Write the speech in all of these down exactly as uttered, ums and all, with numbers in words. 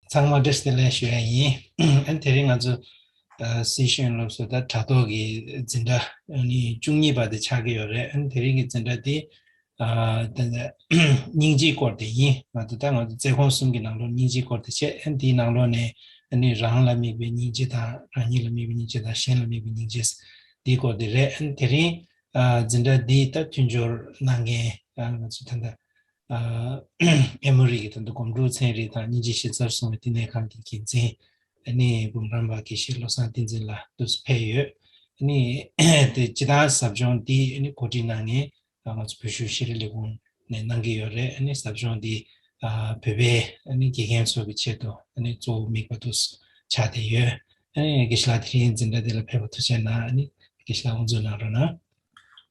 ཚང་མ་བཀྲ་ཤིས་བདེ་ལེགས་ཞུ་ཡ་ཡིན། ཨ་ནི་དེ་རིང་ང་ཚོ་ཨ་སི་ཤེས་ཡོན་སློབ་གསོ་དང་དྲ་ཐོག་གི་འཛིན་གྲྭ་ཨ་ནི་བཅུ་གཉིས་པ་དེ་ཆགས་ཀྱི་ཡོད་རེད། ཨ་ནི་དེ་རིང་གི་འཛིན་གྲྭ་དེ་ཨ་ད་ལྟ་སྙིང་རྗེའི་སྐོར་དེ་ཡིན། ང་ཚོ་ད་ང་ཚོ་རྩེད་ཁོངས་གསུམ་གྱི་ནང་ལོགས་སྙིང་རྗེའི་སྐོར་དེ་བྱས། ཨ་ནི་དེའི་ནང་ལོགས་ནས་ཨ་ནི་རང་ལ་དམིགས་པའི་སྙིང་རྗེ་དང་། རང་ཉིད་ལ་དམིགས་པའི་སྙིང་རྗེ་དང་། གཞན་ལ་དམིགས་པའི་སྙིང་རྗེ་དེའི་སྐོར་དེ་རེད། ཨ་ནི་དེ་རིང་ཨ་འཛིན་གྲྭ་འདིའི་ད་མཐུན་སྦྱོར་གནང་མཁན་ཨ་ང་ཚོ་ད་ལྟ་ཨ་ཨེ་མོ་རི་གི་ད་ལྟ་སྒོམ་སྒྲུབ་ཚན་རིག་དང་སྙིང་རྗེ་གཞི་རྩར་བཟུང་བའི་བསྟི་གནས་ཁང་གི་འགན་འཛིན་ཨ་ནི་འབུམ་རམས་པ་དགེ་བཤེས་བློ་བཟང་བསྟན་འཛིན་ལགས་འདུག་སེ་ཕེབས་ཡོད། ཨ་ནི་དེ་སྤྱིར་བཏང་ཟབ་སྦྱོང་འདི་ཨ་ནི་གོ་སྒྲིག་གནང་མཁན་ང་ཚོ་བོད་གཞུང་ཤེས་རིག་ལས་ཁུངས་ནས་གནང་གི་ཡོད་རེད། ཨ་ནི་ཟབ་སྦྱོང་འདི་ཨ་བོད་པའི་ཨ་ནི་དགེ་རྒན་ཚོ་གི་ཆེད་དུ་ཨ་ནི་གཙོ་བོ་དམིགས་པ་འདུག་སེ་ཆགས་བསྡད་ཡོད། ཨ་ནི་དགེ་བཤེས་ལགས་དེ་རིང་འཛིན་གྲྭ་འདི་ལ་ཕེབས་པར་ཐུགས་རྗེ་གནང་། ཨ་ནི་དགེ་བཤེས་ལགས་དབུ་འཛུགས་གནང་རོགས་གནང་།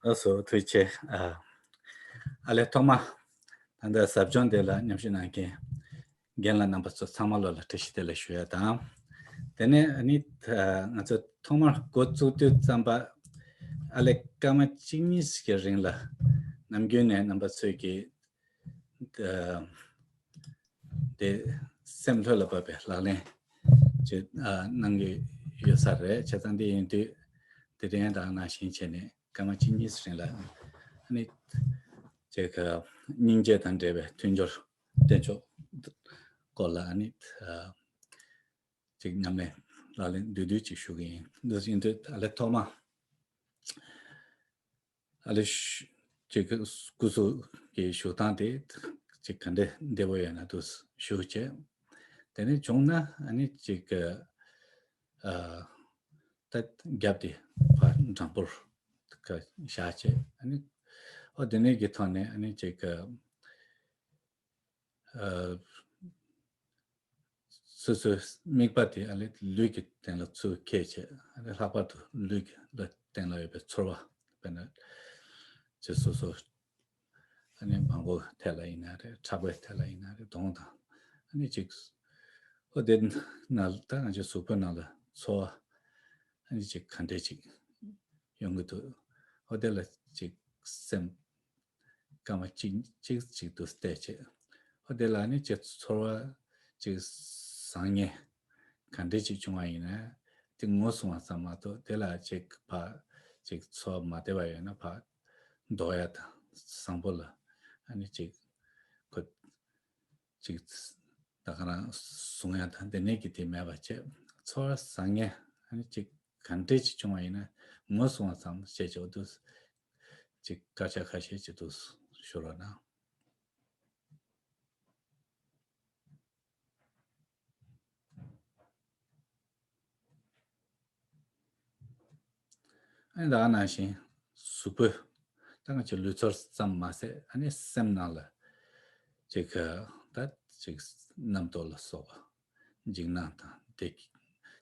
ལགས་སོ། ཐུགས་རྗེ་ཆེ། ཨ་ཨ་ལས་ཐོག་མ་ད་ལྟ་ཟབ་སྦྱོང་འདི་ལ་མཉམ་ཞུགས་གནང་མཁན་རྒན་ལགས་རྣམ་པ་ཚོ་ཚང་མ་ལོ་ལ་བཀྲ་ཤིས་བདེ་ལེགས་ཞུ་ཡ་དང་། དེ་ནས་ཨ་ནི་ད་ང་ཚོ་ཐོག་མར་འགོ་བཙུགས་དུས་ཙམ་པ་ཨ་ལས་སྐར་མ་གཅིག་གཉིས་ཤིག་གི་རིང་ལ་ནམ་རྒྱུན་ནས་རྣམ་པ་ཚོས་ཀྱིས་ད་དེ་སེམས་ལྷོད་ལ་བབས་པའི་ལག་ལེན་ཅིག་ཨ་གནང་གི་ཡོད་ས་རེད། བྱས་ཙང་འདི་ཡིན་དུས་དེ་རིང་ད་ནང་བཞིན་བྱས་ནས་སྐར་མ་གཅིག་གཉིས་རིང་ལ་ཨ་ནི་ཅིག་སྙིང་རྗེ་དང་འབྲེལ་བའི་མཐུན་སྦྱོར་བསྟེན་ཕྱོགས་སྐོར་ལ་ཨ་ནི་ཨ་ཅིག་ཉམས་ལེན་ལག་ལེན་བསྡུས་བསྡུས་ཅིག་ཞུ་གི་ཡིན། འདི་ཡིན་དུས་ཨ་ལས་ཐོག་མ་ཨ་ལས་ཞུ་ཅིག་སྐུ་གཟུགས་ཀྱི་བཞུགས་སྟངས་དེ་ཅིག་ག་འདྲ་བདེ་པོ་ཡོད་ན་འདུག་ཞུ་བྱས། དེ་ནས་བྱུང་ན་ཨ་ནི་ཅིག་ཨ་ད་རྒྱབ་དེ་ཕར་དྲང་པོར་བཞག་བྱས། ཨ་ནི་ཨོ་དེ་ནས་ཀྱི་ཐོག་ནས་ཨ་ནི་ཅིག་ཨ་སོ་སོའི་དམིགས་པ་དེ་ཨ་ལས་ལུས་ཀྱི་སྟེང་ལ་ཚུར་འཁྱེར་བྱས། ཨ་ལས་ལྷག་པར་དུ་ལུས་ཀྱི་ལ་སྟེང་ལ་ཡོད་པའི་ཚོར་བ། དཔེར་ན་ཅིག་སོ་སོ་ཨ་ནི་མང་པོ་ཐད་ལ་ཡིན་ན་རེད། ཕྲག་པའི་ཐད་ལ་ཡིན་ན་རེད། གདོང་དང་ཨ་ནི་ཅིག་ཨོ་དེ་ནང་ད་ང་ཚོའི་གཟུགས་པོའི་ནང་ལ་ཚོར་བ་ཨ་ནི་ཅིག་ག་འདྲས་ཅིག་ཡོང་གི་འདུག་ཨོ་དེ་ལ་ཅིག་སེམས་སྐར་མ་གཅིག་གཅིག་གཅིག་ཏུ་བལྟས་བྱས། ཨོ་དེ་ལ་ནི་ཅིག་ཚོར་བ་ཅིག་བཟང་ངན་ག་འདྲས་ཅིག་བྱུང་བ་ཡིན་ན་དེ་ངོ་སྲུང་བ་ཙམ་མ་གཏོགས། དེ་ལ་ཅིག་ཕར་ཅིག་ཚོར་བ་མ་བདེ་བ་ཡོད་ན་ཕར་ཟློག་ཡ་དང་། བཟང་པོ་ལ་ཨ་ནི་ཅིག་ཁོ་ཅིག་ད་ག་རང་བཟུང་ཡ་དང་དེ་ནས་ཀྱི་དེ་མེད་པ་བྱས། ཚོར་བ་བཟང་ངན་ཨ་ནི་ཅིག་ག་འདྲས་ཅིག་བྱུང་བ་ཡིན་ན་ངོ་སྲུང་བ་ཙམ་བྱས་བྱས་འོ་དུ་ཅིག་སྐར་ཆ་ཁ་ཤས་ཅིག་ཏུ་ཤོར་བ་ན། ཨ་ནི་ད་ག་ནང་བཞིན་གཟུགས་པོའི་ད་ང་ཚོའི་ལུས་ཚོར་ཙམ་མ་ཟད། ཨ་ནི་སེམས་ནང་ལ་ཅིག་ད་ཅིག་རྣམ་རྟོག་ལ་སོགས་པ། འཇིགས་སྣང་དང་བདེ་སྐྱིད་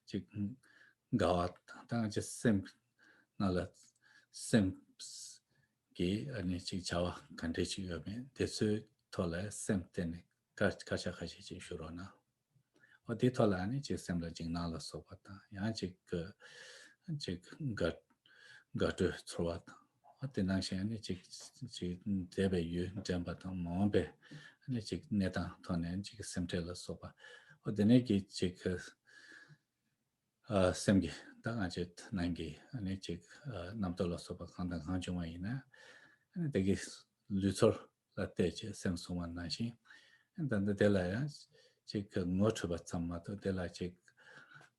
ཅིག་དགའ་བ་དང་། ད་ང་ཚོའི་སེམས་ནང་ལ་སེམས་ཀྱི་ཨ་ནི་ཅིག་བྱ་བ་ག་འདྲས་ཅིག་ཡོད་མེད་དེ་ཚོའི་ཐོག་ལ་སེམས་བརྟེན་ནས་སྐར་སྐར་ཆ་ཁ་ཤས་ཅིག་ཞུ་རོགས་གནང་། ཨོ་དེའི་ཐོག་ལ་ཨ་ནི་ཅིག་སེམས་ལ་འཇིགས་སྣང་ལ་སོགས་པ་དང་། ཡང་ཅིག་གི་ཅིག་དགའ་དགའ་སྤྲོའི་ཚོར་བ་དང་། ཨོ་དེ་ནང་བཞིན་ཨ་ནི་ཅིག་ཅིག་འདས་པའི་ཡུན་དྲན་པ་དང་། མ་འོངས་པའི་ཨ་ནི་ཅིག་གནས་སྟངས་ཐོག་ནས་ཅིག་སེམས་ཁྲལ་ལ་སོགས་པ། ཨོ་དེ་ནས་ཀྱི་ཅིག་གི་ཨ་སེམས་ཀྱི་ད་ང་ཚོའི་ནང་གི་ཨ་ནི་ཅིག་ཨ་རྣམ་རྟོག་ལ་སོགས་པ་གང་དང་གང་བྱུང་བ་ཡིན་ན། ཨ་ནི་དེ་གི་ལུས་ཚོར་ལ་བལྟས་བྱས་སེམས་བཟུང་བ་ནང་བཞིན། ཨ་ནི་ད་ལྟ་དེ་ལ་ཡང་ཅིག་གི་ངོ་འཕྲོད་པ་ཙམ་མ་གཏོགས། དེ་ལ་ཅིག་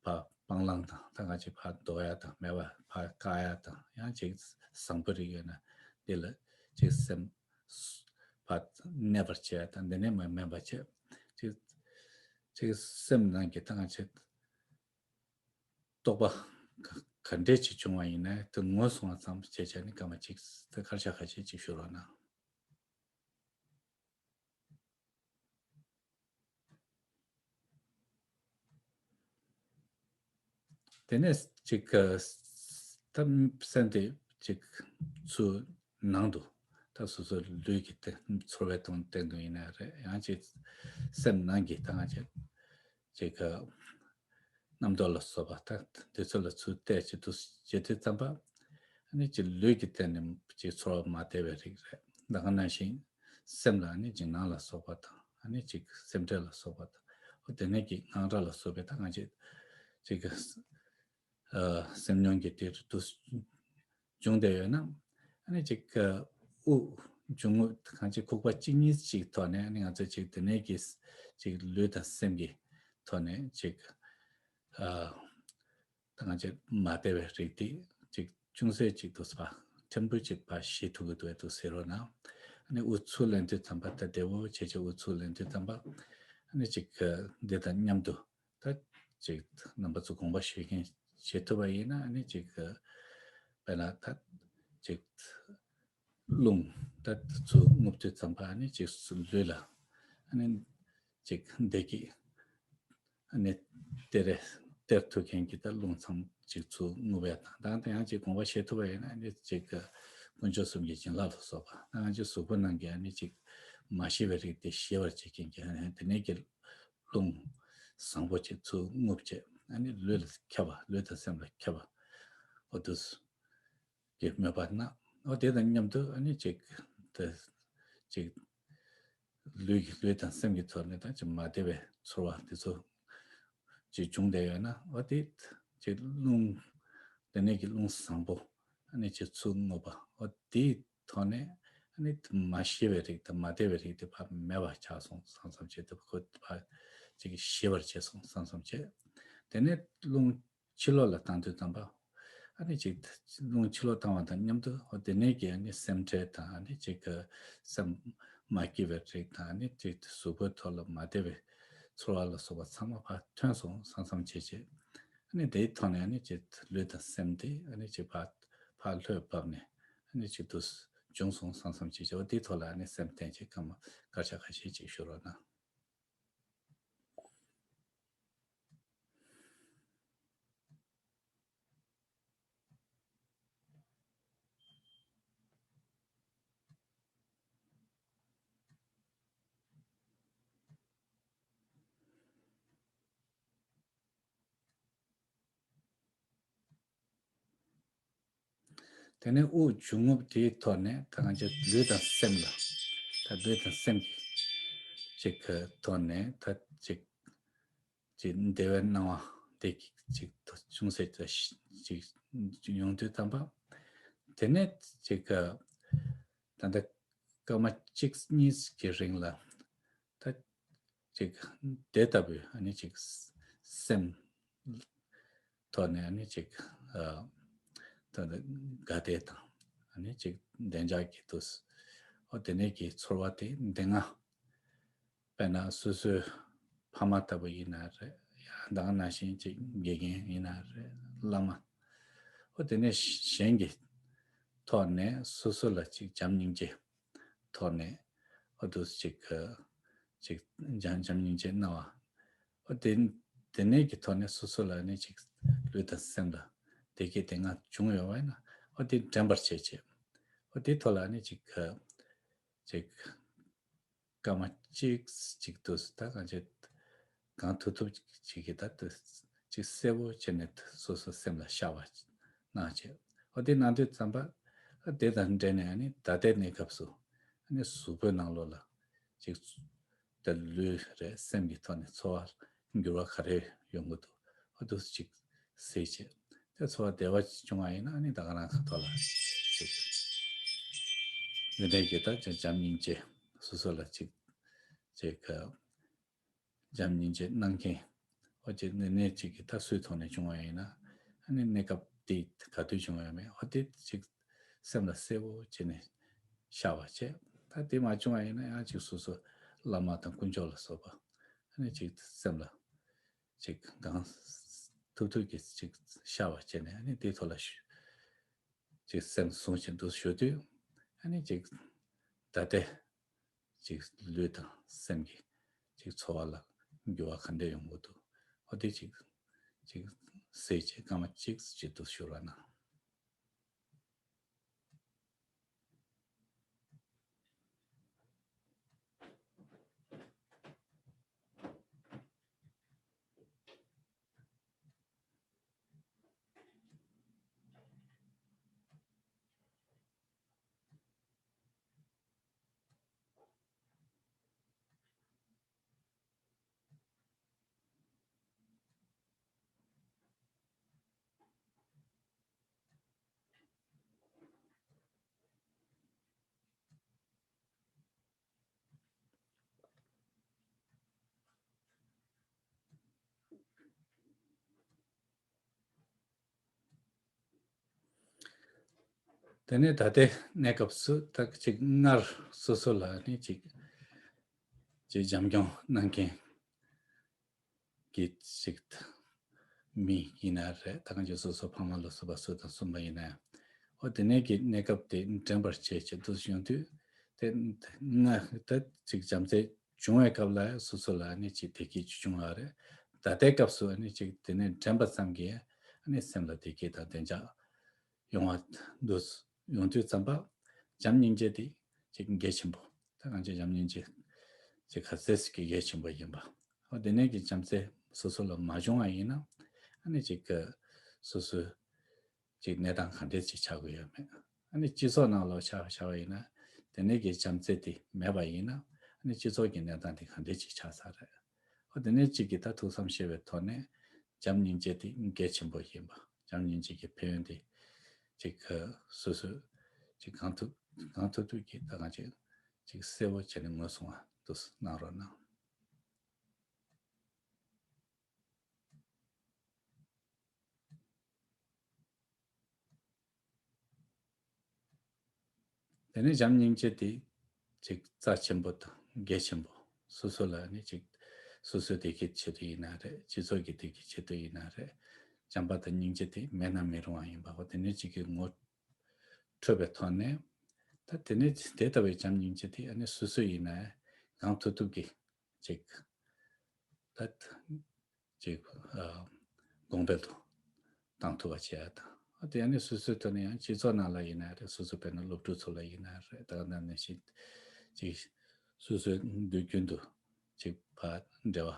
ཕར་སྤང་བླང་དང་། ད་ང་ཅིག་ཕར་ཟློག་ཡ་དང་། མེད་པ་ཕར་བཀག་ཡ་དང་། ཡང་ཅིག་བཟང་པོ་རིགས་ཡོད་ན་དེ་ལ་ཅིག་སེམས་ཕར་གནས་པར་བྱེད་ཡ་དང་། དེ་ནས་མ་མེད་པ་བྱེད། ཅིག་ཅིག་སེམས་ནང་གི་ད་ང་ཅིག་རྟོག་པ་ག་ག་འདྲས་ཅིག་བྱུང་བ་ཡིན་ན་དེ་ངོ་སྲུང་བ་ཙམ་བྱས་བྱས་ནས་སྐར་མ་གཅིག་དེ་སྐར་ཆ་ཁ་ཤས་ཅིག་ཞུ་རོགས་གནང་། དེ་ནས་ཅིག་ད་སེམས་དེ་ཅིག་ཚུར་ནང་དུ་ད་སོ་སོའི་ལུས་ཀྱི་སྟེང་ཚོར་བའི་སྟེང་སྟེང་དུ་ཡིན་ན་རེད། ཡང་ཅིག་སེམས་ནང་གི་ད་ང་ཅིག་ཅིག་གི་རྣམ་རྟོག་ལ་སོགས་པ་ད་དེ་ཚོ་ལ་ཚུར་བལྟས་བྱེད་དུ་བྱེད་དུས་ཙམ་པ། ཨ་ནི་ཅིག་ལུས་ཀྱི་སྟེང་ནས་ཅིག་ཚོར་བ་མ་བདེ་བའི་རིགས་རེད། ད་ག་ནང་བཞིན་སེམས་ལ་ཨ་ནི་འཇིགས་སྣང་ལ་སོགས་པ་དང་། ཨ་ནི་ཅིག་སེམས་ཁྲལ་ལ་སོགས་པ་དང་ ཨོ་དེ་ནས་ཀྱི་དངངས་སྐྲག་ལ་སོགས་པའི་ད་ང་ཅིག་ཅིག་གི་ཨ་སེམས་མྱོང་གི་དེ་དུ་བྱུང་བསྡད་ཡོད་ན། ཨ་ནི་ཅིག་གི་དབུགས་འབྱུང་རྔུབ་གང་ཅི་ཁུག་པ་གཅིག་གཉིས་ཅིག་ཐོག་ནས། ཨ་ནི་ང་ཚོ་ཅིག་དེ་ནས་ཀྱི་ཅིག་ལུས་དང་སེམས་ཀྱི་ཐོག་ནས་ཅིག་ཨ་ད་ང་ཅིག་མ་བདེ་བའི་རིགས་དེ་ཅིག་ཅུང་ཟད་ཅིག་ཏུ་ཕར་ཕྲན་བུ་ཅིག་ཕར་ཞི་ཐུབ་ཀྱི་འདུག་ཏུ་ཟེར་རོ་ན། ཨ་ནི་དབུགས་ཚུར་ལེན་དུས་ཙམ་པ། ད་བདེ་བོ་བྱས་བྱས་དབུགས་ཚུར་ལེན་དུས་ཙམ་པ། ཨ་ནི་ཅིག་འདི་དང་མཉམ་དུ་ད་ཅིག་རྣམ་པ་ཚོ་དགོངས་པ་ཞུ་མཁན་བྱེད་ཐུབ་པ་ཡིན་ན། ཨ་ནི་ཅིག་དཔེར་ན་ད་ཅིག་རླུང་ད་ཚུར་རྔུབ་དུས་ཙམ་པ། ཨ་ནི་ཅིག་ལུས་ལ་ཨ་ནི་ཅིག་བདེ་སྐྱིད། ཨ་ནི་སྟེར་རེ་སྟེར་ཐུབ་མཁན་གྱི་ད་རླུང་ཚང་ཅིག་ཚུར་རྔུབ་ཡ་དང་། ད་ཡང་ཅིག་དགོངས་པ་བཞེས་ཐུབ་པ་ཡིན་ན། ཨ་ནི་ཅིག་དཀོན་མཆོག་གསུམ་གྱི་བྱིན་རླབས་ལ་སོགས་པ། ད་ང་ཅིག་གཟུགས་པོ་ནང་གི་ཨ་ནི་ཅིག་མ་ཞི་བའི་རིགས་དེ་ཞི་བར་བྱེད་མཁན་གྱི། ཨ་ནི་དེ་ནས་ཀྱི་རླུང་བཟང་པོ་ཅིག་ཚུར་རྔུབ་བྱས། ཨ་ནི་ལུས་ལ་ཁྱབ་པ། ལུས་དང་སེམས་ལ་ཁྱབ་པ། འོ་དུས་ཀྱི་མོས་པ་ན། འོ་དེ་དང་མཉམ་དུ་ཨ་ནི་ཅིག་དེ་ཅིག་ལུས་ཀྱི་ལུས་དང་སེམས་ཀྱི་ཐོག་ནས་ད་ཅིག་མ་བདེ་བའི་ཚོར་བ་དེ་ཚོ་ཅིག་བྱུང་བསྡད་ཡོད་ན། འོ་དེ་ཅིག་རླུང་དེ་ནས་ཀྱི་རླུང་བཟང་པོ་ཨ་ནི་ཅིག་ཚུར་རྔུབ་པ། འོ་དེའི་ཐོག་ནས་ཨ་ནི་མ་ཞི་བའི་རིགས་དང་མ་བདེ་བའི་རིགས་དེ་ཕར་མེད་པ་ཆགས་སོང་བསམ་བསམ་བྱས་ཏེ། ཁོ་ཕར་ཅིག་ཞི་བར་བྱས་སོང་བསམ་བསམ་བྱས། དེ་ནས་རླུང་ཕྱི་ལོགས་ལ་བཏང་དུས་ཙམ་པ། ཨ་ནི་ཅིག་རླུང་ཕྱི་ལོགས་བཏང་བ་དང་མཉམ་དུ། འོ་དེ་ནས་ཀྱི་ཨ་ནི་སེམས་ཁྲལ་དང་། ཨ་ནི་ཅིག་གི་སེམས་མ་སྐྱིད་པའི་རིགས་དང་། ཨ་ནི་ཅིག་གཟུགས་པོའི་ཐོག་ལ་མ་བདེ་བའི་ཚོར་བ་ལ་སོགས་པ་ཚང་མ་ཕར་ཐོན་སོང་བསམ་བསམ་བྱས་བྱས། ཨ་ནི་དེའི་ཐོག་ནས་ཨ་ནི་ཅིག་ལུས་དང་སེམས་དེ་ཨ་ནི་ཅིག་ཕར་ཕར་ལྷོད་བབས་ནས། ཨ་ནི་ཅིག་ཏུ་བྱུང་སོང་བསམ་བསམ་བྱས་བྱས། འོ་དེའི་ཐོག་ལ་ཨ་ནི་སེམས་གཏན་གྱི་སྐར་མ་སྐར་ཆ་ཁ་ཤས་ཅིག་ཞུ་རོགས་གནང་། དེ་ནས་དབུགས་འབྱུང་རྔུབ་དེའི་ཐོག་ནས་ད་ང་ཚོ་ལུས་དང་སེམས་ལ། ད་ལུས་དང་སེམས་ཀྱི་ཅིག་གི་ཐོག་ནས་ད་ཅིག་ཅིག་བདེ་བའི་སྣང་བ་དེ་ཅིག་ཅུང་ཟད་ཅིག་ཡོང་དུས་ཙམ་པ། དེ་ནས་ཅིག་གི་ད་ལྟ་སྐར་མ་གཅིག་གཉིས་ཀྱི་རིང་ལ། ད་ཅིག་དེ་ལྟ་བུའི་ཨ་ནི་ཅིག་སེམས་ཐོག་ནས་ཨ་ནི་ཅིག་ཨ་ད་དགའ་བདེ་དང་། ཨ་ནི་ཅིག་བདེ་འཇགས་ཀྱི་དུས། འོ་དེ་ནས་ཀྱི་ཚོར་བ་དེ་འདི་ང་དཔེར་ན་སོ་སོའི་ཕ་མ་ལྟ་བུ་ཡིན་ན་རེད། ཡང་ད་ག་ནང་བཞིན་ཅིག་དགེ་རྒན་ཡིན་ན་རེད། བླ་མ། འོ་དེ་ནས་གཞན་གྱི་ཐོག་ནས་སོ་སོ་ལ་ཅིག་བྱམས་སྙིང་རྗེ་ཐོག་ནས། འོ་དུ་ཅིག་གི་ཅིག་བྱམས་བྱམས་སྙིང་རྗེ་སྣང་བ། འོ་དེ་དེ་ནས་ཀྱི་ཐོག་ནས་སོ་སོ་ལ་ནི་ཅིག་ལུས་དང་སེམས་ལ་བདེ་སྐྱིད་དེ་སྔ་བྱུང་ཡོད་པ་ཡིན་ན། འོ་དེ་དྲན་པར་བྱེད་བྱེད། འོ་དེ་ཐོག་ལ་ནི་ཅིག་གི་ཅིག་སྐར་མ་གཅིག་གཅིག་ཏུ་ད་གང་བྱེད། གང་ཐུབ་ཐུབ་ཅིག་གིས་ད་ཅིག་གསལ་པོ་བྱས་ནས་སོ་སོ་སེམས་ལ་ཤར་བ་གནང་བྱས། འོ་དེ་གནང་དུས་ཙམ་པ། དེ་དང་འབྲེལ་ནས་ཨ་ནི་ད་ལྟའི་གནས་སྐབས་སུ་ཨ་ནི་གཟུགས་པོའི་ནང་ལོགས་ལ་ཅིག་ད་ལུས་རེད། སེམས་ཀྱི་ཐོག་ནས་ཚོར་བ་འགྱུར་བ་ག་རེ་ཡོང་གི་འདུག་འོ་དུ་ཅིག་གཟིགས་བྱས། དེ་ཚོར་བ་བདེ་བ་བྱུང་བ་ཡིན་ན། ཨ་ནི་ད་ག་རང་གི་ཐོག་ལ་ཅིག་འདི་འདྲའི་གི་ད་བྱམས་སྙིང་རྗེ་སོ་སོ་ལ་ཅིག་ཅིག་བྱམས་སྙིང་རྗེ་གནང་མཁན། འོ་ཅིག་ནི་གནས་གཅིག་གི་ད་སུའི་ཐོག་ནས་བྱུང་བ་ཡིན་ན། ཨ་ནི་གནས་སྐབས་དེ་ག་དུས་བྱུང་བ་ཡོད་མེད། འོ་དེ་ཅིག་སེམས་ལ་གསལ་པོ་བྱས་ནས་ཤར་བ་བྱས། ད་དེ་མ་བྱུང་བ་ཡིན་ན་ཡང་ཅིག་སོ་སོ་བླ་མ་དང་དཀོན་མཆོག་ལ་སོགས་པ་ཨ་ནི་ཅིག་སེམས་ལ་ཅིག་གང་ཐུབ་ཐུབ་ཀྱིས་ཅིག་ཤར་བ་བྱས་ནས། ཨ་ནི་དེའི་ཐོག་ལ་ཞུ་ཅིག་སེམས་བཟུང་བྱས་འདུག་ཞུ་དུས། ཨ་ནི་ཅིག་ད་ལྟའི་ཅིག་ལུས་དང་སེམས་ཀྱི་ཅིག་ཚོར་བ་ལ་འགྱུར་བ་ག་འདྲ་ཡོང་གི་འདུག་འོ་དེ་ཅིག་ཅིག་གཟིགས་བྱས་སྐར་མ་གཅིག་ཅིག་ཏུ་ཞུ་རོགས་གནང་། དེ་ནས་ད་ལྟའི་གནས་སྐབས་སུ་ད་ཅིག་སྔར་སོ་སོ་ལ་ནི་ཅིག་ཅིག་འཇམ་སྐྱོང་གནང་མཁན་གྱི་ཅིག་མི་ཡིན་ན་རེད། ད་གང་ཅིག་སོ་སོ་ཕ་མ་ལ་སོགས་པ་སུ་དང་གསུམ་པ་ཡིན་ན་ཡང་། འོ་དེ་ནས་ཀྱི་གནས་སྐབས་དེ་འདྲེན་པར་བྱེད་ཅེས་འདུག་ཡོང་དུས། དེ་སྔ་ད་ཅིག་བྱམས་བརྩེ་བྱུང་བའི་སྐབས་ལ་སོ་སོ་ལ་ནི་ཅིག་བདེ་སྐྱིད་ཅིག་བྱུང་བ་རེད། ད་ལྟའི་སྐབས་སུ་ནི་ཅིག་དེ་ནས་འདྲེན་པ་ཙམ་གྱིས་ནི་སེམས་ལ་བདེ་སྐྱིད་དང་བདེ་འཇགས་ཡོང་བ་འདུག་ཡོང་དུས་ཙམ་པ། བྱམས་སྙིང་རྗེ་དེ་ཅིག་གལ་ཆེན་པོ། ད་གང་ཅི་བྱམས་སྙིང་རྗེ་ཅིག་ག་ཚད་ཅིག་གལ་ཆེན་པོ་ཡིན་པ། འོ་དེ་ནས་ཀྱི་བྱམས་བརྩེ་སོ་སོ་ལ་མ་བྱུང་བ་ཡིན་ན། ཨ་ནི་ཅིག་སོ་སོའི་ཅིག་གནས་སྟངས་ག་འདྲས་ཅིག་ཆགས་ཀྱི་ཡོད་མེད། ཨ་ནི་སྤྱི་ཚོགས་ནང་ལོགས་ཆ་བཞག་པ་ཡིན་ན། དེ་ནས་ཀྱི་བྱམས་བརྩེ་དེ་མེད་པ་ཡིན་ན། ཨ་ནི་སྤྱི་ཚོགས་ཀྱི་གནས་སྟངས་དེ་ག་འདྲས་ཅིག་ཆགས་ས་རེད། འོ་དེ་ནས་ཅིག་གི་ད་ཐུགས་བསམ་བཞེས་པའི་ཐོག་ནས་བྱམས་སྙིང་རྗེ་དེ་གལ་ཆེན་པོ་ཡིན་པ། བྱམས་སྙིང་རྗེ་གི་ཕན་ཡོན་དེ་ཅིག་སོ་སོས་ཅིག་གང་ཐུབ་གང་ཐུབ་ཐུབ་ཀྱིས་ད་གང་ཅིག་ཅིག་གསལ་པོ་བྱས་ནས་ངོས་བཟུང་བ་འདུག་གནང་རོགས་གནང་། དེ་ནས་བྱམས་སྙིང་རྗེ་དེ་ཅིག་རྩ་ཆེན་པོ་དང་གལ་ཆེན་པོ། སོ་སོ་ལ་ནི་ཅིག་སོ་སོའི་བདེ་སྐྱིད་ཆེད་དུ་ཡིན་ན་རེད། སྤྱི་ཚོགས་ཀྱི་བདེ་སྐྱིད་ཆེད་དུ་ཡིན་ན་རེད། བྱམས་པ་དང་སྙིང་རྗེ་དེ་མེད་ན་མི་རུང་བ་ཡིན་པ། འོ་དེ་ནས་ཅིག་གི་ངོ་འཕྲོད་པའི་ཐོག་ནས། ད་དེ་ནས་དེ་ལྟ་བུའི་བྱམས་སྙིང་རྗེ་དེ་ཨ་ནི་སོ་སོ་ཡིན་ན་གང་ཐུབ་ཐུབ་ཀྱིས་ཅིག་ད་ཅིག་གོང་འཕེལ་དུ་བཏང་ཐུབ་པ་བྱེད་ཡ་དང་། ཨ་དེ་ཡང་ནི་སོ་སོའི་ཐོག་ནས་ཡང་སྤྱི་ཚོགས་ནང་ལ་ཡིན་ན་རེད། སོ་སོ་དཔེར་ན་སློབ་ཕྲུག་ཚོ་ལ་ཡིན་ན་རེད། ད་ག་ནང་བཞིན་ཅིག་སོ་སོའི་དུས་རྒྱུན་དུ་ཅིག་ཕར་འབྲེལ་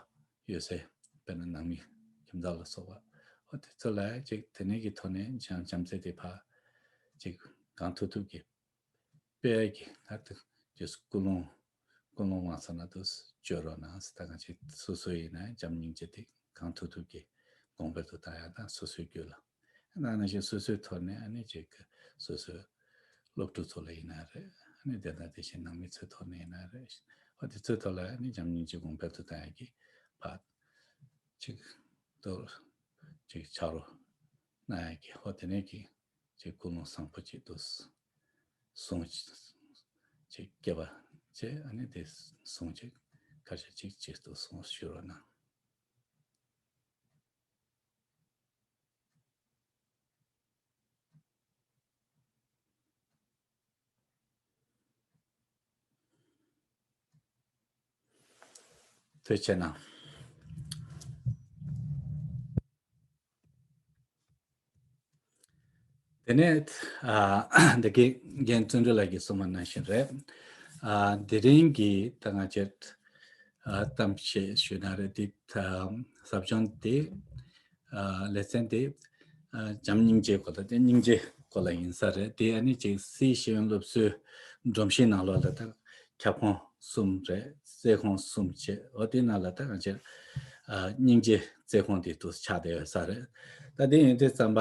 བ་ཡོད་སའི་དཔེར་ན་ནང་མི་ཁྱིམ་ཚང་ལ་སོགས་པ། ཨ་དེ་ཚོ་ལ་ཅིག་དེ་ནས་ཀྱི་ཐོག་ནས་བྱམས་བྱམས་བརྩེ་དེ་ཕར་ཅིག་གང་ཐུབ་ཐུབ་ཀྱིས་སྤེལ་གྱི་ད་དུ་ཀྱི་ཀུན་སློང་ཀུན་སློང་མ་ཚང་ན་དུ་བཅོས་རོགས་གནང་ཟེར། ད་གང་ཅི་སོ་སོ་ཡིན་ན་བྱམས་སྙིང་རྗེ་དེ་གང་ཐུབ་ཐུབ་ཀྱིས་གོང་འཕེལ་དུ་བཏང་ཡ་དང་། སོ་སོའི་རྒྱུད་ལ་ནང་ནང་བཞིན་སོ་སོའི་ཐོག་ནས་ཨ་ནི་ཅིག་སོ་སོའི་སློབ་ཕྲུག་ཚོ་ལ་ཡིན་ན་རེད། ཨ་ནི་དེ་དང་དེ་བཞིན་ནང་མི་ཚོའི་ཐོག་ནས་ཡིན་ན་རེད། ཨ་དེ་ཚོའི་ཐོག་ལ་ཨ་ནི་བྱམས་སྙིང་རྗེ་གོང་འཕེལ་དུ་བཏང་ཡ་གི་ཕར་ཅིག་ཏུ་ཅིག་ཕྱག་རོགས་གནང་ཡ་གི། ཨ་དེ་ནས་ཀྱི་ཅིག་ཀུན་སློང་བཟང་པོ་ཅིག་ཏུ་གསུང་ཅིག་སྐྱེ་བ་བྱས། ཨ་ནི་དེ་གསུང་ཅིག་ཁ་ཤས་ཅིག་ཅིག་ཏུ་གསུང་ཞུ་རོགས་གནང་། ཐུགས་རྗེ་གནང་། དེ་ནས་ཨ་འདི་གའི་རྒན་བརྩོན་འགྲུས་ལགས་ཀྱིས་གསུངས་པ་ནང་བཞིན་རེད། ཨ་དེ་རིང་གི་ད་ང་ཚོས་ཨ་གཏམ་བཤད་ཞུས་ན་རེད། དེ་ད་ཟབ་སྦྱོང་དེ་ཨ་ལེ་ཚན་དེ་ཨ་བྱམས་སྙིང་རྗེའི་སྐོར་ལ། དེ་སྙིང་རྗེའི་སྐོར་ལ་ཡིན་ས་རེད། དེ་ཨ་ནི་ཅིག་སི་ཤེས་ཡོན་སློབ་གསོའི་སྒྲོམ་གཞིའི་ནང་ལོགས་ལ་ད་ཁྱབ་ཁོངས་གསུམ་རེད། བརྩེ་ཁོངས་གསུམ་བྱས། འོ་དེའི་ནང་ལ་ད་ང་ཚོས་ཨ་སྙིང་རྗེ་བརྩེ་ཁོངས་དེ་དུ་ཆགས་བསྡད་ཡོད་ས་རེད། ད་དེ་ཡིན་དུས་ཙམ་པ་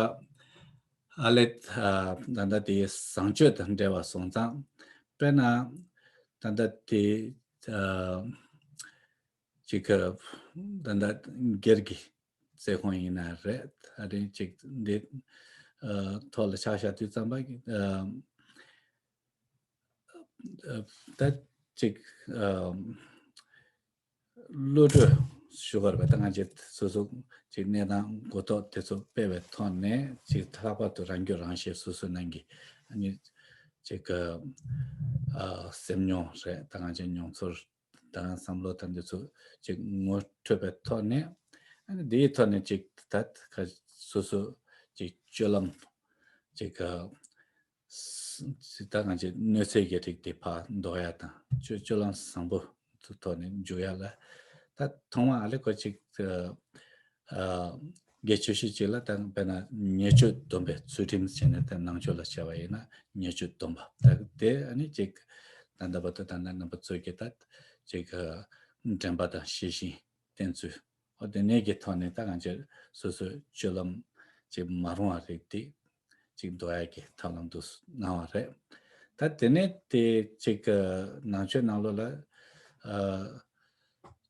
ཨ་ལེ་ཨ་ད་ལྟ་དེའི་བཟང་སྤྱོད་དང་འབྲེལ་བ་སོང་ཙང་། དཔེར་ན་ད་ལྟ་དེ་ཨ་ཅིག་གི་ད་ལྟ་སྒེར་གྱི་བརྩེ་ཁོངས་ཡིན་ན་རེད། ཨ་རེ་ཅིག་འདི་ཨ་ཐོག་ལ་ཆ་བཞག་དུས་ཙམ་པ་ཨ་ཨ་ད་ཅིག་ཨ་བློ་གྲོས་ཞུ་བར་བ། ད་ང་ཚོས་སོ་སོ་ཅིག་གནས་སྟངས་གོ་རྟོགས་དེ་ཚོ་སྤེལ་བའི་ཐོག་ནས། ཅིག་ལྷག་པར་དུ་རང་སྐྱོན་རང་ཤེས་སོ་སོའི་ནང་གི་ཨ་ནི་ཅིག་གི་ཨ་སེམས་མྱོང་རེད། ད་ང་ཚོའི་མྱོང་ཚོར་དང་བསམ་བློ་དང་འདི་ཚོ་ཅིག་ངོ་འཕྲོད་པའི་ཐོག་ནས། ཨ་ནི་འདིའི་ཐོག་ནས་ཅིག་ད་ཁ་སོ་སོ་ཅིག་སྤྱོད་ལམ་ཅིག་ག་ད་ང་ཚོའི་གནོད་འཚེ་གི་རིགས་དེ་ཕར་འདོར་ཡ་དང་། སྤྱོད་སྤྱོད་ལམ་བཟང་པོ་ཐོག་ནས་འཇུག་ཡ་ལ། ད་ཐོག་མ་ཨ་ལེ་ཁོ་ཅིག་ཨ་སྒེར་ཆོས་ཤིག་ཅིག་ལ་ད་དཔེར་ན་ཉེས་སྤྱོད་སྡོམ་པའི་ཚུལ་ཁྲིམས་བྱས་ནས། ད་ནང་ཆོས་ལ་བྱས་པ་ཡིན་ན་ཉེས་སྤྱོད་སྡོམ་པ། ད་དེ་ཨ་ནི་ཅིག་ད་ལྟ་བར་དུ་ད་ལྟ་རྣམ་པ་ཚོས་ཀྱི་ད་ཅིག་དྲན་པ་དང་ཤེས་བཞིན་བསྟེན་ཚུལ། འོ་དེ་ནས་ཀྱི་ཐོག་ནས་ད་ང་ཚོས་སོ་སོའི་སྤྱོད་ལམ་ཅིག་མ་རུང་བ་རིགས་དེ་ཅིག་འདོར་ཡ་གི་ཐབས་ལམ་དུ་གནང་བ་རེད། ད་དེ་ནས་དེ་ཅིག་ནང་ཆོས་ནང་ལོགས་ལ་ཨ་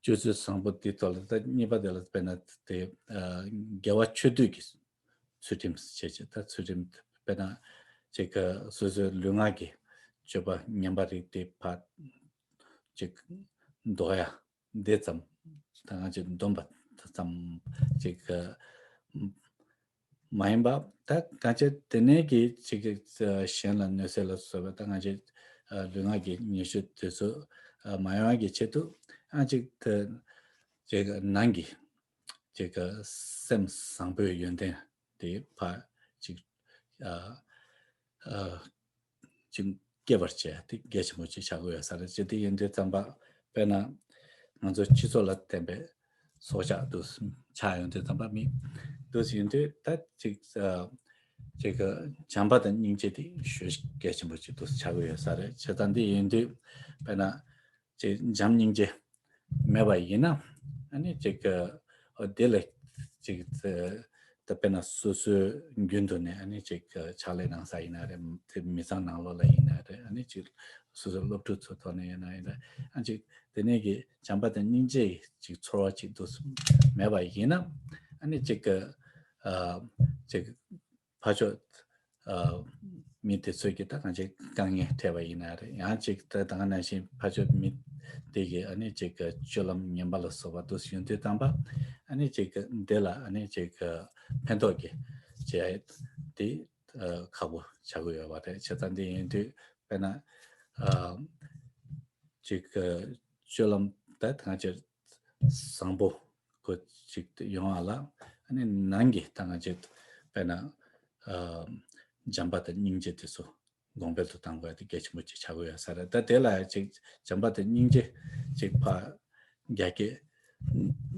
སྤྱོད་ཚུལ་བཟང་པོ་དེ་ཐོག་ལ། ད་གཉིས་པ་དེ་ལ་དཔེར་ན་དེ་ཨ་དགེ་བ་ཆོས་སྡུད་ཀྱི་ཚུལ་ཁྲིམས་བྱས་བྱས། ད་ཚུལ་ཁྲིམས་དཔེར་ན་ ཅིག་གི་སོ་སོའི་ལུས་ངག་གི་སྤྱོད་པ་ངན་པ་རིགས་དེ་ཕར་ཅིག་འདོར་ཡ་འདི་ཙམ། ད་ང་ཅིག་འདོམས་པ་ཙམ་ཅིག་གི་མ་ཡིན་པ། ད་གང་ཅི་དེ་ནས་ཀྱི་ཅིག་གི་གཞན་ལ་གནོད་འཚེ་ལ་སོགས་པ། ད་ང་ཅིག་ལུས་ངག་གི་ཉེས་སྤྱོད་དེ་ཚོ་མ་ཡོང་བ་གི་ཆེད་དུ། ཨ་ཅིག་དེ་ཅིག་ནང་གི་ཅིག་གི་སེམས་བཟང་པོའི་ཡོན་ཏན་དེ་ཕར་ཅིག་ཨ་ཨ་ཅིག་སྐྱེ་བར་བྱེད་དེ་གལ་ཆེན་པོ་ཅིག་ཆགས་ཀྱི་ཡོད་ས་རེད། ཅེས་དེ་ཡིན་དུས་ཙམ་པ། དཔེར་ན་ང་ཚོ་སྤྱི་ཚོགས་ལ་བརྟེན་པའི་སྲོག་ཆགས་དུ་ཆགས་ཡོང་དུས་ཙམ་པ། མི་དུ་ཡིན་དུས་ད་ཅིག་ཨ་ཅིག་བྱམས་པ་དང་སྙིང་རྗེ་དེ་ཞེ་གལ་ཆེན་པོ་ཅིག་ཏུ་ཆགས་ཀྱི་ཡོད་ས་རེད། བྱས་ཙང་འདི་ཡིན་དུས་དཔེར་ན་ཅིག་བྱམས་སྙིང་རྗེ་མེད་པ་ཡིན་ན། ཨ་ནི་ཅིག་ཨ་དེ་ལ་ཅིག་ད་དཔེར་ན་སོ་སོའི་རྒྱུན་དུ་ནས་ཨ་ནི་ཅིག་ཕྱག་ལས་གནང་ས་ཡིན་ན་རེད། དེ་མི་ཚང་ནང་ལོགས་ལ་ཡིན་ན་རེད། ཨ་ནི་ཅིག་སོ་སོའི་སློབ་ཕྲུག་ཚོ་ཐོག་ནས་ཡིན་ན་ཡིན་ན། ཨ་ཅིག་དེ་ནས་ཀྱི་བྱམས་པ་དང་སྙིང་རྗེ་ཡི་ཅིག་ཚོར་བ་ཅིག་ཏུ་མེད་པ་ཡིན་ན། ཨ་ནི་ཅིག་ཨ་ཅིག་ཕར་ཕྱོགས་ཨ་མི་དེ་ཚོས་ཀྱིས་ད་གང་ཅིག་དཀའ་ངལ་འཕྲད་པ་ཡིན་ན་རེད། ཡང་ཅིག་ད་ད་ག་ནང་བཞིན་ཕར་ཕྱོགས་མི་དེ་གིས་ཨ་ནི་ཅིག་གི་སྤྱོད་ལམ་ངན་པ་ལ་སོགས་པ་དུ་ཡོང་དུས་ཙམ་པ། ཨ་ནི་ཅིག་གི་འདི་ལ་ཨ་ནི་ཅིག་གི་ཕན་ཐོགས་ཀྱི་བྱས་དེ་ཨ་ཁག་པོ་ཆགས་ཀྱི་ཡོད་པ་རེད། བྱས་ཙང་འདི་ཡིན་དུས་དཔེར་ན་ཨ་ཅིག་གི་སྤྱོད་ལམ་ད་གང་ཅིག་བཟང་པོ་ཁོ་ཅིག་ཡོང་བ་ལ། ཨ་ནི་ནང་གི་ད་ང་ཅིག་དཔེར་ན་ཨ་བྱམས་པ་དང་སྙིང་རྗེ་དེ་ཚོ་གོང་འཕེལ་དུ་གཏང་དགོས་ཡ་དེ་གལ་ཆེན་པོ་ཅིག་ཆགས་ཀྱི་ཡོད་ས་རེད། ད་དེ་ལ་ཅིག་བྱམས་པ་དང་སྙིང་རྗེ་ཅིག་ཕར་རྒྱ་སྐྱེད་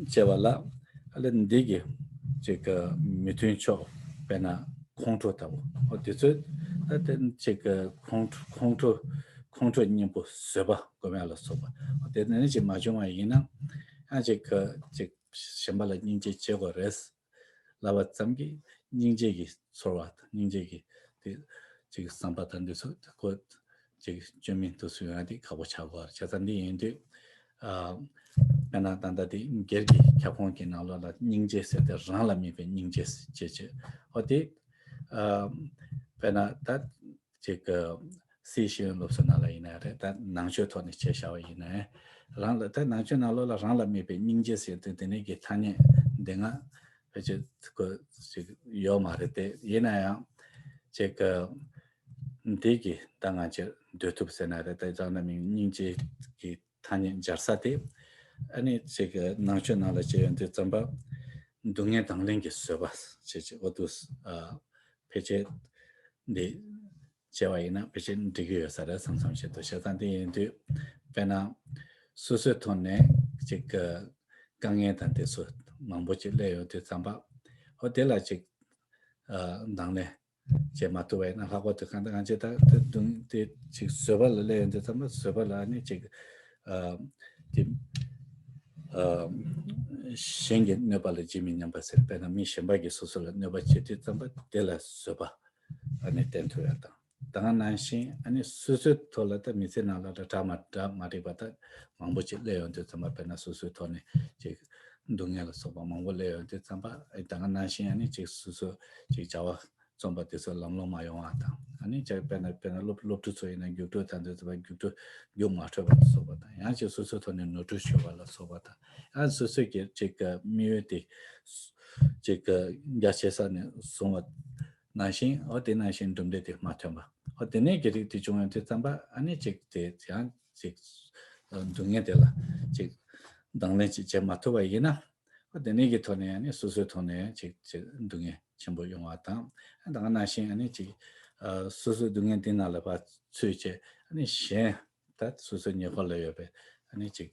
བྱས་པ་ལ། ཨ་ལས་འདི་གི་ཅིག་མི་མཐུན་ཕྱོགས་དཔེར་ན་ཁོང་ཁྲོ་ལྟ་བུ། འོ་དེ་ཚོ་ད་དེ་ཅིག་ཁོང་ཁྲོ་ཁོང་ཁྲོ་ཁོང་ཁྲོ་གཉེན་པོ་བཟོད་པ་སྒོམ་ཡ་ལ་སོགས་པ། འོ་དེ་ནས་ཅིག་མ་བྱུང་བ་ཡིན་ན། ཨ་ཅིག་ཅིག་གཞན་པ་ལ་སྙིང་རྗེ་བྱེད་དགོས་རེད་ལབ་པ་ཙམ་གྱིས་སྙིང་རྗེ་གི་ཚོར་བ་དང་སྙིང་རྗེ་གི་དེ་ཅིག་བསམ་པ་དང་འདི་ཚོ་ཁོ་ཅིག་བཅོས་མིན་དུ་སུ་ཡོང་ཡ་དེ་ཁག་པོ་ཆགས་དགོས་པ་རེད། བྱས་ཙང་འདི་ཡིན་དུས་ཨ་དཔེར་ན་ད་ལྟ་དེ་སྒེར་གྱི་ཁྱབ་ཁོངས་ཀྱི་ནང་ལོགས་ལ་སྙིང་རྗེ་ཟེར་ཏེ་རང་ལ་དམིགས་པའི་སྙིང་རྗེ་ཅེས་བྱས། འོ་དེ་ཨ་དཔེར་ན་ད་ཅིག་སྲིད་ཤེས་ཡོན་སློབ་གསོ་ནང་ལ་ཡིན་ན་རེད། ད་ནང་ཆོས་ཐོག་ནས་བྱས་བཞག་པ་ཡིན་ན། རང་ལ་ད་ནང་ཆོས་ནང་ལོགས་ལ་རང་ལ་དམིགས་པའི་སྙིང་རྗེ་ཟེར་ཏེ་དེ་ནས་ཀྱི་ཐ་སྙད་འདི་ང་ཕལ་ཆེར་ཁོ་ཅིག་ཡོད་མ་རེད་དེ། ཡིན་ན་ཡང་ཅིག་འདི་གི་ད་ང་ཅིག་འདོད་ཐུབ་ཟེར་ན་རེད། ད་རང་ལ་དམིགས་སྙིང་རྗེ་གི་ཐ་སྙད་སྦྱར་ས་དེ། ཨ་ནི་ཅིག་ནང་ཆོས་ནང་ལ་བྱས་ཡོང་དུས་ཙམ་པ་སྡུག་བསྔལ་དང་ལེན་གྱི་བཟོད་པ་ཅེས་བྱས། འོ་དུ་ཨ་ཕལ་ཆེར་འདི་བྱས་པ་ཡིན་ན་ཕལ་ཆེར་འགྲིག་གི་ཡོད་ས་རེད་བསམ་བསམ་བྱེད་དུ། བྱས་ཙང་འདི་ཡིན་དུས་དཔེར་ན་སོ་སོའི་ཐོག་ནས་ཅིག་དཀའ་ངལ་དང་དེ་ཚོ་མང་པོ་ཅིག་སླེབས་ཡོང་དུས་ཙམ་པ། འོ་དེ་ལ་ཅིག་ཨ་དང་ལེན་བྱེད་མ་ཐུབ་པ་ཡིན་ན། ལྷག་པར་དུ་གང་ལྟར་ང་ཚོས་ད་ད་དུང་དེ་ཅིག་བཟོད་པ་ལ་སླེབས་ཡོང་དུས་ཙམ་པ། བཟོད་པ་ལ་ནི་ཅིག་ཨ་དེ་ཨ་གཞན་གྱི་གནོད་པ་ལ་ཇི་མི་སྙམ་པ་ཟེར། དཔེར་ན་མི་གཞན་པ་གིས་སོ་སོ་ལ་གནོད་པ་བྱེད་དུས་ཙམ་པ་དེ་ལ་བཟོད་པ་ཨ་ནི་བསྟེན་ཐུབ་ཡ་དང་། ད་ག་ནང་བཞིན་ཨ་ནི་སོ་སོའི་ཐོག་ལ་ད་མི་ཚེ་ནང་ལ་ད་འདྲ་མ་འདྲ་མ་འགྲིག་པ་ད་མང་པོ་ཅིག་སླེབས་ཡོང་དུས་ཙམ་པ། དཔེར་ན་སོ་སོའི་ཐོག་ནས་ཅིག་སྡུག་བསྔལ་ལ་སོགས་པ་མང་པོ་སླེབས་ཡོང་དུས་ཙམ་པ། ཨ་ད་ག་ནང་བཞིན་ཨ་ནི་ཅིག་སོ་སོ་ཅིག་བྱ་བ་རྩོམ་པ་དེ་ཚོ་ལམ་ལྷོང་མ་ཡོང་བ་དང་། ཨ་ནི་ཅིག་དཔེར་ན་དཔེར་ན་སློབ་སློབ་ཕྲུག་ཚོ་ཡིན་ན་རྒྱུགས་སྤྲོད་དང་དེ་ཚོ་རྒྱུགས་སྤྲོད་རྒྱུགས་མ་འཕྲོད་པ་ལ་སོགས་པ་དང་། ཡང་ཅིག་སོ་སོའི་ཐོག་ནས་ནོར་འཁྲུལ་ཤོར་བ་ལ་སོགས་པ་དང་། ཡང་སོ་སོའི་གི་ཅིག་གི་དམིགས་ཡུལ་དེ་ཅིག་གི་རྒྱ་ཆེ་ས་ནས་བཟུང་བ་ནང་བཞིན། འོ་དེ་ནང་བཞིན་གྲུབ་འབྲས་དེ་མ་ཐོན་པ། འོ་དེ་ནས་ཀྱི་རིགས་དེ་བྱུང་ཡོང་དུས་ཙམ་པ། ཨ་ནི་ཅིག་དེ་ཡང་ཅིག་སྡུག་བསྔལ་དེ་ལ་ཅིག་དང་ལེན་ཅིག་བྱེད་མ་ཐུབ་པ་ཡིན་ན། འོ་དེ་ནས་ཀྱི་ཐོག་ནས་ཨ་ནི་སོ་སོའི་ཐོག་ནས་ཅིག་ཅིག་སྡུག་བསྔལ་ཆེན་པོ་ཡོང་བ་དང་། ད་ག་ནང་བཞིན་ཨ་ནི་ཅིག་ཨ་སོ་སོའི་སྡུག་བསྔལ་དེ་ནང་ལ་ཕར་ཚུད་བྱས། ཨ་ནི་གཞན་ད་སོ་སོའི་ཉེ་འཁོར་ལ་ཡོད་པའི་ཨ་ནི་ཅིག་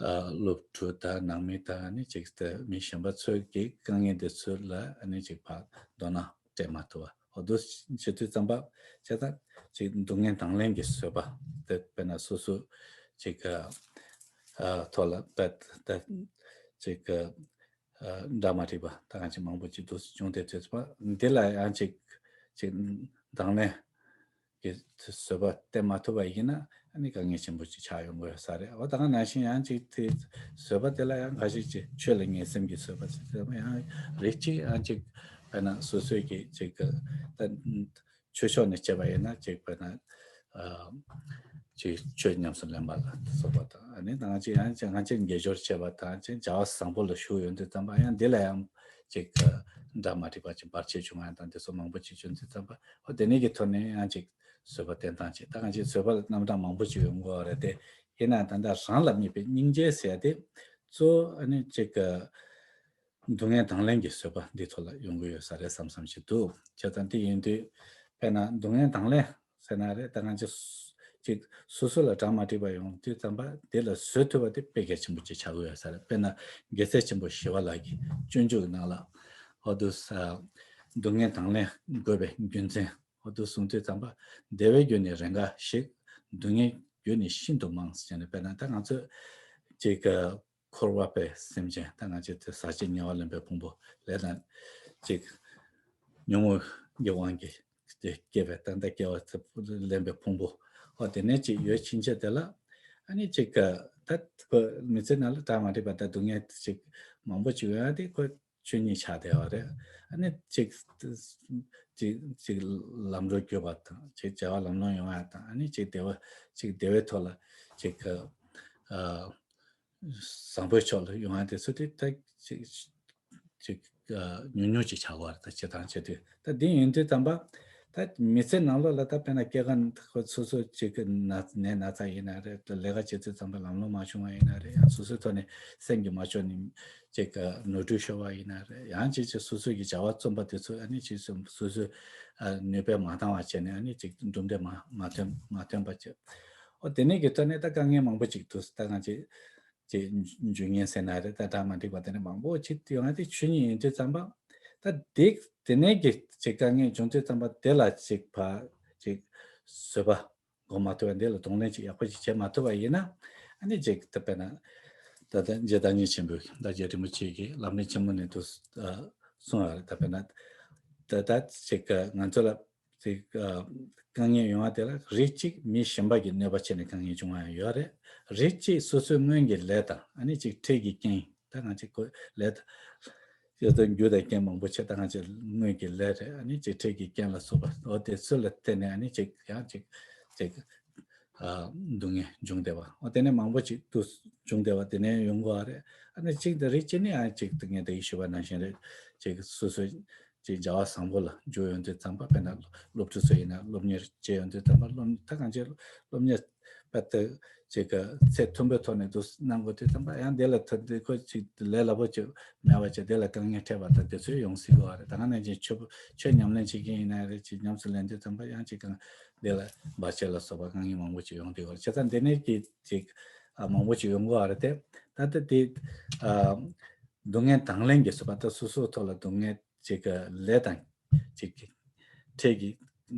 ཨ་སློབ་ཕྲུག་དང་ནང་མི་དང་། ཨ་ནི་ཅིག་ད་མི་གཞན་པ་ཚོའི་གི་དཀའ་ངལ་དེ་ཚོ་ལ་ཨ་ནི་ཅིག་ཕར་དོ་སྣང་སྤྲད་མ་ཐུབ་པ། འོ་དུ་བྱེད་དུས་ཙམ་པ། བྱས་ཙང་ཅིག་སྡུག་བསྔལ་དང་ལེན་གྱི་བཟོད་པ་དེ། དཔེར་ན་སོ་སོ་ཅིག་ཨ་ཐོག་ལ་ད་ད་ཅིག་ཨ་འདྲ་མ་འགྲིག་པ་ད་གང་ཅིག་མང་པོ་ཅིག་འདུག་བྱུང་སྟེ། དུས་ཙམ་པ་འདི་ལ་ཡང་ཅིག་ཅིག་དང་ལེན་གྱི་བཟོད་པ་བསྟེན་མ་ཐུབ་པ་ཡིན་ན། ཨ་ནི་དཀའ་ངལ་ཆེན་པོ་ཅིག་ཆགས་ཡོང་གི་ཡོད་ས་རེད། འོ་ད་ག་ནང་བཞིན་ཡང་ཅིག་དེ་བཟོད་པ་དེ་ལ་ཡང་འགའ་ཞིག་ཅིག་ཆོས་ལ་ངན་སེམས་ཀྱི་བཟོད་པ་ཟེར་ཡང་རིགས་གཅིག་ཡང་ཅིག་དཔེར་ན་སོ་སོའི་གི་ཅིག་ད་ ཆོས་ཕྱོགས་ནས་བྱས་པ་ཡིན་ན་ཅིག་དཔེར་ན་ཨ་ཅིག་ཆོས་ཉམས་སུ་ལེན་པ་ལ་སོགས་པ་དང་། ཨ་ནི་ང་ཅིག་ཡང་ཅིག་ང་ཅིག་དགེ་སྦྱོར་བྱས་པ་དང་ཅིག་བྱ་བ་བཟང་པོ་ལ་ཞུགས་ཡོང་དུས་ཙམ་པ་ཡང་འདི་ལ་ཡང་ཅིག་ཨ་འདྲ་མ་འགྲིག་པ་ཅིག་བར་ཆད་བྱུང་བ་དང་དེ་ཚོ་མང་པོ་ཅིག་བྱུང་དུས་ཙམ་པ་འོ་དེ་ནས་ཀྱི་ཐོག་ནས་ཡང་ཅིག་བཟོད་པ་བསྟེན་སྟངས་ཅིག་ད་ང་ཅིག་བཟོད་པ་ལ་རྣམ་གྲངས་མང་པོ་ཅིག་ཡོང་གི་ཡོད་རེད་དེ། ཡིན་ན་ད་ལྟ་རང་ལ་དམིགས་པའི་སྙིང་རྗེ་ཟེར་ཡ་དེ་གཙོ་བོ་ཨ་ནི་ཅིག་ཨ་སྡུག་བསྔལ་དང་ལེན་གྱི་བཟོད་པ་འདི་ཐོག་ལ་ཡོང་གི་ཡོད་ས་རེད་བསམ་བསམ་ཞིག་འདུག་བྱས་ཙང་དེ་ཡིན་དུས་དཔེར་ན་སྡུག་བསྔལ་དང་ལེན་ཟེར་ན་རེད། ད་ང་ཚོ་ཅིག་སོ་སོ་ལ་གྲ་མ་འགྲིག་པ་ཡོང་དུས་ཙམ་པ་དེ་ལ་བཟོད་ཐུབ་པ་དེ་དཔེ་གལ་ཆེན་པོ་ཅིག་ཆགས་ཀྱི་ཡོད་ས་རེད། དཔེར་ན་རྒྱལ་སྲས་ཆེན་པོ་ཞི་བ་ལྷ་གིས་སྤྱོད་འཇུག་ནང་ལ་འོ་དུ་ས་སྡུག་བསྔལ་དང་ལེན་དགོས་པའི་རྒྱུ་མཚན་འོ་དུ་གསུངས་དུས་ཙམ་པ་བདེ་བའི་རྒྱུ་ནི་རེས་འགའ་ཞིག་སྡུག་བསྔལ་རྒྱུ་ནི་ཤིན་ཏུ་མང་ཟེར་ནས། དཔེར་ན་ད་ང་ཚོ་ཅིག་འཁོར་བ་པའི་སེམས་ཅན་ད་ང་ཚོ་དེ་ཟག་བཅས་ཉེ་བར་ལེན་པའི་ཕུང་པོ་ལས་དང་ཅིག་ཉོན་མོངས་ཀྱི་དབང་གིས་དེ་སྐྱེས་པའི་ད་ལྟ་སྐྱེ་བ་ཚེ་ལེན་པའི་ཕུང་པོ་འོ་དེ་ནས་ཅིག་ཡོད་ཕྱིན་ཆད་དེ་ལ་ཨ་ནི་ཅིག་ད་ཁོ་མི་ཚེ་ནང་ལ་གྲ་མ་འགྲིག་པ་ད་སྡུག་བསྔལ་ཅིག་མང་པོ་ཅིག་ཡོད་ཡ་དེ་ཁོ་ཆོས་ཉིད་ཆགས་བསྡད་པ་རེད། ཨ་ནི་གཅིག་གཅིག་གཅིག་ལམ་འགྲོ་བསྐྱོད་པ་དང་གཅིག་བྱ་བ་ལམ་ལྷོང་ཡོང་ཡ་དང་ཨ་ནི་གཅིག་བདེ་བ་གཅིག་བདེ་བའི་ཐོག་ལ་གཅིག་ཨ་བཟང་པོའི་ཕྱོགས་ལ་ཡོང་ཡ་དེ་ཚོ་དེ་ད་གཅིག་གཅིག་ཉུང་ཉུང་ཅིག་ཆགས་པ་རེད། ད་བྱེད་སྟངས་བྱེད་དུས་ད་འདི་ཡིན་དུས་ཙམ་པ་ད་མི་ཚེ་ནང་ལོགས་ལ་ད་དཔེར་ན་སྐྱེ་རྒ་ན་འཆི་སོ་སོ་གཅིག་གི་ན་ནད་ན་ཚ་ཡིན་ན་རེད། ལས་ཀ་བྱེད་དུས་ཙམ་པ་ལམ་ལྷོང་མ་བྱུང་བ་ཡིན་ན་རེད། ཡང་སོ་སོའི་ཐོག་ནས་སེམས་ཀྱི་མ་ལྕོགས་ནས་ཅིག་ནོར་འཁྲུལ་ཤོར་བ་ཡིན་ན་རེད། ཡང་ཅིག་ཅིག་སོ་སོ་གི་བྱ་བ་རྩོམ་པ་དེ་ཚོ་ཨ་ནི་ཅིག་སོ་སོ་སོ་སོའི་ནུས་པས་མ་འདང་བ་བྱས་ནས་ཨ་ནི་ཅིག་གྲུབ་འབྲས་མ་མ་ཐོན་མ་ཐོན་པ་བྱས། ཨོ་དེ་ནས་ཀྱི་ཐོག་ནས་ད་དཀའ་ངལ་མང་པོ་ཅིག་འདུག་ད་གང་ཅིག་ཅིག་འཇུ་ཉེན་ཟེར་ན་རེད། ད་གྲ་མ་འགྲིག་པ་དེ་ནས་མང་པོ་ཅིག་ཡོང་ཡ་དེ་ཆོས་ཉིད་ཡིན་དུས་ཙམ་པ་ད་དེ་དེ་ནས་ཀྱི་ཅིག་དཀའ་ངལ་བྱུང་དུས་ཙམ་པ་དེ་ལ་ཅིག་ཕ་ཅིག་བཟོད་པ་སྒོམ་མ་ཐུབ་པ་འདི་ལ་གདོང་ལེན་ཅིག་ཡག་པོ་ཅིག་བྱེད་མ་ཐུབ་པ་ཡིན་ན་ཨ་ནི་ཅིག་ད་དཔེར་ན་ད་ལྟ་རྗེ་བདག་ཉིད་ཆེན་པོས་ད་རྗེ་རིན་པོ་ཆེ་གིས་ལམ་རིམ་ཆེན་མོ་ནས་དུ་གསུངས་པ་རེད། ད་དཔེར་ན་ད་ད་ཅིག་ང་ཚོ་ལ་ཅིག་དཀའ་ངལ་ཡོང་བ་དེ་ལ་རིགས་གཅིག་མི་གཞན་པ་གི་གནོད་པ་བྱས་ནས་དཀའ་ངལ་བྱུང་བ་ཡང་ཡོད་རེད། རིགས་གཅིག་སོ་སོའི་སྔོན་གྱི་ལས་དང་ཨ་ནི་ཅིག་འཕྲལ་གྱི་རྐྱེན་ད་ང་ཅིག་ཁོ་ལས་དང་། ཡོད་དོ་རྒྱུ་དང་རྐྱེན་མང་པོ་ཆེ་ད་ང་ཅིག་སྔོན་གྱི་ལས་རེད། ཨ་ནི་ཅིག་འཕྲལ་གྱི་རྐྱེན་ལ་སོགས་པ་འོ་དེ་ཚོ་ལ་བརྟེན་ནས་ཨ་ནི་ཅིག་ཡང་ཅིག་ཅིག་ཨ་སྡུག་བསྔལ་འབྱུང་བསྡད་པ་འོ་དེ་ནས་མང་པོ་ཅིག་ཏུ་འབྱུང་བསྡད་པ་དེ་ནས་ཡོང་གི་ཡོད་རེད། ཨ་ནི་ཅིག་དེ་རིགས་གཅིག་ནི་ཨ་ཅིག་དེ་ངས་དེ་ཡི་ཞུ་བ་ནང་བཞིན་རེད། ཅིག་སོ་སོའི་ཅིག་བྱ་བ་བཟང་པོ་ལ་འཇུག་ཡོང་དུས་ཙམ་པ་དཔེར་ན་སློབ་ཕྲུག་ཚོ་ཡིན་ན་སློབ་གཉེར་བྱེད་ཡོང་དུས་ཙམ་པ་སློབ་ད་གང་ཅིག་སློབ་གཉེར་པ་དེ་ཅིག་གི་ཚད་མཐོན་པོའི་ཐོག་ནས་འདུག་གནང་དགོས་དུས་ཙམ་པ་ཡང་དེ་ལ་ཐོན་དུས་ཁོ་ཅིག་ལས་སླ་པོ་ཅིག་མེད་པ་ཅིག་དེ་ལ་དཀའ་ངལ་འཕྲད་པ་དང་དེ་ཚོ་ཡོང་སྲིད་ཀྱི་ཡོད་རེད། ད་ག་ནང་བཞིན་ཆོས་ཆོས་ཉམས་ལེན་བྱེད་མཁན་ཡིན་ན་རེད། ཅིག་ཉམས་སུ་ལེན་དུས་ཙམ་པ་ཡང་ཅིག་གང་དེ་ལ་བར་ཆད་ལ་སོགས་པ་དཀའ་ངལ་མང་པོ་ཅིག་ཡོང་དུས་ཡོད་རེད། བྱས་ཙང་དེ་ནས་ཀྱི་ཅིག་ཨ་མང་པོ་ཅིག་ཡོང་གི་ཡོད་རེད་དེ། ད་ལྟ་དེ་ཨ་སྡུག་བསྔལ་དང་ལེན་གྱི་བཟོད་པ་ད་སོ་སོའི་ཐོག་ལ་སྡུག་བསྔལ་ཅིག་གི་ལས་དང་ཅིག་གི་འཕྲལ་གྱི་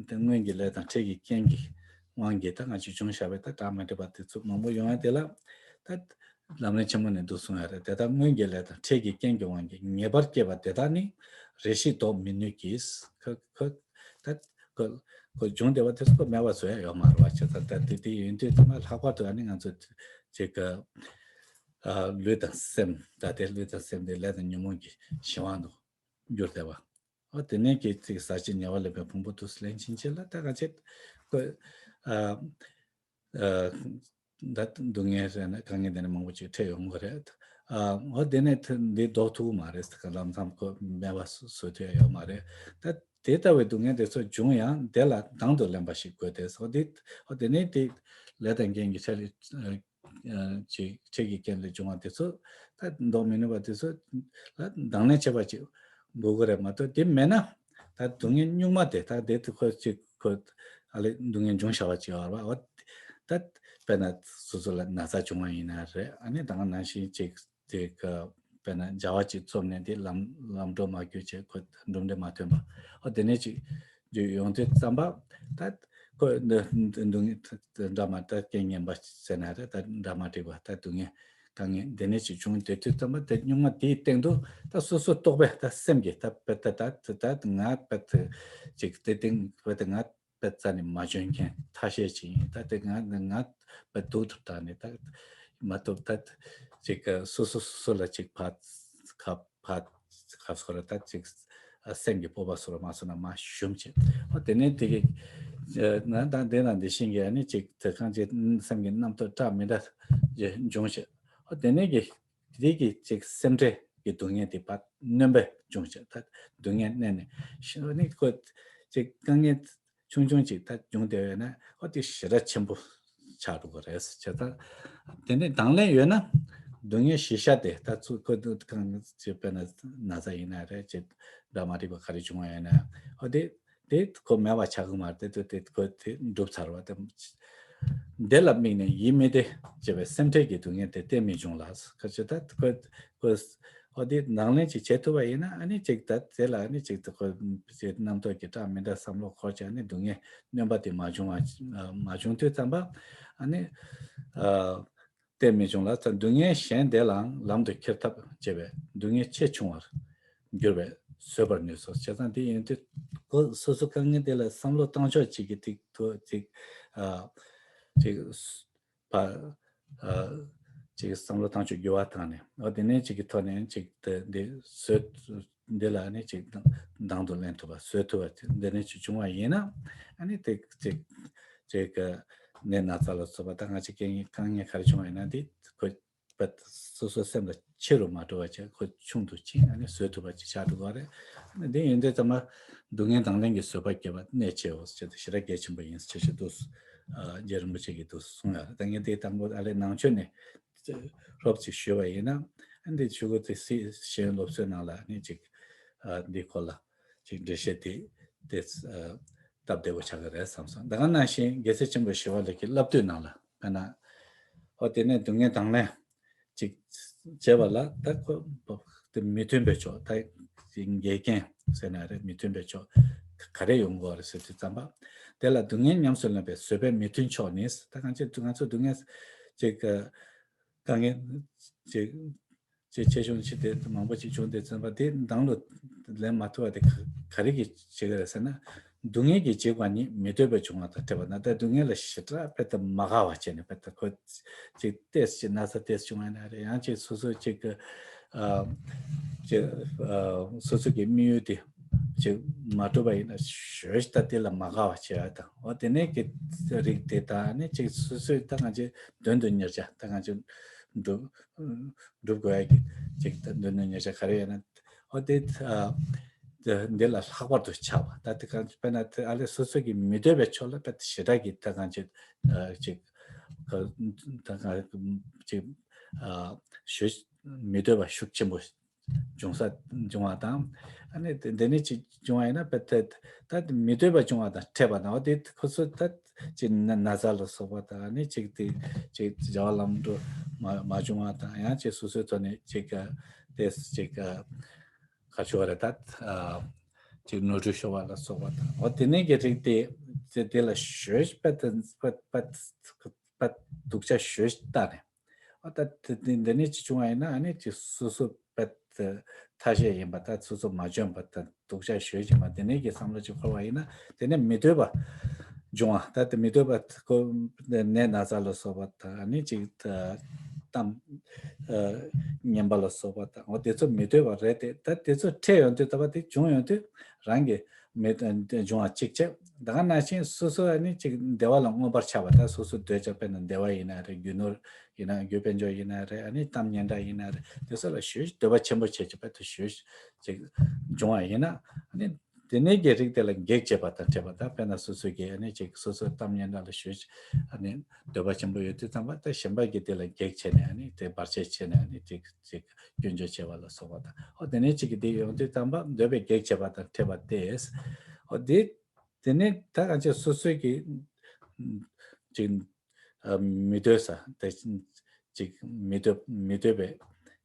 སྔོན་གྱི་ལས་དང་འཕྲལ་གྱི་རྐྱེན་གྱི་དབང་གིས་ད་ང་ཚོས་བྱུང་བཞག་པའི་ད་གྲ་མ་འགྲིག་པ་དེ་ཚོ་མང་པོ་ཡོང་ཡ་དེ་ལ་ད་ལམ་རིམ་ཆེན་མོ་ནས་འདུག་གསུངས་ཡ་རེད། དེ་དག་སྔོན་གྱི་ལས་དང་འཕྲལ་གྱི་རྐྱེན་གྱི་དབང་གིས་ངེས་པར་སྐྱེས་པ་དེ་དག་ནི་རེ་ཞིག་བཟློག་མི་ནུས་ཀྱི། ཁ་ཁ་ད་ཁོ་ཁོ་བྱུང་བསྡད་པ་དེ་ཚོ་མེད་པ་བཟོ་ཡ་ཡོད་མ་རེད་བ། བྱས་ཙང་ད་དེ་དེ་ཡིན་དུས་ད་ལྷག་པར་དུ་ཨ་ནི་ང་ཚོ་ཅིག་ག་ལུས་དང་སེམས་ད་དེ་ལུས་དང་སེམས་དེ་ལས་དང་ཉོན་མོངས་ཀྱི་ཞེན་དབང་དུ་གྱུར་བསྡད་པ། ཨོ་དེ་ནས་ཀྱི་ཅིག་ཟག་བཅས་ཉེ་བར་ལེན་པའི་ཕུང་པོ་དུ་ལེན་ཕྱིན་ཆད་ལ་ད་ག་ཚད་ཁོ་ཨ་ཨ་ད་སྡུག་བསྔལ་རེད་ན་དཀའ་ངལ་དེ་ནས་མང་པོ་ཅིག་འཕྲད་ཡོང་གི་རེད། ཨ་ཨོ་དེ་ནས་ཐ་འདི་ལྡོག་ཐུབ་ཀྱི་མ་རེད། ད་ག་ལམ་སང་ཁོ་མེད་པ་བཟོ་ཐུབ་ཡ་ཡོད་མ་རེད། ད་དེ་ལྟ་བུའི་སྡུག་བསྔལ་དེ་ཚོ་བྱུང་ཡང་དེ་ལ་དང་དུ་ལེན་པ་ཞིག་དགོས་ཏེ། ཨོ་དེ་ཨོ་དེ་ནས་དེ་ལས་དང་རྐྱེན་གྱི་ཆ་ལས། ཅིག་ཆོས་ཀྱི་རྐྱེན་ལས་བྱུང་བ་དེ་ཚོ་ད་ལྡོག་མི་ནུས་པ་དེ་ཚོ་ལ་དང་ལེན་བྱེད་པ་ཅིག་དགོས་ཀྱི་རེད་མ་གཏོགས། དེ་མེད་ན་ད་སྡུག་བསྔལ་གཉུག་མ་དེ་ད་དེ་དུ་ཁོ་ཅིག་ཁོ་ཨ་ལས་སྡུག་བསྔལ་འབྱུང་བྱ་བ་ཅིག་ཡོད་རེད་བ། ད་དཔེར་ན་སོ་སོ་ལ་ན་ཚ་བྱུང་བ་ཡིན་ན་རེད། ཨ་ནི་ད་ག་ནང་བཞིན་ཅིག་དེ་ག་དཔེར་ན་བྱ་བ་ཅིག་རྩོམ་ནས་དེ་ལམ་ལམ་འགྲོ་མ་གྱུར་བྱས་ཁོ་གྲུབ་འབྲས་མ་ཐོན་པ་ཨོ་དེ་ནས་ཅིག་རྒྱུ་ཡོང་དུས་ཙམ་པ་ད་ཁོ་འདི་འདི་འདྲ་མ་ད་རྐྱེན་ངན་པ་ཟེར་ན་རེད། ད་འདྲ་མ་འགྲིག་པ་ད་སྡུག་བསྔལ་དཀའ་ངལ་འདི་ནས་ཅིག་བྱུང་དེ་དུས་ཙམ་པ་དེ་གཉུག་མ་དེའི་སྟེང་དུ་ད་སོ་སོ་རྟོག་པས་ད་སེམས་ཀྱིས་ད་དཔེ་ད་ད་ད་ང་དཔེ་ད་ཅིག་དེ་སྟེང་དཔེ་ད་ང་དཔེ་རྩ་ནས་མ་འཇོན་མཁན་ཐ་ཤལ་ཅིག་ཡིན། ད་དེ་ང་ང་དཔེ་སྡུག་ཏུ་བཏང་ནས་ད་མ་གཏོགས་ད་ཅིག་སོ་སོ་སོ་སོ་ལ་ཅིག་ཕར་ཁ་ཕར་ཁ་སོ་ར་ད་ཅིག་ ཨ་སེམས་ཀྱི་སྤོབས་པ་སོགས་ལ་མ་སོང་ན་མ་ཞུམ་བྱེད། ཨོ་དེ་ནས་དེ་གི་ཨ་ན་ད་དེ་ན་འདི་བཞིན་གྱི་ཨ་ནི་ཅིག་དེ་གང་ཅིག་སེམས་ཀྱི་རྣམ་རྟོག་བཀྲག་མི་འདྲ་འབྱུང་བྱེད། ཨོ་དེ་ནས་ཀྱི་དེ་གི་ཅིག་སེམས་ཁྲལ་གྱི་སྡུག་བསྔལ་དེ་ཕར་སྣོན་པ་འབྱུང་བྱེད། ད་སྡུག་བསྔལ་བསྣན་ནས་ཤི་ནི་ཁོ་ཅིག་དཀའ་ངལ་ཆུང་ཆུང་ཅིག་ད་བྱུང་བསྡད་ཡོད་ན་ཨོ་དེ་ཞེ་དྲག་ཆེན་པོ་ཆགས་འགྲོ་གི་རེད་ཟེར་བྱས། ད་དེ་ནས་དང་ལེན་ཡོད་ན་སྡུག་བསྔལ་ཞི་ཤ་དེ་ད་ཚུར་ཁོ་དུ་གང་ཅི་དཔེར་ན་ན་ཚ་ཡིན་ན་རེད། ཅིག་འདྲ་མ་འགྲིག་པ་ག་རེ་བྱུང་བ་ཡོད་ན་ཨོ་དེ་དེ་ཁོ་མེད་པ་ཆགས་གི་མ་རེད། དེ་དེ་ཁོ་དེ་འགྲུབ་ཚར་བ་དེ་དེ་ལ་དམིགས་ནས་ཡིད་མི་བདེ་ཅེས་པའི་སེམས་ཁྲལ་གྱི་སྡུག་བསྔལ་དེ་གཏན་མི་འབྱུང་ལ་ཁ་ཅིག་ད་ཁོ་ཁོ་ཨོ་དེ་ནང་ལེན་ཅིག་བྱེད་ཐུབ་པ་ཡིན་ན་ཨ་ནི་ཅིག་ད་དེ་ལ་ཨ་ནི་ཅིག་ད་ཁོ་ཅིག་རྣམ་རྟོག་གི་བཀྲག་མི་འདྲ་བསམ་བློ་འཁོར་ཅིག་ཨ་ནི་སྡུག་བསྔལ་སྣོན་པ་དེ་མ་བྱུང་བ་མ་བྱུང་དུས་ཙམ་པ་ཨ་ནི་ཨ་གཏན་མི་འབྱུང་ལ། སྡུག་བསྔལ་གཞན་དེ་ལའང་ལམ་དུ་ཁྱེར་ཐབས་བྱེད་པས་སྡུག་བསྔལ་ཆེས་ཆུང་བར་འགྱུར་བས་བཟོད་པར་ནུས་སོ། བྱས་ཙང་དེ་ཡིན་དུས་ཁོ་སོ་སོ་དཀའ་ངལ་དེ་ལ་བསམ་བློ་བཏང་ཕྱོགས་གཅིག་གི་ཐིག་ཐོ་གཅིག་ཨ་གཅིག་བ་ཨ་གཅིག་བསམ་བློ་བཏང་ཕྱོགས་འགྱུར་བ་བཏང་ནས་ཨོ་དེ་ནས་གཅིག་གི་ཐོག་ནས་གཅིག་དེ་འདི་བཟོད་འདི་ལ་ནི་གཅིག་དང་དང་དུ་ལེན་ཐུབ་པ་བཟོད་ཐུབ་པ་འདི་ནས་གཅིག་བྱུང་བ་ཡིན་ན་ཨ་ནི་དེ་གཅིག་གཅིག་གི་ནད་ན་ཚ་ལ་སོགས་པ་ད་ང་གཅིག་དཀའ་ངལ་དཀའ་ངལ་ག་རེ་བྱུང་བ་ཡིན་ན་འདི་ཁོ་པ་སོ་སོའི་སེམས་ལ་ཆེ་རུ་མ་འགྲོ་བ་བྱས་ཁོ་ཆུང་དུ་ཕྱིན་ཨ་ནི་བཟོད་ཐུབ་པ་ཅིག་ཆགས་འགྲོ་གི་རེད། འདི་ཡིན་དུས་ཙམ་པ་སྡུག་བསྔལ་དང་ལེན་གྱི་བཟོད་པ་སྐྱེ་བ་གནད་ཆེའོ་ཞེས་ཞེ་དྲག་གལ་ཆེན་པོ་ཡིན་ཞེས་ཞེས་འདུག་ཨ་རྗེ་རིན་པོ་ཆེ་གིས་འདུག་གསུངས་ཡོད་རེད། ད་ངས་འདི་དང་པོ་ཨ་ལས་ནང་ཆོས་ནས་རོབ་ཅིག་ཞུས་པ་ཡིན་ན་ཨ་འདི་ཆུ་གུ་དེ་སི་ཤེས་ཡོན་སློབ་གསོའི་ནང་ལ་ནི་ཅིག་ཨ་འདི་སྐོར་ལ་ཅིག་འགྲེལ་བཤད་དེ་དེ་ཨ་སྟབས་བདེ་པོ་ཆགས་ཀྱི་རེད་བསམ་སོང་། ད་ག་ནང་བཞིན་རྒྱལ་སྲས་ཆེན་པོ་ཞི་བ་ལྷ་གི་བསླབ་བཏུས་ནང་ལ་དཔེར་ན་ཨོ་དེ་ནས་སྡུག་བསྔལ་དང་ལེན་ཅིག་བྱས་པ་ལ་ད་ཁོ་དེ་མི་མཐུན་པའི་ཕྱོགས་ད་འགལ་རྐྱེན་ཟེར་ན་རེད། མི་མཐུན་པའི་ཕྱོགས་ག་རེ་ཡོང་དགོས་རེད་ཟེར་དུས་ཙམ་པ་དེ་ལ་སྡུག་བསྔལ་ཉམས་སུ་ལེན་པའི་བཟོད་པའི་མི་མཐུན་ཕྱོགས་ནི་ད་གང་ཅི་ང་ཚོ་སྡུག་བསྔལ་ཅིག་དཀའ་ངལ་ཅིག་ཅིག་ཆེ་ཆུང་ཅིག་དེ་མང་པོ་ཅིག་བྱུང་དེ་ཙམ་པ་དེ་ནང་ལ་ལེན་མ་ཐུབ་པ་དེ་ག་ག་རེ་གི་བྱེད་ཀྱི་རེད་ཟེར་ན། སྡུག་བསྔལ་གྱི་བྱེད་པ་ནི་མི་འདོད་པའི་བྱུང་བ་དང་འཕྲད་པ་ན་ད་སྡུག་བསྔལ་ལ་ཞེ་དྲག་དཔེ་ད་མ་དགའ་བ་བྱས་ནས་དཔེ་ད་ཁོ་ཅིག་ཏོག་ཙམ་ན་ཚ་ཏོག་ཙམ་བྱུང་བ་ན་རེད། ཡང་ཅིག་སོ་སོ་ཅིག་གི་ཨ་ཅིག་ཨ་སོ་སོ་གི་དམིགས་ཡུལ་དེ་ཅིག་མ་འགྲུབ་པ་ཡིན་ན་ཞོལ་ད་དེ་ལ་མ་དགའ་བ་བྱས་པ་དང་འོ་དེ་ནས་ཀྱི་རིགས་དེ་ད་ནི་ཅིག་སོ་སོས་ད་ང་ཅིག་དོན་དུ་གཉེར་བྱ་ད་ང་ཅིག་འགྲུབ། སྒྲུབ་དགོས་ཡ་གི་ཅིག་ད་འདོད་ནུས་ཉེར་བཞག་ག་རེ་ཡོད་ན། ཨོ་དེ་ཨ་དེ་འདི་ལ་ལྷག་པར་དུ་ཆགས་པ་ད་དེ་གང་དཔེར་ན་དེ་ཨ་ལས་སོ་སོ་གི་མི་འདོད་པའི་ཕྱོགས་ལ་དཔེ་ཞེ་དྲག་གི་ད་གང་ཅིག་ཨ་ཅིག་ག་ད་གང་ཅིག་ཨ་ཞུ་མི་འདོད་པ་ཤུགས་ཆེན་པོ་འབྱུང་ས་འབྱུང་བ་དང་། ཨ་ནི་དེ་འདི་ནི་ཅིག་བྱུང་བ་ཡིན་ན་དཔེ་ད་ད་མི་འདོད་པ་བྱུང་བ་དང་འཕྲད་པ་དང་ཨོ་དེ་ཁོ་ཚོ་ད་ཅིག་ན་ན་ཚ་ལ་སོགས་པ་དང་ཨ་ནི་ཅིག་དེ་ཅིག་བྱ་བ་ལམ་འགྲོ་མ་མ་བྱུང་བ་དང་ཡང་ཅིག་སོ་སོའི་ཐོག་ནས་ཅིག་དེ་ཅིག་ག་ཆོག་རེད་ད་ཅིག་ནོར་འཁྲུལ་ཤོར་བ་ལ་སོགས་པ་དང་ཨོ་དེ་ནས་ཀྱི་རིགས་དེ་དེ་དེ་ལ་ཞོད་པ་དང་པ་པ་པ་སྡུག་ཅག་ཞོད་ལྟ་ནས། ཨ་ད་དེ་དེ་འདི་ནས་ཅི་བྱུང་བ་ཡིན་ན་ཨ་ནི་ཅི་སོ་སོ་པད་ཐ་ཤལ་ཡིན་པ་ད་སོ་སོ་མ་འཇོན་པ་ད་སྡུག་ཅག་ཞོལ་ཡིན་པ་དེ་ནས་ཀྱི་བསམ་བློ་ཅིག་འཁོར་བ་ཡིན་ན་དེ་ནས་མི་འདོད་པ་འབྱུང་བ་ད་དེ་མི་འདོད་པ་ཁོ་ནད་ན་ཚ་ལ་སོགས་པ་ད་ཨ་ནི་ཅིག་གཏམ་ངན་པ་ལ་སོགས་པ་ད་འོ་དེ་ཚོ་མི་འདོད་པ་རེད་དེ་ད་དེ་ཚོ་འཕྲད་ཡོང་དུས་ད་པ་དེ་བྱུང་ཡོང་དུས་རང་གི་མི་འབྱུང་བ་གཅིག་བྱས། ད་ག་ནང་བཞིན་སོ་སོ་ཨ་ནི་ཅིག་བདེ་བ་ལ་མངོན་པར་ཆགས་པ་ད་སོ་སོ་འདོད་ཆགས་དཔེར་ན་བདེ་བ་ཡིན་ན་རེད། རྒྱུ་ནོར་ཡིན་ན་རྒྱུ་དཔལ་འབྱོར་ཡིན་ན་རེད། ཨ་ནི་གཏམ་སྙན་གྲགས་ཡིན་ན་རེད། དེ་ཚོ་ལ་ཞོལ་འདོད་པ་ཆེན་པོ་བྱས་ཀྱི་བར་དུ་ཞོལ་ཅིག་འབྱུང་བ་ཡིན་ན་ཨ་ནི་དེ་ནས་ཀྱི་རིགས་དེ་ལ་གེགས་བྱེད་པ་དང་འཕྲད་པ་ད་དཔེར་ན་སོ་སོ་གིས་ཨ་ནི་ཅིག་སོ་སོའི་གཏམ་སྙན་གྲགས་ལ་ཞོལ་ཨ་ནི་འདོད་པ་ཆེན་པོ་ཡོད་དུས་ཙམ་པ་ད་གཞན་པ་གིས་དེ་ལ་གེགས་བྱས་ནས་ཨ་ནི་དེ་བར་ཆད་བྱས་ནས་ཨ་ནི་ཅིག་ཅིག་སྐྱོན་བརྗོད་བྱས་པ་ལ་སོགས་པ་དང་ཨོ་དེ་ནས་ཅིག་གིས་དེ་ཡོང་དུས་ཙམ་པ་འདོད་པའི་གེགས་བྱེད་པ་དང་འཕྲད་པ་སྟེ། ཨོ་དེ་དེ་ནས་ད་གང་ཅི་སོ་སོའི་གི་ཅིག་མི་འདོད་ས་དེ་ཅིག་མི་འདོད་མི་འདོད་པའི་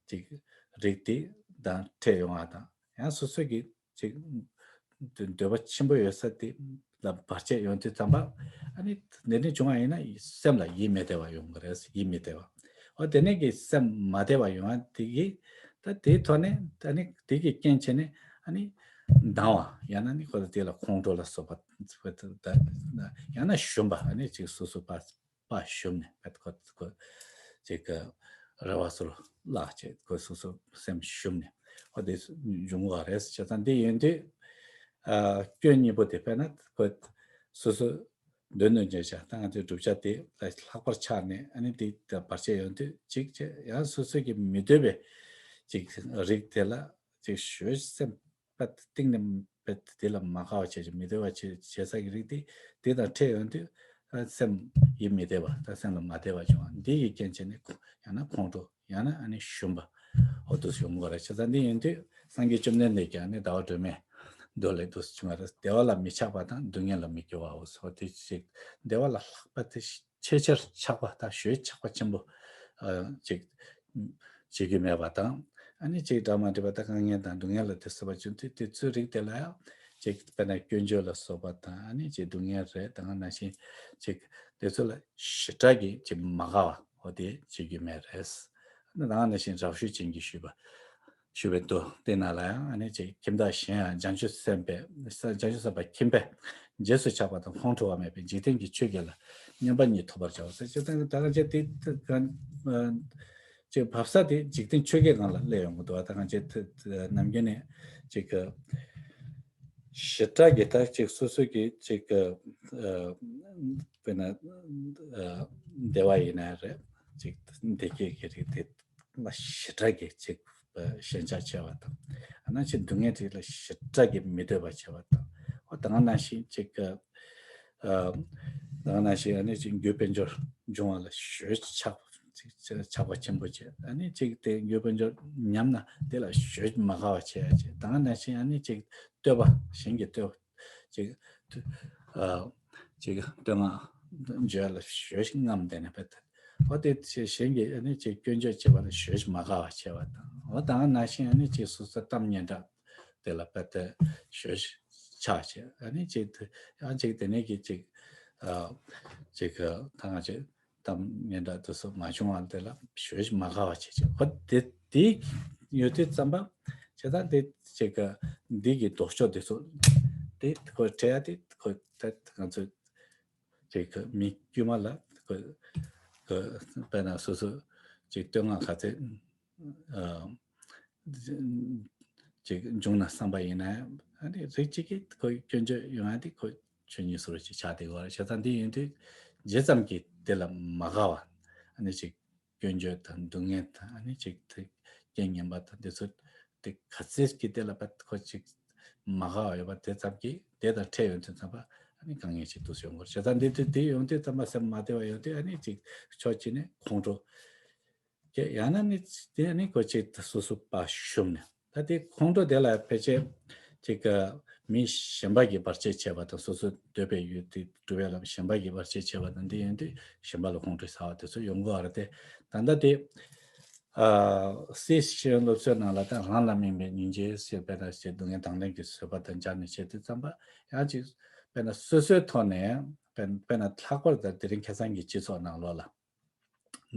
ཅིག་རིགས་དེ་དང་འཕྲད་ཡོང་བ་དང་ཡང་སོ་སོའི་གི་ཅིག་འདོད་པ་ཆེན་པོ་ཡོད་ས་དེ་ལ་བར་ཆད་ཡོང་དུས་ཙམ་པ་ཨ་ནི་དེ་འདྲ་བྱུང་བ་ཡིན་ན་སེམས་ལ་ཡིད་མི་བདེ་བ་ཡོང་གི་རེད། ཡིད་མི་བདེ་བ་ཨོ་དེ་ནས་གི་སེམས་མ་བདེ་བ་ཡོང་བ་དེ་གི་ད་དེའི་ཐོག་ནས་ད་ནི་དེ་གི་རྐྱེན་བྱས་ནས་ཨ་ནི་སྡང་བ་ཡང་ན་ནི་ཁོ་ལ་དེ་ལ་ཁོང་ཁྲོ་ལ་སོགས་པ་ད་ཡང་ན་ཞུམ་པ་ཨ་ནི་ཅིག་སོ་སོ་པ་པ་ཞུམ་ནས་ཁོ་ཁོ་ཅིག་གི་རེ་བ་ཚུར་བརླག་བྱས་ཁོ་སོ་སོ་སེམས་ཞུམ་ནས་ ཨོ་དེ་འབྱུང་བ་རེད། བྱས་ཙང་འདི་ཡིན་དུས་ཨ་སྐྱོན་གཉིས་པོ་དེ་དཔེར་ན་ཁོ་སོ་སོ་འདོད་ནུས་འཇལ་བྱ་ད་ང་ཚོའི་བསྒྲུབ་བྱ་དེ་ལ་ལྷག་པར་ཆགས་ནས་ཨ་ནི་དེ་བར་ཆད་ཡོང་དུས་གཅིག་བྱས་ཡང་སོ་སོ་གི་མི་འདོད་པའི་གཅིག་རིགས་དེ་ལ་གཅིག་ཞོལ་སེམས་པ་གཏིང་ནས་དཔེ་དེ་ལ་མ་དགའ་བ་བྱས་ཀྱི་མི་བདེ་བ་བྱེད་བྱེད་ས་ཀྱི་རིགས་དེ་དེ་དང་འཕྲད་ཡོང་དུས་ཨ་སེམས་ཡིད་མི་བདེ་བ་ད་སེམས་ལ་མ་བདེ་བ་བྱུང་བ་འདི་ཡི་རྐྱེན་བྱས་ནས་ཁོ་ཡང་ན་ཁོང་ཁྲོ་ཡང་ན་ཨ་ནི་ཞུམ་པ་འོ་དུ་ཞུམ་དགོས་རེད། བྱས་ཙང་འདི་ཡིན་དུས་སངས་རྒྱས་བཅོམ་ལྡན་འདས་ཀྱིས་ཨ་ནི་ཟླ་བ་སྒྲོལ་མའི་མདོ་ལས་དུ་བྱུང་བ་རེད། བདེ་བ་ལ་མི་ཆགས་པ་དང་སྡུག་བསྔལ་ལ་མི་སྐྱོ་བའོ། འོ་དེ་ཞིག་བདེ་བ་ལ་ལྷག་པ་དེ་ཆེས་ཆེར་ཆགས་པ་དང་ཞོལ་ཆགས་པ་ཆེན་པོ་ཨ་ཅིག་བྱེད་རྒྱུ་མེད་པ་དང་ཨ་ནི་ཅིག་སྒྲ་མ་འགྲིག་པ་དང་དཀའ་ངལ་དང་སྡུག་བསྔལ་ལ་དེ་སོགས་པ་བྱུང་དུས་དེ་ཚོའི་རིགས་དེ་ལ་ཡང་ཅིག་དཔེར་ན་སྐྱོན་བརྗོད་ལ་སོགས་པ་དང་ཨ་ནི་ཅིག་སྡུག་བསྔལ་རེད། ད་ག་ནང་བཞིན་ཅིག་དེ་ཚོ་ལ་ཞེ་དྲག་གི་ཅིག་མ་དགའ་བ་འོ་དེ་བྱེད་རྒྱུ་མེད་རེད། ད་ག་ནང་བཞིན་རབ་ཞུས་ཅན་གྱིས་ཞུས་པ། ཞུ་བའི་མདོ་དེ་ནང་ལ་ཡང་ཨ་ནི་ཅིག་ཁྱིམ་བདག་གཞན་ཡང་བྱང་ཆུབ་སེམས་དཔའི་བྱང་ཆུབ་སེམས་དཔའ་ཁྱིམ་པས་རྗེས་སུ་ཆགས་པ་དང་ཁོང་ཁྲོ་བ་མེད་པའི་འཇིག་རྟེན་གྱི་ཆོས་བརྒྱད་ལ་མཉམ་པ་ཉིད་ཐོབ་པར་བྱའོ་ཟེར་ཅིག་ད་གང་ཅི་དེ་གང་ཅིག་བབས་ས་དེ་འཇིག་རྟེན་ཆོས་བརྒྱད་སྒང་ལ་སླེབས་ཡོང་གི་འདུག་ད་གང་ཅི་ནམ་རྒྱུན་ནས་ཅིག་ཞེ་དྲག་གི་ད་ཅིག་སོ་སོ་གི་ཅིག་དཔེར་ན་བདེ་བ་ཡིན་ན་རེད་ཅིག་བདེ་སྐྱིད་ཀྱི་རིགས་དེ། ལ་ཞེ་དྲག་གི་ཅིག་ཞེན་ཆགས་ཆེ་བ་དང་། ཨ་ནང་བཞིན་སྡུག་བསྔལ་དེ་ལ་ཞེ་དྲག་གི་མི་འདོད་པ་ཆེ་བ་དང་། འོ་ད་ག་ནང་བཞིན་ཅིག་ཨ་ད་ག་ནང་བཞིན་ཨ་ནི་ཅིག་རྒྱུ་དཔལ་འབྱོར་འབྱུང་བ་ལ་ཞེན་ཆགས་ཆགས་པ་ཆེན་པོ་བྱེད། ཨ་ནི་ཅིག་དེ་རྒྱུ་དཔལ་འབྱོར་ཉམས་ན་དེ་ལ་ཞེན་མ་དགའ་བ་བྱེད་ཡ་བྱེད། ད་ག་ནང་བཞིན་ཨ་ནི་ཅིག་བསྟོད་པ་གཞན་གྱི་བསྟོད་པ་ཅིག་ཨ་ཅིག་བསྟོད་བསྔགས་བརྗོད་ལ་ཞེན་རྔམ་དེ་ནས་བེད། འོ་དེ་ཚེ་གཞན་གྱིས་ཨ་ནི་ཅིག་སྐྱོན་བརྗོད་བྱེད་པ་ལ་ཞེན་མ་དགའ་བ་བྱེད་པ་དང་། འོ་ད་ག་ནང་བཞིན་ཨ་ནི་ཅིག་སོ་སོ་གཏམ་སྙན་གྲགས་དེ་ལ་བེད་དེ་ཞེན་ཆགས་བྱེད། ཨ་ནི་ཅིག་དེ་ཡང་ཅིག་དེ་ནས་ཀྱི་ཅིག་ཨ་ཅིག་ད་ག་ཅིག་གཏམ་སྙན་གྲགས་དེ་ཚོ་མ་བྱུང་བ་དེ་ལ་ཞེན་མ་དགའ་བ་བྱེད་བྱེད། འོ་དེ་དེ་ཡོད་དུས་ཙམ་པ་བྱས་ཙང་དེ་ཅིག་འདི་གི་ལྡོག་ཕྱོགས་དེ་ཚོ་དེ་ཁོ་འཕྲད་ཡ་དེ་ཁོ་ད་ང་ཚོ་ཅིག་མི་དཀྱུས་མ་ལ་ཁོ་ཁོ་དཔེར་ན་སོ་སོ་ཅིག་བསྟོད་བསྔགས་ག་ཚད་ཨ་ཅིག་འབྱུང་ན་བསམ་པ་ཡིན་ན་ཨ་ནི་རིགས་གཅིག་གིས་ཁོ་སྐྱོན་བརྗོད་ཡོང་ཡ་དེ་ཁོ་ཆོས་ཉིད་སོར་ཅིག་ཆགས་བསྡད་ཡོད་རེད། བྱས་ཙང་འདི་ཡིན་དུས་ཇི་ཙམ་གྱིས་དེ་ལ་མ་དགའ་བ་ཨ་ནི་ཅིག་སྐྱོན་བརྗོད་དང་སྡུག་བསྔལ་དང་ཨ་ནི་ཅིག་དེ་རྐྱེན་ངན་པ་དང་དེ་ཚོ་དེ་ག་ཚད་ཀྱི་དེ་ལ་བ་ཁོ་ཅིག་མ་དགའ་བ་ཡོད་པ་དེ་ཙམ་གྱིས་དེ་དང་འཕྲད་ཡོང་དུས་ཙམ་པ་ཨ་ནི་དཀའ་ངལ་ཅིག་འདུག་སེ་ཡོང་གི་རེད། བྱས་ཙང་འདི་དུས་དེ་ཡོང་དུས་ཙམ་པ་སེམས་མ་བདེ་བ་ཡོང་དུས་ཨ་ནི་ཅིག་ཕྱོགས་གཅིག་ནས་ཁོང་ཁྲོ་སྐྱེ་ཡང་ན་ནི་དེ་ནི་ཁོ་ཅིག་སོ་སོ་པ་ཞུམ་ནས་ད་དེ་ཁོང་ཁྲོ་དེ་ལ་ཕལ་ཆེར་ཅིག་མི་གཞན་པ་གིས་བར་ཆད་བྱས་པ་དང་སོ་སོ་འདོད་པའི་ཡུལ་དེ་སྒྲུབ་པའི་ལམ་གཞན་པ་གིས་བར་ཆད་བྱས་པ་དང་འདི་ཡིན་དུས་གཞན་པ་ལ་ཁོང་ཁྲོ་ཟ་བ་དེ་ཚོ་ཡོང་གི་ཡོད་རེད་དེ། ད་ལྟ་དེ་ཨ་སྲིད་ཞི་བའི་སློབ་གསོའི་ནང་ལ་ད་རང་ལ་དམིགས་པའི་སྙིང་རྗེ་ཞེས་དཔེར་ན་ཞེས་སྡུག་བསྔལ་དང་ལྡན་གྱི་བཟོད་པ་དང་སྦྱར་ནས་བཤད་དུས་ཙམ་པ་ཡང་ཅིག་དཔེར་ན་སོ་སོའི་ཐོག་ནས་དཔེར་དཔེར་ན་ལྷག་པར་དུ་དེ་རིང་ཁ་སང་གི་སྤྱི་ཚོགས་ནང་ལོགས་ལ།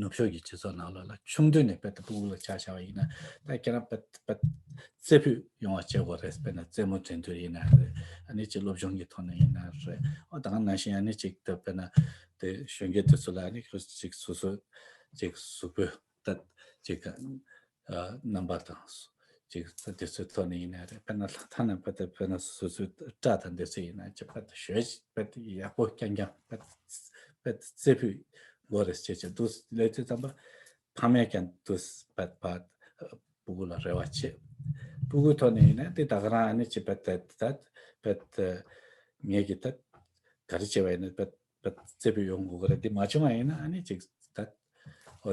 ནུབ་ཕྱོགས་ཀྱི་སྤྱི་ཚོགས་ནང་ལོགས་ལ་ཆུང་དུས་ནས་དཔེ་ད་སྤུ་གུ་ལ་ཆ་བཞག་པ་ཡིན་ན་ད་ཁྱེད་རང་དཔེ་དཔེ་རྩེ་ཕུད་ཡོང་བ་བྱེད་དགོས་རེད། དཔེར་ན་རྩེད་མོ་འགྲན་བསྡུར་ཡིན་ན་རེད། ཨ་ནི་ཅིག་སློབ་སྦྱོང་གི་ཐོག་ནས་ཡིན་ན་རེད། འོ་ད་ག་ནང་བཞིན་ཨ་ནི་ཅིག་ད་དཔེར་ན་དེ་གཞོན་སྐྱེས་དེ་ཚོ་ལ་ཨ་ནི་ཁོ་ཅིག་སོ་སོ་ཅིག་གཟུགས་པོའི་ད་ཅིག་ཨ་རྣམ་པ་དང་ཅིག་དེ་ཚོའི་ཐོག་ནས་ཡིན་ན་རེད། དཔེར་ན་ལྷག་ཐ་ན་དཔེ་ད་དཔེར་ན་སོ་སོའི་སྐྲ་དང་དེ་ཚོ་ཡིན་ན་ཅིག་དཔེ་ད་ཞོལ་དཔེ་ད་ཡག་པོ་རྐྱང་རྐྱང་དཔེ་དཔེ་རྩེ་ཕུད་དགོས་རེད་ཅེས་ཅིག་འདུག་ལས་དུས་ཙམ་པ། ཕ་མས་ཀྱང་དུ་བད་བད་སྤུ་གུ་ལ་རེ་བ་བྱེད། སྤུ་གུའི་ཐོག་ནས་ཡིན་ན་དེ་ད་ག་རང་ཨ་ནི་ཅི་བད་དད་དད་བད་ངེད་ཀྱི་དད་ག་རེ་བྱས་པ་ཡིན་ན་བད་བད་རྩེ་ཕུད་ཡོང་དགོས་ཀྱི་རེད། འདི་མ་བྱུང་བ་ཡིན་ན་ཨ་ནི་ཅིག་དད་འོ་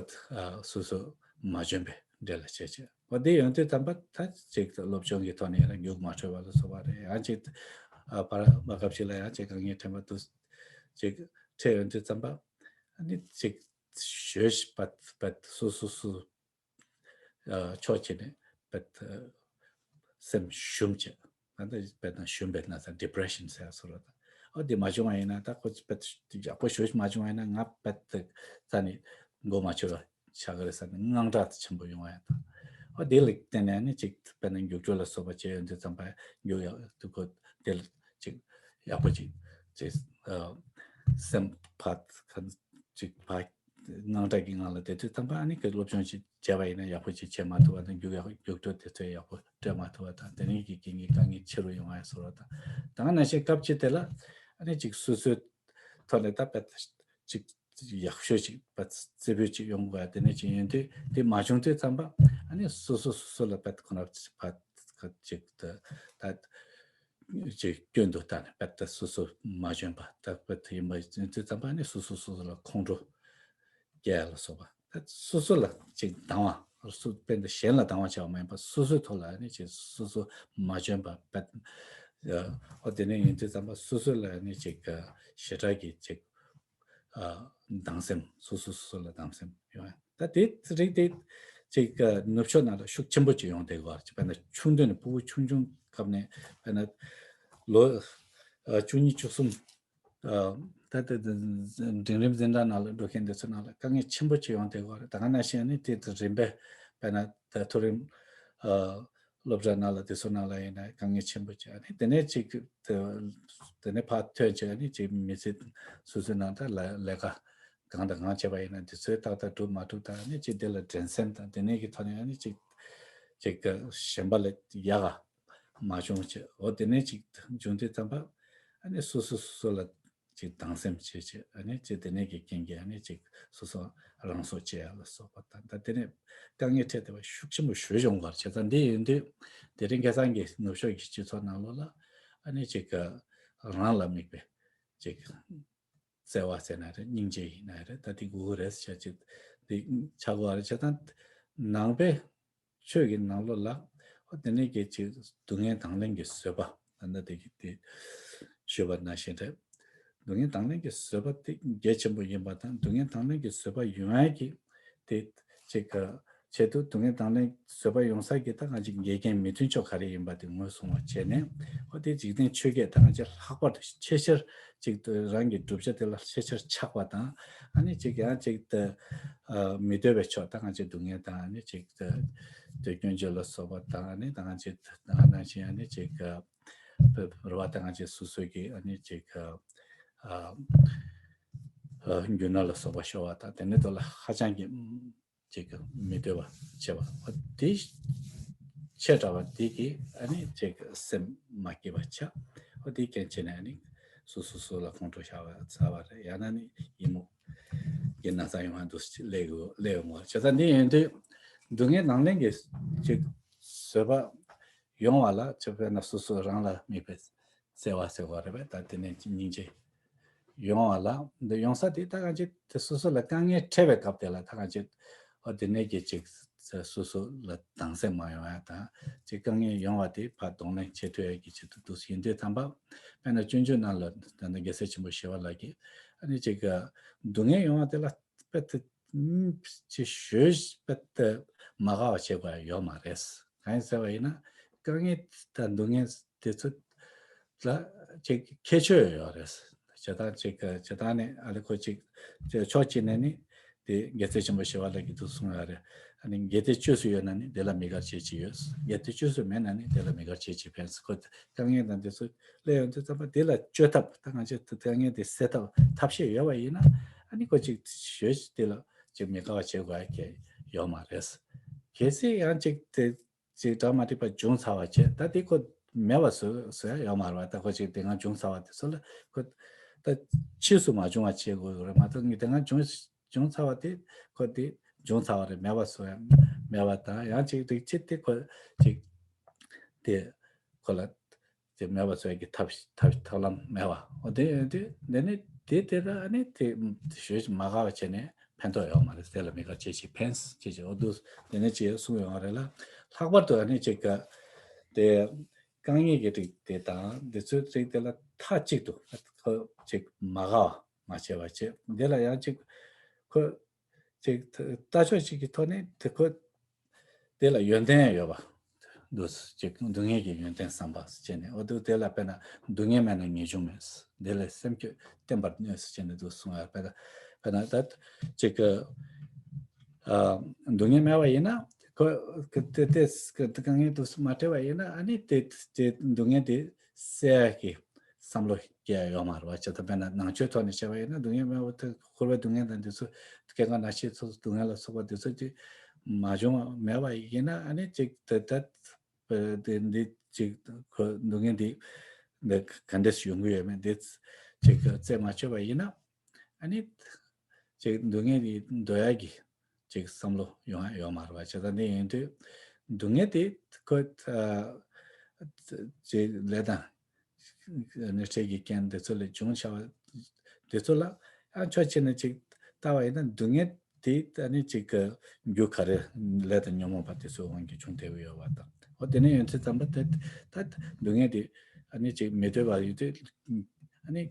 སོ་སོ་མ་འཇོན་པའི་འབྲེལ་ལ་བྱེད་བྱེད། འོ་འདི་ཡོང་དུས་ཙམ་པ་ད་ཅིག་སློབ་སྦྱོང་གི་ཐོག་ནས་ཡིན་ན་རྒྱུགས་མ་འཕྲོད་པ་ལ་སོགས་པ་རེད། ཡང་ཅིག་བར་བར་སྐབས་ཤིག་ལ་ཡང་ཅིག་དཀའ་ངལ་འཕྲད་པ་དུ་ཅིག་འཕྲད་ཡོང་དུས་ཙམ་པ་ཨ་ནི་ཅིག་ཞོལ་བད་བད་སོ་སོ་སོ་ཕྱོགས་གཅིག་ནས་བད་སེམས་ཞུམ་བྱས། ད་ལྟ་བད་དང་ཞུམ་པའི་ན་ཚ་depression ཟེར་བཟོ་འདྲ་དང་། ཨོ་དེ་མ་བྱུང་བ་ཡིན་ན་ད་ཁོ་བད་ཡག་པོ་ཞོལ་མ་བྱུང་བ་ཡིན་ན་ང་བད་རྩ་ནས་མགོ་མ་ཆོད་པ་ཆགས་ཀྱི་རེད་ཟེར་ནས་དངངས་སྐྲག་ཆེན་པོ་ཡོང་བ་ཡང་དང་། ཨོ་དེ་ལ་བརྟེན་ནས་ནི་ཅིག་དཔེར་ན་རྒྱུགས་སྤྲོད་ལ་སོགས་པ་བྱས་ཡོང་དུས་ཙམ་པ་རྒྱུགས་ཡག་དུ་ཁོ་དེ་ལ་ཅིག་ཡག་པོ་ཅིག་ཅིག་སེམས་ཕར་ཅིག་ཕར་ དངངས་སྐྲག་གི་ངང་ལ་བསྡད་དུས་ཙམ་པ་ཨ་ནི་གི་སློབ་སྦྱོང་ཅིག་བྱས་པ་ཡིན་ན་ཡག་པོ་ཅིག་བྱེད་མ་ཐུབ་པ་དང་རྒྱུགས་ཡག་རྒྱུགས་སྤྲོད་དེ་ཚོ་ཡག་པོ་སྤྲད་མ་ཐུབ་པ་དང་དེ་རིང་གི་རྐྱེན་གྱིས་དཀའ་ངལ་ཆེ་རུ་ཡོང་བ་ཡང་བཟོ་འདྲ་དང་། ད་ག་ནང་བཞིན་སྐབས་ཅིག་དེ་ལ་ཨ་ནི་ཅིག་སོ་སོའི་ཐོག་ནས་ད་དཔེ་ཅིག་ཡག་ཤོས་ཅིག་བ་རྩེ་ཕུད་ཅིག་ཡོང་དགོས་ཡ་དེ་ནས་ཅིག་ཡིན་དུས་དེ་མ་བྱུང་དུས་ཙམ་པ་ཨ་ནི་སོ་སོ་སོ་སོ་ལ་དཔེ་ཁོ་ན་ཕ་ཅིག་ད་ད་ཅིག་སྐྱོན་དུ་ད་ནས་དཔེ་ད་སོ་སོ་མ་བྱོན་པ་ད་དཔེ་དེ་ཡིན་པ་ཡིན་དུས་ཙམ་པ་ཨ་ནི་སོ་སོ་སོ་སོ་ལ་ཁོང་ཁྲོ་སྐྱེ་ཡ་ལ་སོགས་པ་ད་སོ་སོ་ལ་ཅིག་སྡང་བ་སོ་དཔེ་འདི་གཞན་ལ་སྡང་བ་བྱ་བ་མ་ཡིན་པ་སོ་སོའི་ཐོག་ལ་ཨ་ནི་ཅིག་སོ་སོ་མ་བྱོན་པ་དཔེ་ཨོ་དེ་ནས་ཡིན་དུས་ཙམ་པ་སོ་སོ་ལ་ཨ་ནི་ཅིག་ཞེ་དྲག་གི་ཅིག་ཨ་སྡང་སེམས་སོ་སོ་སོ་སོ་ལ་སྡང་སེམས་ཡོང་ཡ། ད་དེ་རིགས་དེ་ཅིག་ཨ་ནུབ་ཕྱོགས་ནང་ལ་ཤུགས་ཆེན་པོ་ཅིག་ཡོང་བསྡད་ཀྱི་ཡོད་རེད། དཔེར་ན་ཆུང་དུས་ནས་ཕྲུ་གུ་ཆུང་ཆུང་སྐབས་ནས་དཔེར་ན་ལོ་ཨ་བཅུ་གཉིས་བཅུ་གསུམ་ཨ་ད་ལྟ་འབྲིང་རིམ་འཛིན་གྲྭ་ནང་ལ་འགྲོ་མཁན་དེ་ཚོ་ནང་ལ་དཀའ་ངལ་ཆེན་པོ་ཅིག་ཡོང་བསྡད་ཀྱི་ཡོད་རེད། ད་ག་ནང་བཞིན་ཨ་ནི་དེ་རིམ་པས་དཔེར་ན་ད་མཐོ་རིམ་ཨ་སློབ་གྲྭ་ནང་ལ་དེ་ཚོ་ནང་ལ་ཡིན་ན་དཀའ་ངལ་ཆེན་པོ་ཅིག་ཨ་ནི་དེ་ནས་ཅིག་དེ་དེ་ནས་ཕར་ཐོན་བྱས་ཨ་ནི་ཅིག་མི་ཚེ་སོ་སོའི་ནང་ད་ལ་ལས་ཀ་གང་དང་གང་བྱས་པ་ཡིན་ན་དེ་ཚོའི་ཏག་ཏག་འགྲུབ་མ་འགྲུབ་དང་ཨ་ནི་ཅིག་དེ་ལ་འགྲན་སེམས་དང་དེ་ནས་ཀྱི་ཐོག་ནས་ཨ་ནི་ཅིག་ཅིག་གཞན་པ་ལས་ཡག་ག་མ་བྱུང་བྱས་འོ་དེ་ནས་ཅིག་འབྱུང་དུས་ཙམ་པ་ཨ་ནི་སོ་སོ་སོ་སོ་ལ་ཅིག་སྡང་སེམས་བྱེད་བྱེད་ཨ་ནི་ཅིག་དེ་ནས་ཀྱི་རྐྱེན་གྱིས་ཨ་ནི་ཅིག་སོ་སོ་རང་སྲོག་བཅད་ཡ་ལ་སོགས་པ་དང་ད་དེ་ནས་དཀའ་ངལ་འཕྲད་བསྡད་པ་ཤུགས་ཆེན་པོ་ཞེ་པོ་ཡོང་གི་ཡོད་རེད། བྱས་ཙང་འདི་ཡིན་དུས་དེ་རིང་ཁ་སང་གི་ནུབ་ཕྱོགས་ཀྱི་སྤྱི་ཚོགས་ནང་ལོགས་ལ་ཨ་ནི་ཅིག་རང་ལ་དམིགས་པའི་ཅིག་བརྩེ་བ་ཟེར་ན་རེད། སྙིང་རྗེ་ཡིན་ན་རེད། ད་དེ་དགོས་ཀྱི་རེད་ཟེར་བྱས་ཅིག་དེ་ཆགས་དགོས་པ་རེད། བྱས་ཙང་ནང་པའི་ཆོས་ཀྱི་ནང་ལོགས་ལ་ཨོ་དེ་ནས་ཀྱི་ཅིག་སྡུག་བསྔལ་དང་ལེན་གྱི་བཟོད་པ་ད་ལྟ་དེ་གི་དེ་ཞུས་པ་ནང་བཞིན་རེད། སྡུག་བསྔལ་དང་ལེན་གྱི་བཟོད་པ་དེ་གལ་ཆེན་པོ་ཡིན་པ་དང་སྡུག་བསྔལ་དང་ལེན་གྱི་བཟོད་པ་ཡོང་ཡ་གི་དེ་ཅིག་ག་ཆེད་དུ་སྡུག་བསྔལ་དང་ལེན་བཟོད་པ་ཡོང་ས་གི་ད་ང་ཅིག་འགལ་རྐྱེན་མི་མཐུན་ཕྱོགས་ག་རེ་ཡིན་པ་དེ་ངོས་བཟུང་བ་བྱས་ནས་ཨོ་དེ་འཇིག་རྟེན་ཆོས་བརྒྱད་ད་ང་ཅིག་ལྷག་པར་དུ་ཆེས་ཆེར་ཅིག་ཏུ་རང་གི་བསྒྲུབ་བྱ་དེ་ལ་ཆེས་ཆེར་ཆགས་པ་དང་ཨ་ནི་ཅིག་ཡང་ཅིག་ཏུ་ཨ་མི་འདོད་པའི་ཕྱོགས་ད་ང་ཅིག་སྡུག་བསྔལ་དང་ཨ་ནི་ཅིག་ཏུ་དུས་སྐྱོན་བརྗོད་ལ་སོགས་པ་དང་ཨ་ནི་ད་ང་ཅིག་ད་ང་ནང་བཞིན་ཨ་ནི་ཅིག་ཨ་རེ་བ་ད་ང་ཅིག་སོ་སོ་གི་ཨ་ནི་ཅིག་ཨ་ཨ་རྒྱུ་ནོར་ལ་སོགས་པ་ཤོར་བ་དང་དེ་ནི་དོ་ལ་ཧ་ཅང་གི་ཅིག་མི་འདོད་པ་བྱེད་པ་འོ་དེ་ཆེ་དྲགས་པ་དེ་གིས་ཨ་ནི་ཅིག་སེམས་མ་སྐྱིད་པ་ཆགས། འོ་དེ་རྐྱེན་བྱས་ནས་ཨ་ནི་སོ་སོ་སོ་ལ་ཁོང་ཁྲོ་ཤར་བ་ཚ་བ་རེད། ཡང་ན་ནི་ཡི་མུག་གི་ན་ཚ་ཡོང་བ་འདུག་སེ་སླེབས་ཡོང་བ་བྱས་ཙང་འདི་ཡིན་དུས་སྡུག་བསྔལ་དང་ལེན་གྱི་ཅིག་བཟོད་པ་ཡོང་བ་ལ་ཅིག་དཔེར་ན་སོ་སོ་རང་ལ་དམིགས་པའི་བརྩེ་བ་ཟེར་བ་རེད་པས། ད་དེ་ནས་སྙིང་རྗེ་ཡོང་བ་ལ་འདི་ཡོང་ས་དེ་ད་གང་ཅི་དེ་སོ་སོ་ལ་དཀའ་ངལ་འཕྲད་པའི་སྐབས་དེ་ལ་ད་གང་ཅི་ཨོ་དེ་ནས་ཀྱི་ཅིག་སོ་སོ་ལ་སྡང་སེམས་མ་ཡོང་ཡ་དང་ཅིག་དཀའ་ངལ་ཡོང་བ་དེ་ཕར་གདོང་ལེན་བྱེད་ཐུབ་ཡ་གི་ཆེད་དུ་འདུག་ཡིན་དུས་ཙམ་པ་དཔེར་ན་སྤྱོད་འཇུག་ནང་ལ་ད་ནི་རྒྱལ་སྲས་ཆེན་པོ་ཞི་བ་ལྷ་གིས་ཨ་ནི་ཅིག་སྡུག་བསྔལ་ཡོང་བ་དེ་ལ་དཔེ་དེ་ཅི་ཞོལ་དཔེ་དེ་མ་དགའ་བ་བྱེད་དགོས་ཡ་ཡོད་མ་རེད། གང་ཡིན་ཟེར་བ་ཡིན་ན་དཀའ་ངལ་དང་སྡུག་བསྔལ་དེ་ཚོ་ལ་ཅིག་ཁྱད་ཆོས་ཡོད་རེད། བྱེད་སྟངས་ཅིག་བྱེད་སྟངས་ནི་ཨ་ལེ་ཁོ་ཅིག་ཕྱོགས་གཅིག་ནས་ནི་དེ་རྒྱལ་སྲས་ཆེན་པོ་ཞི་བ་ལྷ་གིས་འདུག་གསུངས་ཡོད་རེད། ཨ་ནི་གལ་ཏེ་བཅོས་སུ་ཡོད་ན་ནི་དེ་ལ་མི་དགར་བྱེད་ཅིག་ཡོད། གལ་ཏེ་བཅོས་སུ་མེད་ན་ནི་དེ་ལ་མི་དགར་བྱེད་ཅིག་ཕན། ཁོ་དཀའ་ངལ་དང་དེ་ཚོ་སླེབས་ཡོང་དུས་ཙམ་པ་དེ་ལ་བཅོས་ཐབས་ད་ང་ཚོས་དཀའ་ངལ་དེ་སེལ་ཐབས་ཐབས་ཤེས་ཡོད་པ་ཡིན་ན་ཨ་ནི་ཁོ་ཅིག་ཞོལ་དེ་ལ་ཅིག་མི་དགའ་བ་བྱེད་དགོས་ཡ་གལ་ཡོད་མ་རེད། གལ་སྲིད་ཡང་ཅིག་དེ་ཅིག་གྲ་མ་འགྲིག་པ་བྱུང་ཚར་བ་བྱས་ད་དེ་ཁོ་མེད་པ་བཟོ་བཟོ་ཡ་ཡོད་མ་རེད་བ། ད་ཁོ་ཅིག་དེ་སྔ་བྱུང་ཚར་བ་དེ་ཚོ་ལ་ཁོ་ད་ཕྱིས་སུ་མ་བྱུང་བ་བྱེད་དགོས་རེད་མ་གཏོགས་ངས་དེ་སྔ་བྱུང་བྱུང་ཚར་བ་དེ་ཁོ་དེ་བྱུང་ཚར་བ་རེད། མེད་པ་བཟོ་ཡ་མེད་པ་དང་ཡང་ཅིག་རིགས་གཅིག་དེ་ཁོ་ཅིག་དེ་ཁོ་ལ་དེ་མེད་པ་བཟོ་ཡ་གི་ཐབས་ཐབས་ཐབས་ལམ་མེད་པ་འོ་དེ་ཡོད་དུས་འདི་ནི་དེ་དེ་ལ་ཨ་ནི་དེ་ཞོལ་མ་དགའ་བ་བྱས་ནས་ཕན་ཐོགས་ཡོད་མ་རེད། དེ་ལ་མི་དགའ་བྱེད་ཅིག་ཕན་ཅེས་ཅིག་འོ་འདུག་དེ་ནས་ཅིག་གསུངས་ཡོང་བ་རེད་ལ། ལྷག་པར་དུ་ཨ་ནི་ཅིག་ག་དེ་དཀའ་ངལ་གྱི་རིགས་དེ་དང་འདི་ཚོའི་རིགས་དེ་ལ་མཐའ་གཅིག་ཏུ་ཁོ་ཅིག་མ་དགའ་བ་མ་བྱས་པ་བྱས་འདི་ལ་ཡང་ཅིག་ཁོ་ཅིག་ལྟ་ཕྱོགས་ཅིག་གི་ཐོག་ནས་དེ་ཁོ་དེ་ལ་ཡོན་ཏན་ཡོད་པ། འདུག་ཅིག་སྡུག་བསྔལ་གྱི་ཡོན་ཏན་བསམ་པ་བྱས་ནས་འོ་འདུག་དེ་ལ་དཔེར་ན་སྡུག་བསྔལ་མེད་ན་ངེས་འབྱུང་མེད། དེ་ལས་སེམས་རྒྱུད་བརྟན་པར་གནས་བྱས་ནས་འདུག་གསུང་ཡ་དཔེར་ན་དཔེར་ན་ད་ཅིག་གི་ཨ་སྡུག་བསྔལ་མེད་པ་ཡིན་ན་ཁོ་དེ་དེ་དཀའ་ངལ་དུ་མ་འཕྲད་པ་ཡིན་ན་ཨ་ནི་དེ་དེ་སྡུག་བསྔལ་དེ་སེལ་ཡ་གི་བསམ་བློ་ སྐྱེ་ཡ་ཡོད་མ་རེད་བ། བྱས་ཙང་དཔེར་ན་ནང་ཆོས་ཐོག་ནས་བཤད་པ་ཡིན་ན་སྡུག་བསྔལ་མེད་པ་དེ་འཁོར་བའི་སྡུག་བསྔལ་དང་འདི་ཚོ་སྐྱེ་རྒ་ན་འཆིའི་ཚོགས་སྡུག་བསྔལ་ལ་སོགས་པ་འདི་ཚོ་ཅིག་མ་བྱུང་བ་མེད་པ་ཡིན་ན་ཨ་ནི་ཅིག་དེ་ལྟ་བུ་དེ་འདི་ཅིག་ཁོ་སྡུག་བསྔལ་འདི་འདི་ག་འདྲས་ཡོང་གི་ཡོད་མེད་འདི་ཅིག་རྩད་མ་ཆོད་པ་ཡིན་ན་ཨ་ནི་ཅིག་སྡུག་བསྔལ་འདི་འདོར་ཡ་གི་ཅིག་བསམ་བློ་ཡོང་ཡ་ཡོད་མ་རེད་བ། བྱས་ཙང་འདི་ཡིན་དུས་སྡུག་བསྔལ་དེ་ཁོ་ཨ་ཅིག་ལས་དང་ནི་འཕྲལ་གྱི་རྐྱེན་འདི་ཚོ་ལས་བྱུང་བྱ་བ་འདི་ཚོ་ལ་ཡང་ཕྱོགས་གཅིག་ནས་ཅིག་ལྟ་བ་ཡིན་ན་སྡུག་བསྔལ་དེ་ཨ་ནི་ཅིག་གི་རྒྱུ་ག་རེ་ལས་དང་ཉོན་མོངས་པ་དེ་ཚོའི་དབང་གིས་བྱུང་བསྡད་ཀྱི་ཡོད་པ་དང་། འོ་དེ་ནས་ཡོང་དུས་ཙམ་པ་དེ་ད་སྡུག་བསྔལ་དེ་ཨ་ནི་ཅིག་མི་འདོད་པ་ཡོད་དུས་ཨ་ནི་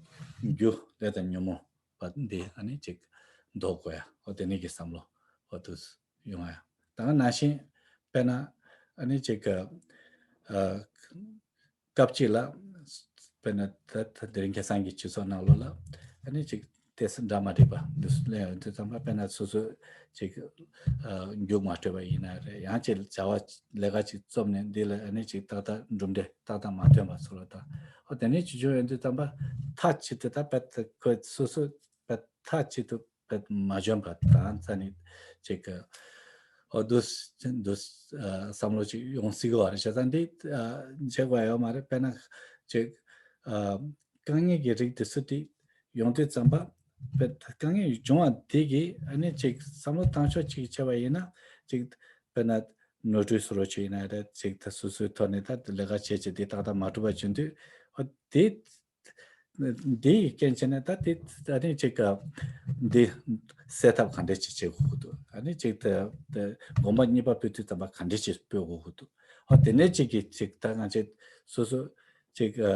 རྒྱུ་ལས་དང་ཉོན་མོངས་པ་འདི་ཨ་ནི་ཅིག་ལྡོག་དགོས་ཡ། འོ་དེ་ནས་ཀྱི་བསམ་བློ་འོ་དུ་ཡོང་ཡ། ད་ག་ནང་བཞིན་དཔེར་ན་ཨ་ནི་ཅིག་གི་ཨ་སྐབས་གཅིག་ལ་དཔེར་ན་ད་ད་དེ་རིང་ཁ་སང་གི་སྤྱི་ཚོགས་ནང་ལོགས་ལ་ཨ་ནི་ཅིག་ཏོག་ཙམ་འདྲ་མ་འགྲིག་པ་འདི་ཚོ་སླེབས་ཡོང་དུས་ཙམ་པ་དཔེར་ན་སོ་སོ་ཅིག་ཨ་རྒྱུགས་མ་སྤྲོད་པ་ཡིན་ན་རེད། ཡང་ཅིག་བྱ་བ་ལས་ཀ་ཅིག་རྩོམ་ནས་འདི་ལ་ཨ་ནི་ཅིག་ཏག་ཏག་གྲུབ་འབྲས་ཏག་ཏག་མ་ཐོན་པ་ཚོ་ལ་ད་འོ་དེ་ནས་ཅིག་བྱུང་ཡོང་དུས་ཙམ་པ་མཐའ་གཅིག་ཏུ་ད་དཔེ་ཁོས་སོ་སོ་དཔེ་མཐའ་གཅིག་ཏུ་དཔེ་མ་འཇོན་པ་དང་རྩ་ནས་ཅིག་གི་འོ་འདུག་འདུག་བསམ་བློ་ཅིག་ཡོང་སྲིད་ཀྱི་བ་རེད། བྱས་ཙང་འདི་བྱེད་དགོས་ཡོད་མ་རེད། དཔེར་ན་ཅིག་དཀའ་ངལ་གྱི་རིགས་དེ་ཚོ་དེ་ཡོང་དུས་ཙམ་པ་དཔེ་དཀའ་ངལ་བྱུང་བ་དེ་གི་ཨ་ནི་ཅིག་བསམ་བློ་བཏང་ཕྱོགས་ཅིག་བྱས་པ་ཡིན་ན་ཅིག་དཔེར་ན་ནོར་འཁྲུལ་བཟོ་རོགས་བྱས་ཡིན་ན་རེད། ཅིག་ད་སོ་སོའི་ཐོག་ནས་ད་ལས་ཀ་བྱས་བྱས་དེ་ཏག་ཏག་མ་གྲུབ་པ་བྱུང་དུས་འོ་དེ་འདི་ཡི་རྐྱེན་བྱས་ནས་ད་དེ་ད་ནི་ཅིག་ག་འདི་སེལ་ཐབས་ག་འདྲས་ཅིག་བྱེད་དགོས་ཀྱི་འདུག་ཨ་ནི་ཅིག་ད་ད་དགོངས་པ་གཉིས་པ་སྤེལ་དུས་ཙམ་པ་ག་འདྲས་ཅིག་སྤེལ་དགོས་ཀྱི་འདུག་འོ་དེ་ནས་ཅིག་གི་ཅིག་ད་ང་ཅིག་སོ་སོ་ཅིག་ཨ་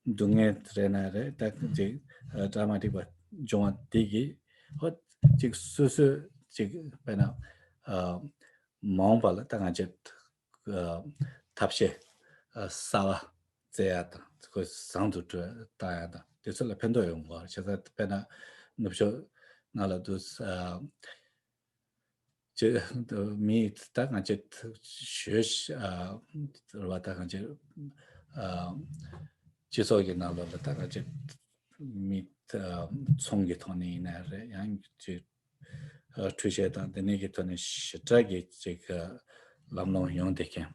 སྡུག་བསྔལ་རེད་ན་རེད། ད་ཅིག་ཨ་འདྲ་མ་འགྲིག་པ་བྱུང་བ་དེ་གི་འོ་ཅིག་སོ་སོ་ཅིག་དཔེར་ན་ཨ་མ་འོངས་པ་ལ་ད་ང་ཅིག་ཨ་ཐབས་ཤེས་ཨ་གསར་བ་བཙལ་ཡ་དང་ཁོ་བཟང་དུ་བཏང་ཡ་དང་དེ་ཚོ་ལ་ཕན་ཐོགས་ཡོང་གི་རེད། བྱས་ཙང་དཔེར་ན་ནུབ་ཕྱོགས་ནང་ལ་འདུག་ཨ་ཅེ་མི་ད་གང་ཅི་ཞོལ་ཨ་ར་བ་ད་གང་ཅི་ཨ་སྤྱི་ཚོགས་ཀྱི་ནང་ལོགས་ལ་ད་གང་ཅི་མི་ཨ་ཚོང་གི་ཐོག་ནས་ཡིན་ན་རེད། ཡང་ཅི་ཨ་འཕྲུལ་ཆས་དང་དེ་ནས་ཀྱི་ཐོག་ནས་ཞེ་དྲག་གི་ཅིག་ཨ་ལམ་ལྷོང་ཡོང་བསྡད་མཁན་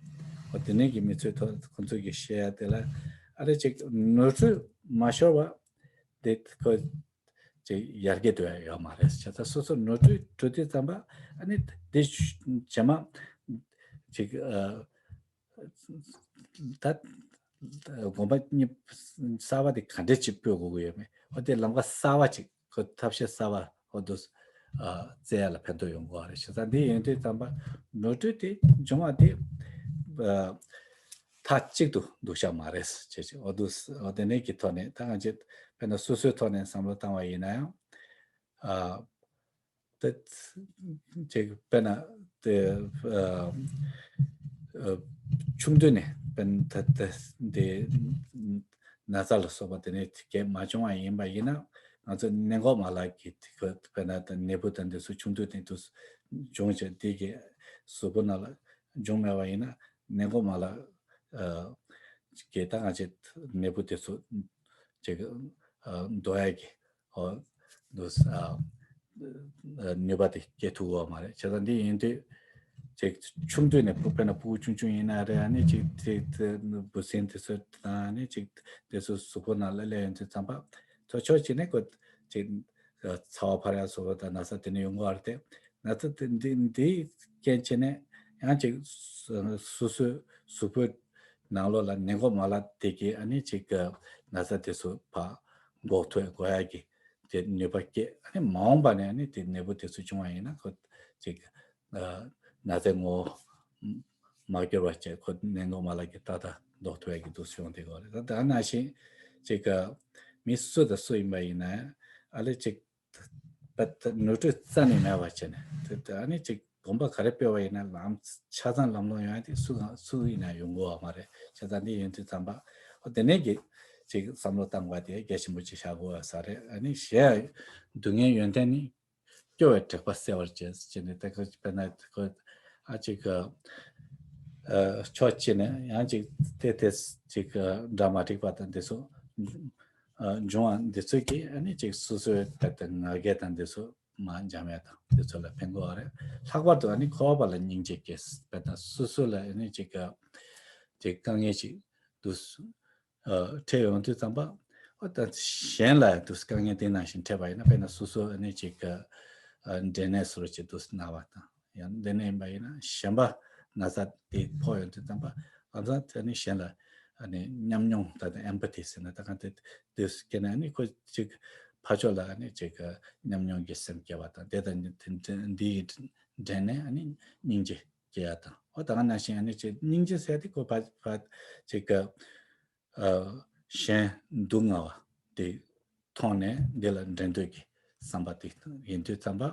འོ་དེ་ནས་ཀྱི་མི་ཚོའི་ཐོག་ཁོང་ཚོས་ཀྱི་བཤད་ཡ་དེ་ལ་ཨ་རེ་ཅིག་ནོར་འཁྲུལ་མ་ཤོར་བ་དེ་ཁོ་ཅིག་ཡར་རྒྱས་འགྲོ་ཡ་ཡོད་མ་རེད། བྱས་ཙང་སོ་སོ་ནོར་འཁྲུལ་འགྲོ་དུས་ཙམ་པ་ཨ་ནི་དེ་རྗེས་མ་ཅིག་ཨ་ད་དགོངས་པ་གཉིས་གསར་བ་དེ་ག་འདྲས་ཅིག་སྤོ་དགོས་ཀྱི་ཡོད་མེད་འོ་དེ་ལམ་ཁ་གསར་བ་ཅིག་ཁོ་ཐབས་ཤེས་གསར་བ་འོ་དུ་ཨ་བཙལ་ཡ་ལ་ཕན་ཐོགས་ཡོང་གི་རེད། བྱས་ཙང་འདི་ཡིན་དུས་ཙམ་པ་ནོར་འཁྲུལ་དེ་བྱུང་བ་དེ་ཨ་མཐའ་གཅིག་ཏུ་འདུག་བྱ་མ་རེད་ཅེས་ཅིག་འོ་དུ་འོ་དེ་ནས་ཀྱི་ཐོག་ནས་ད་ང་ཅིག་དཔེར་ན་སོ་སོའི་ཐོག་ནས་བསམ་བློ་བཏང་བ་ཡིན་ན་ཡང་ཨ་དེ་ཅིག་དཔེར་ན་དེ་ཨ་ཨ་ཆུང་དུས་ནས་དཔེར་ན་ད་དེ་དེ་ན་ཚ་ལ་སོགས་པ་དེ་ནས་གས་མ་བྱུང་བ་ཡིན་པ་ཡིན་ན་ང་ཚོ་ནད་འགོག་མ་ལག་གི་དེ་ཁོ་དཔེར་ན་ད་ནད་འབུ་དང་དེ་ཚོ་ཆུང་དུས་ནས་དུ་བྱུང་བྱས་དེ་གི་གཟུགས་པོ་ནང་ལ་བྱུང་མེད་པ་ཡིན་ན་ནད་འགོག་མ་ལག་ཨ་གི་ད་ང་ཚོ་ནད་འབུ་དེ་ཚོ་ཅིག་ཨ་འདོར་ཡ་གི་ཨོ་འདུག་ཨ་ནུས་པ་དེ་སྐྱེ་ཐུབ་ཀྱི་ཡོད་མ་རེད། བྱས་ཙང་འདི་ཡིན་དུས་ཅིག་ཆུང་དུས་ནས་ཕུ་དཔེར་ན་ཕྲུ་གུ་ཆུང་ཆུང་ཡིན་ན་རེད། ཨ་ནི་ཅིག་དེ་དེ་འབུ་སྲིན་དེ་ཚོ་དང་ཨ་ནི་ཅིག་དེ་ཚོ་གཟུགས་པོ་ནང་ལ་སླེབས་ཡོང་དུས་ཙམ་པ་ཚོ་ཕྱོགས་གཅིག་ནས་ཁོ་ཅིག་ཚ་བ་འཕར་ཡ་སོགས་པ་དང་ན་ཚ་དེ་ནས་ཡོང་གི་ཡོད་རེད་དེ། ན་ཚ་དེ་འདི་འདིའི་རྐྱེན་བྱས་ནས་ཡང་ཅིག་སོ་སོའི་གཟུགས་པོའི་ནང་ལོགས་ལ་ནད་འགོག་མ་ལག་དེ་གིས་ཨ་ནི་ཅིག་ན་ཚ་དེ་ཚོ་ཕར་འགོག་ཐུབ་དགོས་ཡ་གི་དེ་ནུས་པ་སྐྱེད། ཨ་ནི་མ་འོངས་པ་ནས་ཨ་ནི་དེ་ནད་འབུ་དེ་ཚོ་བྱུང་བ་ཡིན་ན་ཁོ་ཅིག་ཨ་ན་ཚའི་ངོ་བོ་མ་འགྱུར་བ་བྱས་ཁོ་ནད་འགོག་མ་ལག་གིས་ཏག་ཏག་ཟློག་ཐུབ་ཡ་གི་འདུག་སེ་ཡོང་བསྡད་ཀྱི་ཡོད་རེད། ད་ད་ནང་བཞིན་ཅིག་མི་སུ་དང་སུ་ཡིན་པ་ཡིན་ན་ཨ་ལེ་ཅིག་པ་ནོར་འཁྲུལ་རྩ་ནས་མེད་པ་བྱས་ནས་དེ་ཨ་ནི་ཅིག་དགོངས་པ་ག་རེ་སྤེལ་བ་ཡིན་ན་ལམ་ཆ་ཚང་ལམ་ལྷོང་ཡོང་ཡ་དེ་སུ་གང་སུ་ཡིན་ན་ཡོང་གི་ཡོད་མ་རེད། བྱས་ཙང་འདི་ཡིན་དུས་ཙམ་པ་ཨོ་དེ་ནས་ཀྱི་ཅིག་བསམ་བློ་བཏང་དགོས་དེ་གལ་ཆེན་པོ་ཅིག་བཞག་དགོས་ས་རེད། ཨ་ནི་གཞན་སྡུག་བསྔལ་ཡོན་ཏན་ནི་སྐྱོ་བའི་དྲེགས་པ་སེལ་བར་བྱེད་ཅེས་ནས་དེ་ཁ་དཔེར་ན་ཁོ་ཨ་ཅིག་ཨ་ཕྱོགས་གཅིག་ནས་ཡང་ཅིག་དེ་དེ་ཅིག་འདྲ་མ་འགྲིག་པ་དང་དེ་ཚོ་ ཨ་འབྱུང་བ་འདི་ཚོ་གིས་ཨ་ནི་ཅིག་སོ་སོའི་ད་ལྟ་ང་རྒྱལ་དང་འདི་ཚོ་མར་འཇམ་ཡག་དང་འདི་ཚོ་ལ་ཕན་གོ་བ་རེད། ལྷག་པར་དུ་ཨ་ནི་འཁོར་བ་ལ་སྙིང་རྗེ་སྐྱེས་པ་དང་སོ་སོ་ལ་ཨ་ནི་ཅིག་ག་ཅིག་དཀའ་ངལ་ཅིག་འདུག་ཨ་འཕྲད་ཡོང་དུས་ཙམ་པ། ཨོ་ད་གཞན་ལ་འདུག་དཀའ་ངལ་དེ་ནང་བཞིན་འཕྲད་པ་ཡིན་ན། དཔེར་ན་སོ་སོ་ཨ་ནི་ཅིག་ག་ཨ་འབྲས་ནད་སོགས་ཅིག་འདུག་ན་བ་དང་། ཡང་འདི་ནས་ཡིན་པ་ཡིན་ན་གཞན་པ་ན་ཚ་དེ་ཕོག་ཡོང་དུས་ཙམ་པ། ཨ་ཙང་དེ་ནི་གཞན་ལ་ཨ་ནི་ཉམས་མྱོང་ད་ལྟ་ཨེམ་པ་ཐི་ཟེར་ན་ད་གང་དེ་དུས་སྐྱེ་ན་ཨ་ནི་ཁོ་ཅིག་ཕར་ཕྱོགས་ལ་ཨ་ནི་ཅིག་ཉམས་མྱོང་གི་སེམས་སྐྱེ་བ་དང་། དེ་དང་འདི་འདྲེས་ནས་ཨ་ནི་སྙིང་རྗེ་སྐྱེ་ཡ་དང་། འོ་ད་ག་ནང་བཞིན་ཨ་ནི་ཅིག་སྙིང་རྗེ་ཟེར་དེ་ཁོ་ཕར་ཕར་ཅིག་གཞན་སྡུག་བསྔལ་བ་དེ་མཐོང་ནས་འདི་ལ་འབྲལ་འདོད་ཀྱི་བསམ་པ་དེ་ཡིན་དུས་ཙམ་པ།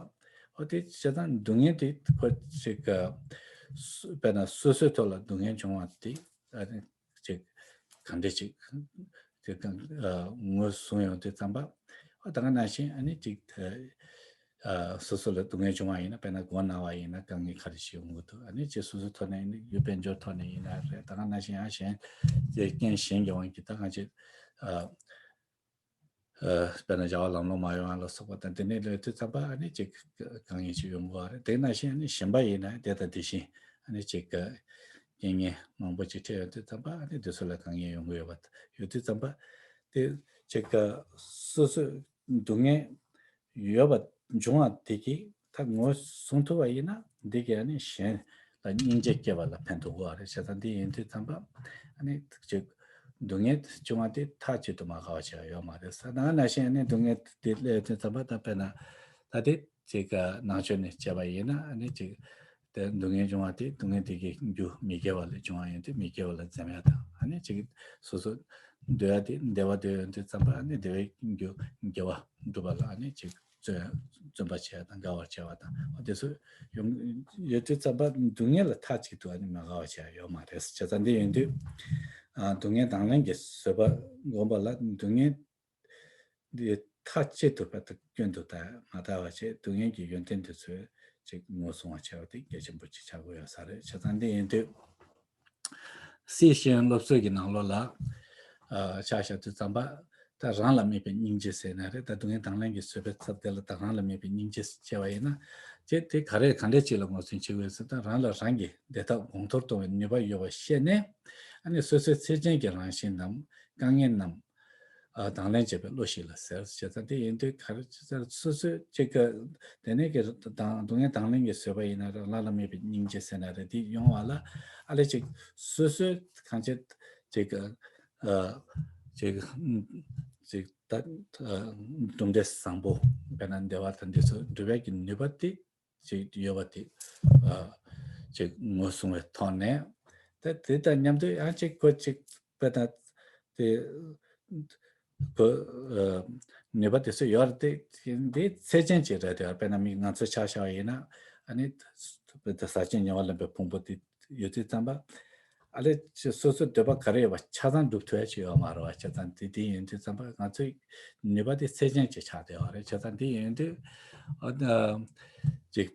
འོ་དེ་བྱས་ཙང་སྡུག་བསྔལ་དེ་ཁོ་ཅིག་ག་སུ་དཔེར་ན་སོ་སོའི་ཐོག་ལ་སྡུག་བསྔལ་བྱུང་བ་དེ་ཨ་ནི་ཅིག་ག་འདྲ་ཅིག་ཅིག་ག་ཨ་ངོས་བཟུང་ཡོང་དུས་ཙམ་པ། འོ་ད་ག་ནང་བཞིན་ཨ་ནི་ཅིག་ཨ་སོ་སོ་ལ་སྡུག་བསྔལ་བྱུང་བ་ཡིན་ན། དཔེར་ན་མགོ་ན་བ་ཡིན་ན་དཀའ་ངལ་ག་རེ་ཞིག་ཡོང་གི་འདུག་ཨ་ནི་ཅིག་སོ་སོའི་ཐོག་ནས་ཡིན་ན་ཡུལ་དཔལ་འབྱོར་ཐོག་ནས་ཡིན་ན་རེད། ད་ག་ནང་བཞིན་ཡང་གཞན་ཅིག་རྐྱེན་གཞན་གྱི་དབང་གིས་ད་གང་ཅིག་ཨ་ཨ་དཔེར་ན་བྱ་བ་ལམ་ལྷོང་མ་ཡོང་བ་ལ་སོགས་པ་དང་། དེ་ནས་ལོས་དུས་ཙམ་པ་ཨ་ནི་ཅིག་དཀའ་ངལ་ཅིག་ཡོང་གི་ཡོད་རེད། དེ་ནང་བཞིན་ཨ་ནི་གཞན་པ་ཡིན་ན་དེ་དང་དེ་བཞིན་ཨ་ནི་ཅིག་རྐྱེན་ངན་མང་པོ་ཅིག་འཕྲད་ཡོང་དུས་ཙམ་པ་ཨ་ནི་དེ་ཚོ་ལ་དཀའ་ངལ་ཡོང་གི་ཡོད་པ་ཡོད་དུས་ཙམ་པ། དེ་ཅིག་སོ་སོའི་སྡུག་བསྔལ་ཡོད་པ་འབྱུང་བ་དེ་གིས་ད་ངོས་བཟུང་ཐུབ་པ་ཡིན་ན། འདི་གིས་ཨ་ནི་གཞན་ལ་སྙིང་རྗེ་སྐྱེ་བ་ལ་ཕན་ཐོགས་པ་རེད། བྱས་ཙང་འདི་ཡིན་དུས་ཙམ་པ་ཨ་ནི་ཅིག་སྡུག་བསྔལ་བྱུང་བ་དེ་མཐའ་གཅིག་ཏུ་མ་དགའ་བ་བྱས་པ་ཡོད་མ་རེད་ཟེར། ད་ག་ནང་བཞིན་ཨ་ནི་སྡུག་བསྔལ་དེ་སླེབས་དུས་ཙམ་པ་ད་དཔེར་ན་ད་དེ་ཅིག་ནང་ཆོས་ནས་བྱས་པ་ཡིན་ན་ཨ་ནི་ཅིག་དེ་སྡུག་བསྔལ་བྱུང་བ་དེ་སྡུག་བསྔལ་དེ་གི་རྒྱུ་མི་དགེ་བ་ལས་བྱུང་བ་ཡིན་དུས་མི་དགེ་བ་ལ་འཛེམ་ཡ་དང་། ཨ་ནི་ཅིག་སོ་སོ་འདོད་ཡ་དེ་བདེ་བ་འདོད་ཡོང་དུས་ཙམ་པ་ཨ་ནི་བདེ་བའི་རྒྱུ་དགེ་བ་སྒྲུབ་པ་ལ་ཨ་ནི་ཅིག་བརྩོན་བརྩོན་པ་བྱེད་ཡ་དང་དགའ་བར་བྱེད་པ་དང་། འོ་དེ་ཚོ་ཡོང་ཡོད་དུས་ཙམ་པ་སྡུག་བསྔལ་ལ་མཐའ་གཅིག་ཏུ་ཨ་ནི་མ་དགའ་བ་བྱེད་ཡ་ཡོད་མ་རེད། བྱས་ཙང་འདི་ཡིན་དུས་ཨ་སྡུག་བསྔལ་དང་ལེན་གྱི་བཟོད་པ་སྒོམ་པ་ལ་སྡུག་བསྔལ་འདི་མཐའ་གཅིག་ཏུ་བར་དུ་སྐྱོན་དུ་ད་མ་ལྟ་བ་བྱས། སྡུག་བསྔལ་གྱི་ཡོན་ཏན་དེ་ཚོའི་ཅིག་ངོས་བཟུང་བ་བྱས་པ་དེ་གལ་ཆེན་པོ་ཅིག་ཆགས་ཀྱི་ཡོད་ས་རེད། བྱས་ཙང་འདི་ཡིན་དུས་སྲིད་ཤེས་ཡོན་སློབ་གསོ་གི་ནང་ལོགས་ལ་ཨ་ཆ་བཞག་དུས་ཙམ་པ་ད་རང་ལ་དམིགས་པའི་སྙིང་རྗེ་ཟེར་ན་རེད། ད་སྡུག་བསྔལ་དང་ལེན་གྱི་བཟོད་པའི་ཚབ་དེ་ལ་ད་རང་ལ་དམིགས་པའི་སྙིང་རྗེ་བྱས་པ་ཡིན་ན། དེ་དེ་ག་རེ་ག་འདྲས་ཅིག་ལ་ངོས་འཛིན་བྱེད་དགོས་ཟེར། ད་རང་ལ་རང་གི་བདེ་ཐབས་གོང་མཐོར་གཏོང་བའི་ནུས་པ་ཡོད་པ་ཤེས་ནས། ཨ་ནི་སོ་སོའི་ཚེགས་ཅན་གྱི་རང་བཞིན་ནམ་དཀའ་ངལ་རྣམས་ཨ་དང་ལེན་བྱེད་པའི་བློ་ཞིག་ལ་ཟེར། བྱས་ཙང་དེ་ཡིན་དུས་ག་རེ་ཟེར། སོ་སོས་ཅིག་གི་དེ་ནས་ཀྱི་དང་སྡུག་བསྔལ་དང་ལེན་གྱི་བཟོད་པ་ཡིན་ན་རེད། བླ་ན་མེད་པའི་སྙིང་རྗེ་ཟེར་ན་རེད། དེ་ཡོང་བ་ལ་ཨ་ལས་ཅིག་སོ་སོས་གང་བྱེད་ཅིག་གི་ཨ་ཅིག་ཅིག་ད་ཨ་གྲུབ་འབྲས་བཟང་པོ་དཔེར་ན་བདེ་བ་དང་འདི་ཚོ་སྒྲུབ་པའི་གི་ནུས་པ་དེ་ཅིག་ཡོད་པ་དེ་ཨ་ཅིག་ངོས་བཟུང་བའི་ཐོག་ནས། ད་དེ་དང་མཉམ་དུ་ཡང་ཅིག་ཁོ་ཅིག་དཔེར་ན་དེ་ཁོ་ཨ་ནུས་པ་དེ་ཚོ་ཡོད་རེད། དེ་དེ་ཚད་ཅན་ཅིག་རེད། དེ་དཔེར་ན་མི་ང་ཚོ་ཆ་བཞག་པ་ཡིན་ན་ཨ་ནི་དཔེར་ན་ཟག་བཅས་ཉེ་བར་ལེན་པའི་ཕུང་པོ་དེ་ཡོད་དུས་ཙམ་པ་ཨ་ལས་ཅིག་སོ་སོའི་འདོད་པ་ག་རེ་ཡོད་པ་ཆ་ཚང་སྒྲུབ་ཐུབ་ཡ་ཅིག་ཡོད་མ་རེད་པ། བྱས་ཙང་དེ་དེ་ཡིན་དུས་ཙམ་པ་ང་ཚོའི་ནུས་པ་དེ་ཚད་ཅན་ཅིག་ཆགས་བསྡད་པ་རེད། བྱས་ཙང་དེ་ཡིན་དུས་ཨ་ཅིག་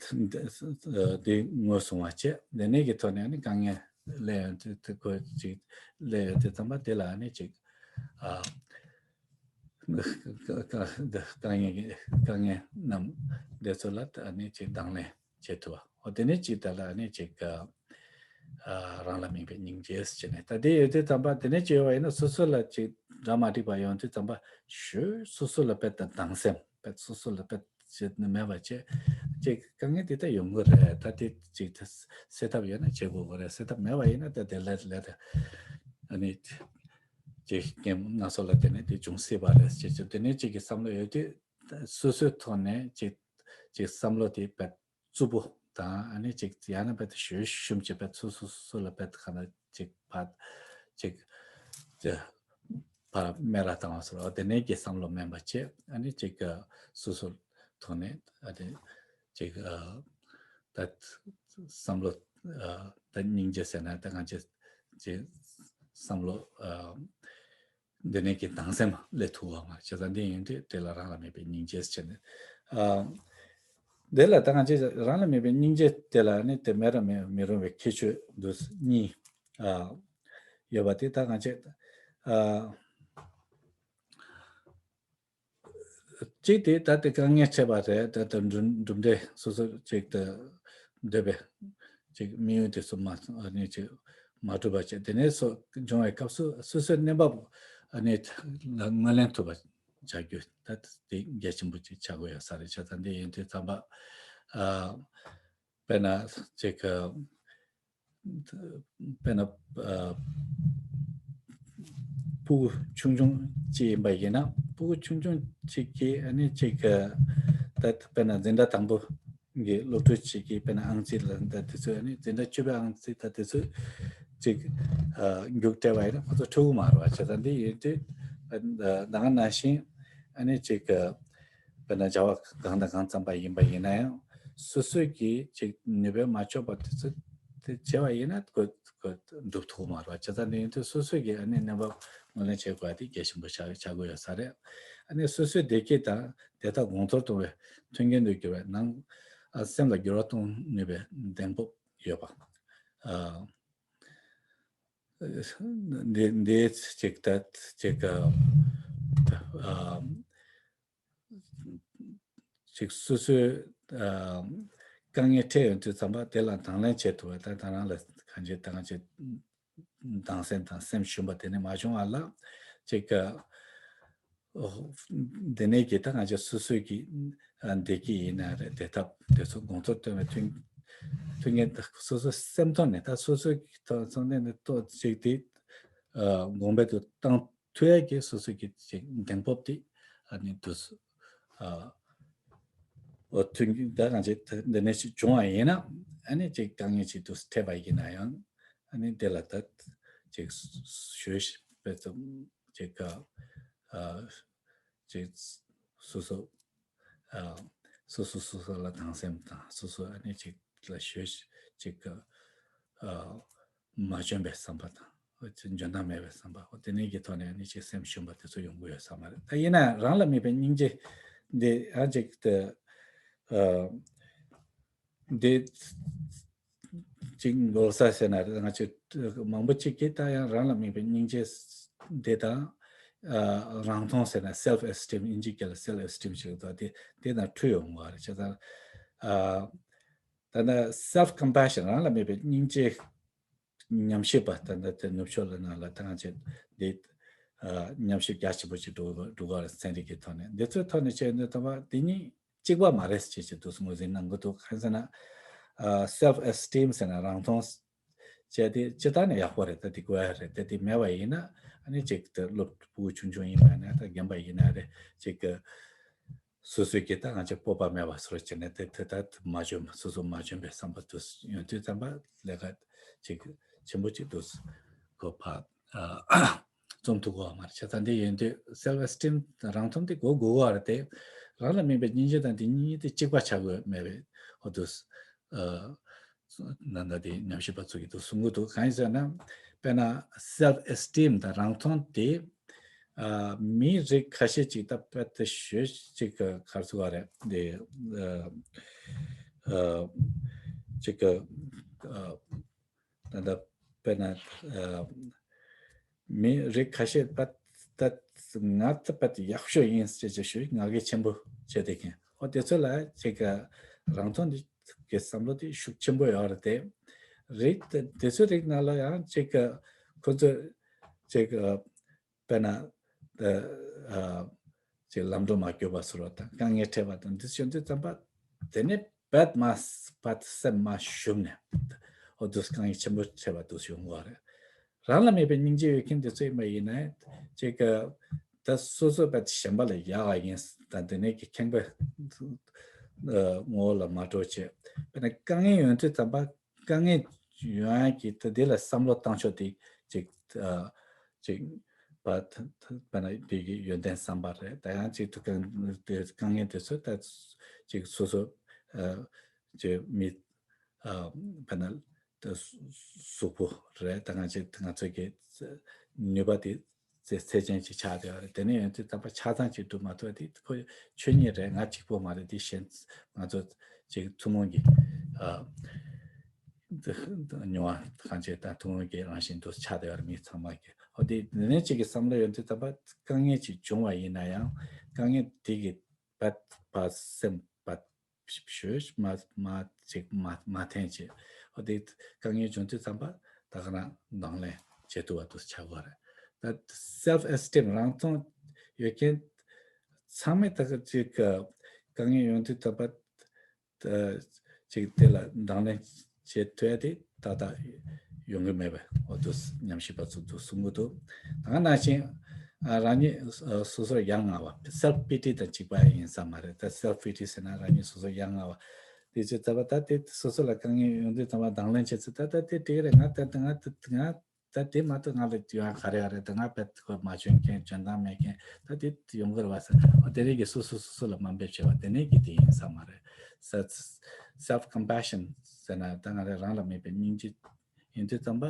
དེ་ངོས་བཟུང་བ་བྱས། དེ་ནས་ཀྱི་ཐོག་ནས་ནི་དཀའ་ངལ་སླེབས་ཡོང་དུས་དེ་ཁོ་ཅིག་སླེབས་ཡོང་དུས་ཙམ་པ་དེ་ལ་ནི་ཅིག་ཨ་དཀའ་ངལ་དཀའ་ངལ་རྣམས་དེ་ཚོ་ལ་ནི་ཅིག་དང་ལེན་བྱེད་ཐུབ་པ། འོ་དེ་ནས་ཅིག་དེ་ལ་ནི་ཅིག་ཨ་རང་ལ་དམིགས་པའི་སྙིང་རྗེ་ཟེར་ནས། ད་དེ་ཡོད་དུས་ཙམ་པ་དེ་ནས་ཅིག་ཡོད་པ་ཡིན་ན་སོ་སོ་ལ་ཅིག་གྲ་མ་འགྲིག་པ་ཡོང་དུས་ཙམ་པ་ཞོལ་སོ་སོ་ལ་དཔེ་ད་སྡང་སེམས་དཔེ་སོ་སོ་ལ་དཔེ་བྱེད་ནི་མེད་པ་བྱས། ཅིག་དཀའ་ངལ་དེ་ད་ཡོང་གི་རེད། ད་དེ་ཅིག་ད་སེལ་ཐབས་ཡོད་ན་བྱེད་དགོས་ཀྱི་རེད། སེལ་ཐབས་མེད་པ་ཡིན་ན་ད་དེ་ལས་ལས་ད་ཨ་ནི་ཅིག་རྐྱེན་སྣ་ཚོགས་ལ་བརྟེན་ནས་དེ་འབྱུང་སྲིད་པ་རེད་ཅེས་བྱས། དེ་ནས་ཅིག་གི་བསམ་བློ་ཡོད་དུས་སོ་སོའི་ཐོག་ནས་ཅིག་ཅིག་བསམ་བློ་དེ་དཔེ་རྩུབ་པོ་དང་ཨ་ནི་ཅིག་ཡང་ན་དཔེ་ཞོལ་ཞུམ་ཅིག་དཔེ་སོ་སོ་སོ་སོ་ལ་དཔེ་ག་ན་ཅིག་ཕར་ཅིག་ཅིག་ཕར་སྨད་ར་བཏང་བ་སོགས་དེ་ནས་ཀྱི་བསམ་བློ་དམན་པ་བྱས། ཨ་ནི་ཅིག་སོ་སོ་ཐོག་ནས་ཨ་ནི་ཅིག་ད་བསམ་བློ་ད་སྙིང་རྗེ་ཟེར་ན་ད་ང་ཅིག་ཅིག་བསམ་བློ་འདི་ནས་ཀྱི་སྡང་སེམས་སླེབས་ཐུབ་པ་མ་བྱས་ཙང་འདི་ཡིན་དུས་དེ་ལ་རང་ལ་དམིགས་པའི་སྙིང་རྗེ་ཟེར་ནས། ཨ་འདི་ལ་ད་ང་ཅིག་རང་ལ་དམིགས་པའི་སྙིང་རྗེ་དེ་ལ་ནི་དེ་མེད་ར་མེད་མི་རུང་བའི་ཁྱད་ཆོས་འདུག་གཉིས་ཨ་ཡོད་པ་དེ་ད་ང་ཅིག་ཨ་ གཅིག་དེ་ད་ལྟ་དཀའ་ངལ་འཕྲད་པ་རེད། ད་ལྟ་གྲུབ་གྲུབ་འབྲས་སོ་སོ་ཅིག་ཏུ་འདོད་པའི་ཅིག་དམིགས་ཡུལ་དེ་ཚོ་མ་ཨ་ནི་ཅིག་མ་གྲུབ་པ་བྱས། དེ་ནས་སོ་འབྱུང་བའི་སྐབས་སུ་སོ་སོའི་གནས་བབ་ཨ་ནི་ངོས་ལེན་ཐུབ་པ་བྱ་རྒྱུ་ད་དེ་གལ་ཆེན་པོ་ཅིག་ཆགས་ཀྱི་ཡོད་ས་རེད། བྱས་ཙང་འདི་ཡིན་དུས་ཙམ་པ་ཨ་དཔེར་ན་ཅིག་དཔེར་ན་ཨ་ཕྲུ་གུ་ཆུང་ཆུང་ཅིག་ཡིན་པ་ཡིན་ན། ཕྲུ་གུ་ཆུང་ཆུང་ཅིག་གིས་ཨ་ནི་ཅིག་ད་དཔེར་ན་འཛིན་གྲྭ་དང་པོ་གི་སློབ་ཕྲུག་ཅིག་གིས་དཔེར་ན་ཨང་རྩིས་ལ་ད་དེ་ཚོ་ཨ་ནི་འཛིན་གྲྭ་བཅུ་པའི་ཨང་རྩིས་ད་དེ་ཚོ་ཅིག་ཨ་རྒྱུགས་སྤྲད་པ་ཡིན་ན་ཁོ་ཚོ་འཁྲུལ་གི་མ་རེད་བ། བྱས་ཙང་འདི་ཡིན་དུས་ད་ག་ནང་བཞིན་ཨ་ནི་ཅིག་དཔེར་ན་བྱ་བ་གང་དང་གང་བརྩམས་པ་ཡིན་པ་ཡིན་ན་ཡང་སོ་སོས་ཀྱིས་ཅིག་ནུས་པས་མ་ལྕོགས་པ་དེ་ཚོ་དེ་བྱས་པ་ཡིན་ན་ཁོ་ཁོ་འགྲུབ་ཐུབ་མ་རེད། བྱས་ཙང་འདི་ཡིན་དུས་སོ་སོས་ཀྱིས་ཨ་ནི་གནས་བབ་ངོས་ལེན་བྱེད་དགོས་པ་དེ་གལ་ཆེན་པོ་ཆགས་ཆགས་ཀྱི་ཡོད་ས་རེད། ཨ་ནི་སོ་སོའི་བདེ་སྐྱིད་དང་བདེ་ཐབས་གོང་མཐོར་གཏོང་བའི་མཐུན་རྐྱེན་དུ་གྱུར་བའི་ནང་ཨ་སེམས་ལ་འགྱུར་བ་གཏོང་ནུས་པའི་གདེང་སྤོབས་ཡོད་པ། ཨ་འདི་འདི་ཅིག་ད་ཅིག་ཨ་ཅིག་སོ་སོའི་ཨ་དཀའ་ངལ་འཕྲད་ཡོང་དུས་ཙམ་པ་དེ་ལ་དང་ལེན་བྱེད་ཐུབ་པ་དང་། ད་རང་ལ་གང་ཅི་དང་ཅི་སྡང་སེམས་དང་སེམས་ཞུམ་པ་དེ་ནི་མ་བྱུང་བ་ལ་ཅིག་ཨ་འདི་ནས་ཀྱི་ད་ང་ཚོ་སོ་སོའི་གི་ཨ་བདེ་སྐྱིད་ཡིན་ན་རེད། བདེ་ཐབས་དེ་ཚོ་གོང་མཐོར་གཏོང་བའི་མཐུན་མཐུན་རྐྱེན་དེ་སོ་སོ་སེམས་ཐོག་ནས་ད་སོ་སོའི་ཐོག་ཚང་ནས་ནས་ཏོག་ཅིག་དེ་ཨ་གོང་འཕེལ་དུ་བཏང་ཐུབ་ཡ་གི་སོ་སོ་གི་ཅིག་གདེང་སྤོབས་དེ་ཨ་ནི་དུས་སུ་ཨ་འོ་མཐུན་རྐྱེན་ད་གང་ཅི་འདི་ནས་ཅིག་བྱུང་བ་ཡིན་ན་ཨ་ནི་ཅིག་དཀའ་ངལ་ཅིག་དུས་སུ་འཕྲད་པ་ཡིན་ན་ཡང་ཨ་ནི་དེ་ལ་ད་ཅིག་ཞུ་ཞིག་དཔེ་ཙམ་ཅིག་ག་ཨ་ཅིག་སོ་སོ་ཨ་སོ་སོ་སོ་སོ་ལ་སྡང་སེམས་དང་སོ་སོ་ཨ་ནི་ཅིག་ལ་ཞོལ་ཅིག་ག་ཨ་མ་འཇོན་པའི་བསམ་པ་དང་འཇོན་ཐང་མེད་པའི་བསམ་པ། འོ་དེ་ནས་ཀྱི་ཐོག་ནས་ཨ་ནི་ཅིག་སེམས་ཞུམ་པ་དེ་ཚོ་ཡོང་གི་ཡོད་ས་མ་རེད། ད་ཡིན་ན་རང་ལ་དམིགས་པའི་སྙིང་རྗེ་འདི་ཨ་ཅིག་ཏུ་ཨ་འདི་ཅིག་འགོག་ས་ཟེར་ན་རེད། ང་ཚོ་མང་པོ་ཅིག་གིས་ད་ཡང་རང་ལ་དམིགས་པའི་སྙིང་རྗེ་འདི་དང་ཨ་རང་མཐོང་ཟེར་ན་self esteem། དབྱིན་ཇི་སྐད་ལ་self esteem ཞེས་འདུག་དེ་དེ་དང་འཁྲུལ་ཡོང་བ་རེད། བྱས་ཙང་ཨ་ད་ལྟ་self compassion རང་ལ་དམིགས་པའི་སྙིང་རྗེ་ཉམས་ཞིབ་པ་ད་ལྟ་དེ་ནུབ་ཕྱོགས་ལ་ནང་ལ་ད་ང་ཚོ་འདི་ཨ་ཉམས་ཞིབ་རྒྱ་ཆེན་པོ་ཅིག་འགྲོ་འགྲོ་གི་རེད། ཚན་རིག་གི་ཐོག་ནས་འདི་ཚོའི་ཐོག་ནས་བྱས་ནས་ད་བ་འདི་གཉིས་གཅིག་པ་མ་རེད་ཅེས་ཅིག་འདུག་ངོས་འཛིན་གནང་གི་འདུག་གང་ཟེར་ན་ཨ་self esteem ཟེར་ན་རང་མཐོང་བྱས་ཏེ་ཇི་ལྟར་ནས་ཡག་པོ་རེད། ད་འདི་དགོས་ཡ་རེད། ད་འདི་མེད་པ་ཡིན་ན་ཨ་ནི་ཅིག་ད་སློབ་ཕྲུག་ཆུང་ཆུང་ཡིན་པ་ན་ད་རྒན་པ་ཡིན་ན་རེད། ཅིག་གི་སོ་སོའི་གི་ད་ང་ཚོ་སྤོབས་པ་མེད་པ་སོར་བྱས་ནས་དེ་དེ་ད་མ་འཇོན་སོ་སོ་མ་འཇོན་པའི་བསམ་པ་དུ་ཡོང་དུས་ཙམ་པ་ལས་ཀ་ཅིག་ཆེན་པོ་ཅིག་ཏུ་གོ་ཕ་ཨ་རྩོམ་ཐུབ་གོ་བ་མ་རེད། བྱས་ཙང་འདི་ཡོང་དུས་self esteem་རང་མཐོང་དེ་གོ་དགོས་བ་རེད། དེ་རང་ལ་དམིགས་པའི་སྙིང་རྗེ་དང་དེ་གཉིས་དེ་གཅིག་པ་ཆགས་དགོས་མེད་པའི་འོ་དུས་ཨ། ནང་ད་དེ་ཉམས་ཞིབ་པ་ཚོ་གིས་དུ་གསུང་གི་འདུག་གང་ཡིན་ཟེར་ན་དཔེར་ན་self esteem་དང་རང་མཐོང་དེ་ཨ་མི་རིགས་ཁ་ཤས་ཅིག་ད་དཔེ་དེ་ཞོད་ཅིག་ག་གར་ཚུགས་པ་རེད། དེ་ཨ་ཨ་ཅིག་ག་ཨ་ད་ད་དཔེར་ན་ཨ་མི་རིགས་ཁ་ཤས་པ་ད་ང་ད་པ་ཡག་ཤོས་ཡིན་ཟེར་ཅིག་ཞུ་ང་རྒྱལ་ཆེན་པོ་བྱས་བསྡད་མཁན་འོ་དེ་ཚོ་ལ་ཅིག་ག་རང་མཐོང་དེ། གི་བསམ་བློ་དེ་ཤུགས་ཆེན་པོ་ཡོད་རེད་དེ། རིགས་དེ་དེ་ཚོའི་རིགས་ནང་ལ་ཡང་ཅིག་གི་ཁོ་ཚོ་ཅིག་ཨ་དཔེར་ན་ཨ་ཨ་ཅིག་ལམ་འགྲོ་མ་བསྐྱོད་པ་སོགས་དང་དཀའ་ངལ་འཕྲད་པ་དང་འདི་ཚོ་ཡོང་དུས་ཙམ་པ་དེ་ནས་རྦད་མ་རྦད་སེམས་མ་ཞུམ་ནས་འོ་དུས་དཀའ་ངལ་ཆེན་པོ་འཕྲད་པ་དུས་ཡོང་གི་རེད། རང་ལ་དམིགས་པའི་སྙིང་རྗེ་ཡོད་མཁན་དེ་ཚོ་ཡིན་པ་ཡིན་ན་ཅིག་གི་ད་སོ་སོ་བས་གཞན་པ་ལ་ཡག་ག་ཡིན་ད་འདི་ནས་ཀྱི་ཁེངས་པའི་ངོ་བོ་ལ་མ་འགྲོ་བྱེད། དཔེར་ན་དཀའ་ངལ་ཡོང་དུས་ཙམ་པ་དཀའ་ངལ་ཡོང་ཡ་གི་ད་འདི་ལ་བསམ་བློ་བཏང་ཕྱོགས་དེ་ཅིག་ཅིག་པ་དཔེར་ན་འདི་གི་ཡོན་ཏན་བསམ་པ་རེད། ད་ཡང་ཅིག་ཏུ་དཀའ་ངལ་དེ་ཚོ་ད་ཅིག་སོ་སོ་ཅིག་མི་ཨ་དཔེར་ན་ད་གཟུགས་པོ་རེད། ད་ང་ཚོས་ང་ཚོས་ཀྱི་ནུས་པ་དེ་ཚད་ཚད་ཅན་ཅིག་ཆགས་བསྡད་པ་རེད། དེ་ནས་ཡོང་དུས་ད་པ་ཆ་ཚང་ཅིག་སྒྲུབ་མ་ཐུབ་པ་དེ་ཁོ་ཆོས་ཉིད་རེད། ང་གཅིག་པོ་མ་རེད། དེ་གཞན་ང་ཚོ་ཅིག་ཐུན་མོང་གི་ཨ་མྱོང་བ་གང་ཅི་དང་ཐུན་མོང་གི་རང་བཞིན་དུ་ཆགས་བསྡད་པ་རེད། མི་ཚང་མ་གི་འོ་དེ་ནས་ཅིག་གི་བསམ་བློ་ཡོང་དུས་ད་པ་དཀའ་ངལ་ཅིག་བྱུང་བ་ཡིན་ན་ཡང་དཀའ་ངལ་དེ་གི་པད་པ་སེམས་པད་ཞོས་མ་མ་ཅིག་མ་མ་འཐེན་ཅིག་ཨོ་དེ་དཀའ་ངལ་བྱུང་དུས་ཙམ་པ་ད་ག་རང་དང་ལེན་བྱེད་ཐུབ་པ་དུ་ཆགས་པ་རེད། ད་self esteem རང་མཐོང་ཡོད་མཁན་ཚང་མས་ད་ག་ཅིག་དཀའ་ངལ་ཡོང་དུས་ཙམ་པ། ཅིག་དེ་ལ་དང་ལེན་བྱེད་ཐུབ་ཡ་དེ་ཏག་ཏག་ཡོང་གི་མེད་པས་འོ་དུ་ཉམས་ཞིབ་པ་ཚོ་དུ་གསུང་གི་འདུག་ད་ག་ནང་བཞིན་རང་ཉིད་སོ་སོར་ཡ་ང་བ་self pity དང་གཅིག་པ་ཡིན་ས་མ་རེད། ད་self pity ཟེར་ན་རང་ཉིད་སོ་སོར་ཡ་ང་བ་དེ་ཚོ་ད་བ་ད་དེ་སོ་སོ་ལ་དཀའ་ངལ་ཡོང་དུས་ད་བ་དང་ལེན་བྱེད་ཚུལ་ད་ད་དེ་དེ་རེད། ང་ད་ང་ད་ང་ད་དེ་མ་གཏོགས་ང་ལ་ཡོང་ཡ་ག་རེ་ཡོད་རེད། ད་ང་བེད་ཁོ་མ་བྱོན་མཁན་འཇོན་ཐང་མེད་མཁན་ད་དེ་ཡོང་གི་རེད་བ་ཟེར། འོ་དེ་རིགས་ཀྱི་སོ་སོ་སོ་སོ་ལ་དམའ་འབེབས་བྱས་པ་དེ་ནས་ཀྱི་དེ་ཡིན་ས་མ་རེད། self self compassion ཟེར་ན་ད་ང་རེ་རང་ལ་མེད་པའི་སྙིང་རྗེ་ཡིན་དུས་ཙམ་པ་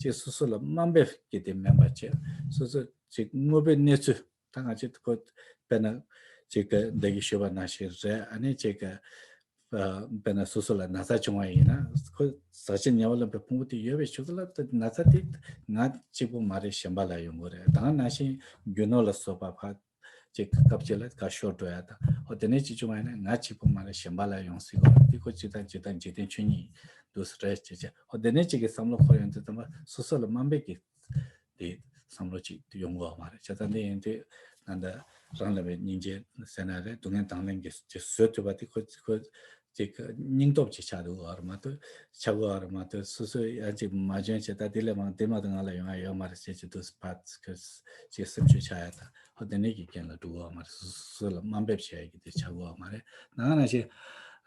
ཅིག་སོ་སོ་ལ་དམའ་འབེབས་ཀྱི་དེ་མིན་པ་བྱས་སོ་སོ་ཅིག་དངོས་པོའི་གནས་ཚུལ་ད་ང་ཅིག་ཁོ་དཔེར་ན་ཅིག་གི་འདི་གི་ཞུས་པ་ནང་བཞིན་རེད། ཨ་ནི་ཅིག་གི་ཨ་དཔེར་ན་སོ་སོ་ལ་ན་ཚ་བྱུང་བ་ཡིན་ན་ཁོ་ཟག་བཅས་ནད་པ་ལ་བའི་ཕུང་པོ་དེ་ཡོད་པའི་ཕྱོགས་ལ་ན་ཚ་དེ་ང་གཅིག་པོ་མ་རེད་གཞན་པ་ལ་ཡོང་གི་རེད། ད་ག་ནང་བཞིན་རྒྱུ་ནོར་ལ་སོགས་པ་ཕ་ཅིག་སྐབས་གཅིག་ལ་ཁ་ཤོར་འགྲོ་ཡ་དང་འོ་དེ་ནས་ཅིག་བྱུང་བ་ཡིན་ན་ང་གཅིག་པོ་མ་རེད་གཞན་པ་ལ་ཡོང་སྲིད་གོ་དེ་ཁོ་ཅི་ལྟར་ཇི་ལྟར་འཇིག་རྟེན་ཆོས་ཉིད་དུ་རེད་ཅེས་བྱས་འོ་དེ་ནས་ཅིག་གི་བསམ་བློ་འཁོར་ཡོང་དུས་ཙམ་པ་སོ་སོ་ལ་དམའ་འབེབས་ཀྱི་དེ་བསམ་བློ་ཅིག་ཡོང་གི་ཡོད་མ་རེད། བྱས་ཙང་འདི་ཡིན་དུས་ད་ལྟ་རང་ལ་བའི་སྙིང་རྗེ་ཟེར་ན་རེད། སྡུག་བསྔལ་དང་ལེན་གྱི་ཅིག་བཟོད་ཐུབ་པ་དེ་ཁོ་ཁོ་ཅིག་སྙིང་སྟོབས་ཅིག་ཆགས་འདུག་ག་རེད་མ་གཏོགས་ཆགས་དགོས་ག་རེད་མ་གཏོགས་སོ་སོ་ཡང་ཅིག་མ་འཇོན་བྱས་ད་དེ་ལས་མང་དེ་མ་གཏོགས་ང་ལ་ཡོང་ཡ་ཡོད་མ་རེད་ཟེར་གྱི་འདུག་ཕར་ཁོ་ཅིག་སེམས་ཤུགས་ཆག་ཡ་ད་ཨོ་དེ་ནས་ཀྱི་རྐྱེན་ལ་འགྲོ་གི་ཡོད་མ་རེད། སོ་སོ་ལ་དམའ་འབེབས་བྱེད་ཡ་གི་དེ་ཆགས་དགོས་ག་མ་རེད། ད་ག་ནང་བཞིན་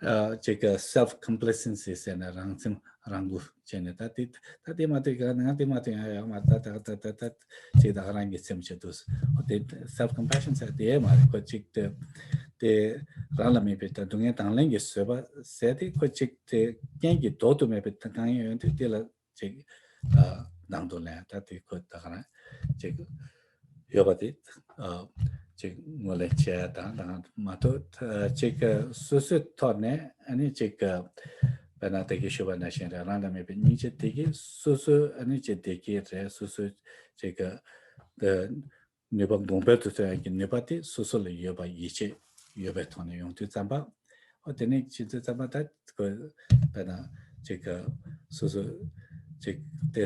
ཨ་ཅིག་གི་self complacency ཟེར་ན་རང་སེམས་རང་གུ་བྱས་ནས་ད་དེ་ད་དེ་མ་དེ་ག་ང་དེ་མ་དེ་ཡང་ཡང་མ་ད་ད་ད་ད་ད་ཅིག་ད་ག་རང་གི་སེམས་བྱེད་དུས་ཨོ་དེ་self compassion ཟེར་དེ་མ་རེད། ཁོ་ཅིག་དེ་དེ་རང་ལ་མེད་པའི་ད་སྡུག་བསྔལ་དང་ལེན་གྱི་བཟོད་པ་ཟེར་དེ་ཁོ་ཅིག་དེ་རྐྱེན་གྱིས་ལྡོག་ཏུ་མེད་པའི་དཀའ་ངལ་ཡོང་དུས་དེ་ལ་ཅིག་ཨ་དང་དུ་ལེན་ད་དེ་ཁོ་ད་ག་རང་ཅིག་ཡོད་པ་དེ་ཨ་ཅིག་ངོས་ལེན་བྱེད་ཡ་དང་དང་མ་གཏོགས་ཅིག་སོ་སོའི་ཐོག་ནས་ཨ་ནི་ཅིག་དཔེར་ན་དེ་གི་ཞུ་བ་ནང་བཞིན་རེད། རང་ལ་མེད་པའི་སྙིང་རྗེ་དེ་གིས་སོ་སོའི་ཨ་ནི་ཅིག་བདེ་སྐྱིད་རེད། སོ་སོའི་ཅིག་ནུས་པ་གོང་འཕེལ་དུ་གཏོང་ཡ་གི་ནུས་པ་དེ་སོ་སོ་ལ་ཡོད་པ་ཡིད་ཆེས་ཡོད་པའི་ཐོག་ནས་ཡོང་དུས་ཙམ་པ་ཨོ་དེ་ནས་ཕྱིན་དུས་ཙམ་པ་ད་ཁོ་དཔེར་ན་ཅིག་སོ་སོ་ཅིག་དེ་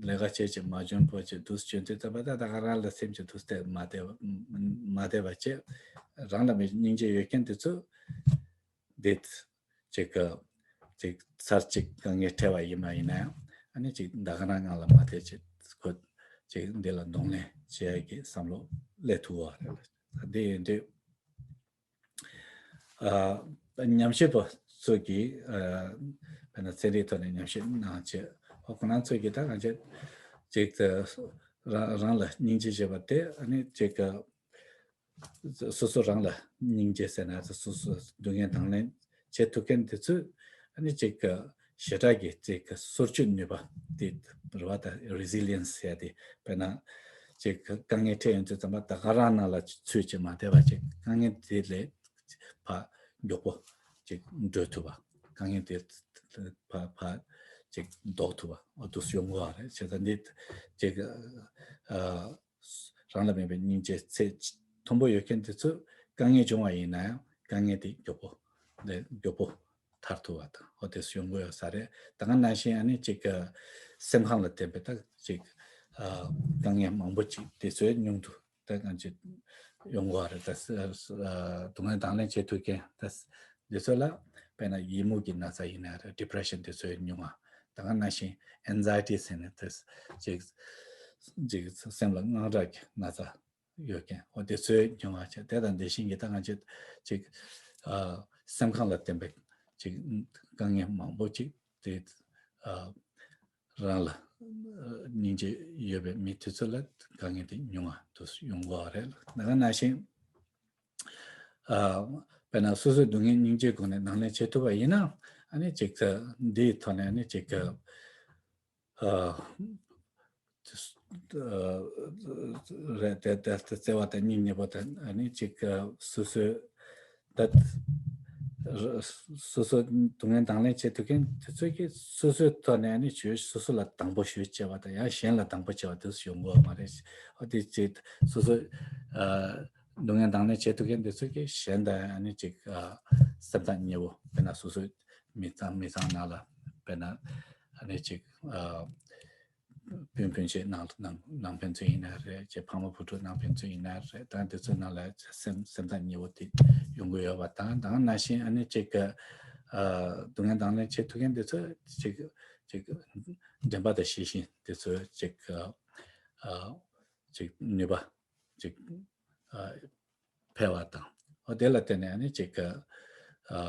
ལས་ཀ་བྱེད་ཅིག་མ་འཇོན་པོ་ཅིག་དུས་འཇོན་དུས་ཙམ་པ་ད་ད་ག་རང་ལ་སེམས་ཀྱི་དུས་དེ་མ་བདེ་བ་མ་བདེ་བ་བྱེད་རང་ལ་མི་སྙིང་རྗེ་ཡོད་མཁན་དེ་ཚོ་འདི་ཅིག་གི་ཅིག་ཚར་གཅིག་དཀའ་ངལ་འཕྲད་པ་ཡིན་པ་ཡིན་ན་ཡང་ཨ་ནི་ཅིག་ད་ག་རང་ངང་ལ་མ་ཐེ་ཅིག་ཁོ་ཅིག་འདི་ལ་གདོང་ལེན་བྱེད་ཡ་གི་བསམ་བློ་སླེབས་ཐུབ་པ་རེད། འདི་ཡིན་དུས་ཨ་ཉམས་ཞིབ་པ་ཚོ་གིས་ཨ་དཔེར་ན་ཚན་རིག་ཐོག་ནས་ཉམས་ཞིབ་གནང་བྱས་ཨོ་ཁོ་རང་ཚོ་གིས་ད་གང་བྱས་ཅིག་རང་རང་ལ་སྙིང་རྗེ་བྱེད་པ་དེ་ཨ་ནི་ཅིག་གི་སོ་སོ་རང་ལ་སྙིང་རྗེ་ཟེར་ན་སོ་སོ་སྡུག་བསྔལ་དང་ལེན་བྱེད་ཐུབ་མཁན་དེ་ཚོས་ཨ་ནི་ཅིག་གི་ཞེ་དྲག་གི་ཅིག་གི་སོར་ཆུད་ནུས་པ་དེ་རེད་བ། ད་resilience ཟེར་ཡ་དེ་དཔེར་ན་ཅིག་གི་དཀའ་ངལ་འཕྲད་ཡོང་དུས་ཙམ་པ་ད་ག་རང་ནང་ལ་ཚུད་ཅིག་མ་བསྡད་པ་ཅིག་དཀའ་ངལ་དེ་ལས་ཕར་མགྱོགས་པོ་ཅིག་འགྲོལ་ཐུབ་པ། དཀའ་ངལ་དེ་ཕར་ཕར་ཅིག་ཟློག་ཐུབ་པ་འོ་དུ་ཡོང་གི་རེད། བྱས་ཙང་འདི་ཅིག་ཨ། རང་ལ་མེད་པའི་སྙིང་རྗེ་ཚད་མཐོན་པོ་ཡོད་མཁན་དེ་ཚོས་དཀའ་ངལ་བྱུང་བ་ཡིན་ན་ཡང་དཀའ་ངལ་དེ་མགྱོགས་པོ་ལས་མགྱོགས་པོ་ཐར་ཐུབ་པ་དང་ཨོ་དེ་ཚོ་ཡོང་གི་ཡོད་ས་རེད། ད་ག་ནང་བཞིན་ཨ་ནི་ཅིག་གི་སེམས་ཁམས་ལ་བརྟེན་པའི་ད་ཅིག་ཨ་དཀའ་ངལ་མང་པོ་ཅིག་དེ་ཚོའི་སྙིང་དུ་ད་ང་ཚོ་ཡོང་གི་ཡོད་རེད། ད་ཨ་སྡུག་བསྔལ་དང་ལེན་བྱེད་ཐུབ་མཁན་ད་དེ་ཚོ་ལ་དཔེར་ན་ཡི་མུག་གི་ན་ཚ་ཡིན་ན་རེད། depression དེ་ཚོའི་ཉུང་བ་ད་ག་ནང་བཞིན་anxiety ཟེར་ནས་དེ་ཅིག་ཅིག་སེམས་ལ་དངངས་སྐྲག་གི་ན་ཚ་ཡོད་མཁན་འོ་དེ་ཚོའི་མྱོང་བ་བྱས། དེ་དང་དེ་བཞིན་གྱི་ད་ང་ཚོས་ཅིག་ཨ་སེམས་ཁམས་ལ་བརྟེན་པའི་ཅིག་དཀའ་ངལ་མང་པོ་ཅིག་དེ་ཨ་རང་ལ་སྙིང་རྗེ་ཡོད་པའི་མི་དེ་ཚོ་ལ་དཀའ་ངལ་དེ་ཉུང་བ་དུ་ཡོང་གི་རེད། ད་ག་ནང་བཞིན་ཨ་དཔེར་ན་སོ་སོའི་སྡུག་བསྔལ་སྙིང་རྗེའི་སྒོ་ནས་ནང་ལེན་བྱེད་ཐུབ་པ་ཡིན་ན་ཨ་ནི་ཅིག་འདིའི་ཐོག་ནས་ཨ་ནི་ཅིག་ཨ་རེད། དེ་ལྟར་དུ་བརྩེ་བ་དང་སྙིང་ཉེ་བོ་དང་ཨ་ནི་ཅིག་སོ་སོའི་ད་སོ་སོ་སྡུག་བསྔལ་དང་ལེན་བྱེད་ཐུབ་མཁན་དེ་ཚོ་གིས་སོ་སོའི་ཐོག་ནས་ཨ་ནི་ཞུ་སོ་སོ་ལ་དང་པོ་ཞུ་བྱས་པ་དང་ཡང་གཞན་ལ་དང་པོ་བྱས་པ་དེ་ཚོ་ཡོང་གི་ཡོད་མ་རེད། ཨ་དེ་ཅིག་སོ་སོ་ ཨ་སྡུག་བསྔལ་དང་ལེན་བྱེད་ཐུབ་མཁན་དེ་ཚོ་གིས་གཞན་དང་ཨ་ནི་ཅིག་ཨ་སེམས་ཐག་ཉེ་བོ། དཔེར་ན་སོ་སོའི་མི་ཚང་མི་ཚང་ནང་ལ་དཔེར་ན་ཨ་ནི་ཅིག་ཨ་སྤུན་སྤུན་མཆེད་ནང་ནང་ནང་ཕན་ཚུན་ཡིན་ན་རེད། ཅེས་ཕ་མ་བུ་ཕྲུག་ནང་ཕན་ཚུན་ཡིན་ན་རེད། ད་དེ་ཚོའི་ནང་ལ་སེམས་སེམས་ཐག་ཉེ་བོ་དེ་ཡོང་གི་ཡོད་པ་དང་། དང་ནང་བཞིན་ཨ་ནི་ཅིག་གི་ཨ་སྡུག་བསྔལ་དང་ལེན་བྱེད་ཐུབ་མཁན་དེ་ཚོ་ཅིག་ཅིག་དྲན་པ་དང་ཤེས་བཞིན་དེ་ཚོ་ཅིག་ཨ་ཅིག་ནུས་པ་ཅིག་ཨ་འཕེལ་བ་དང་། འོ་དེ་ལ་བརྟེན་ནས་ཨ་ནི་ཅིག་གི་ཨ་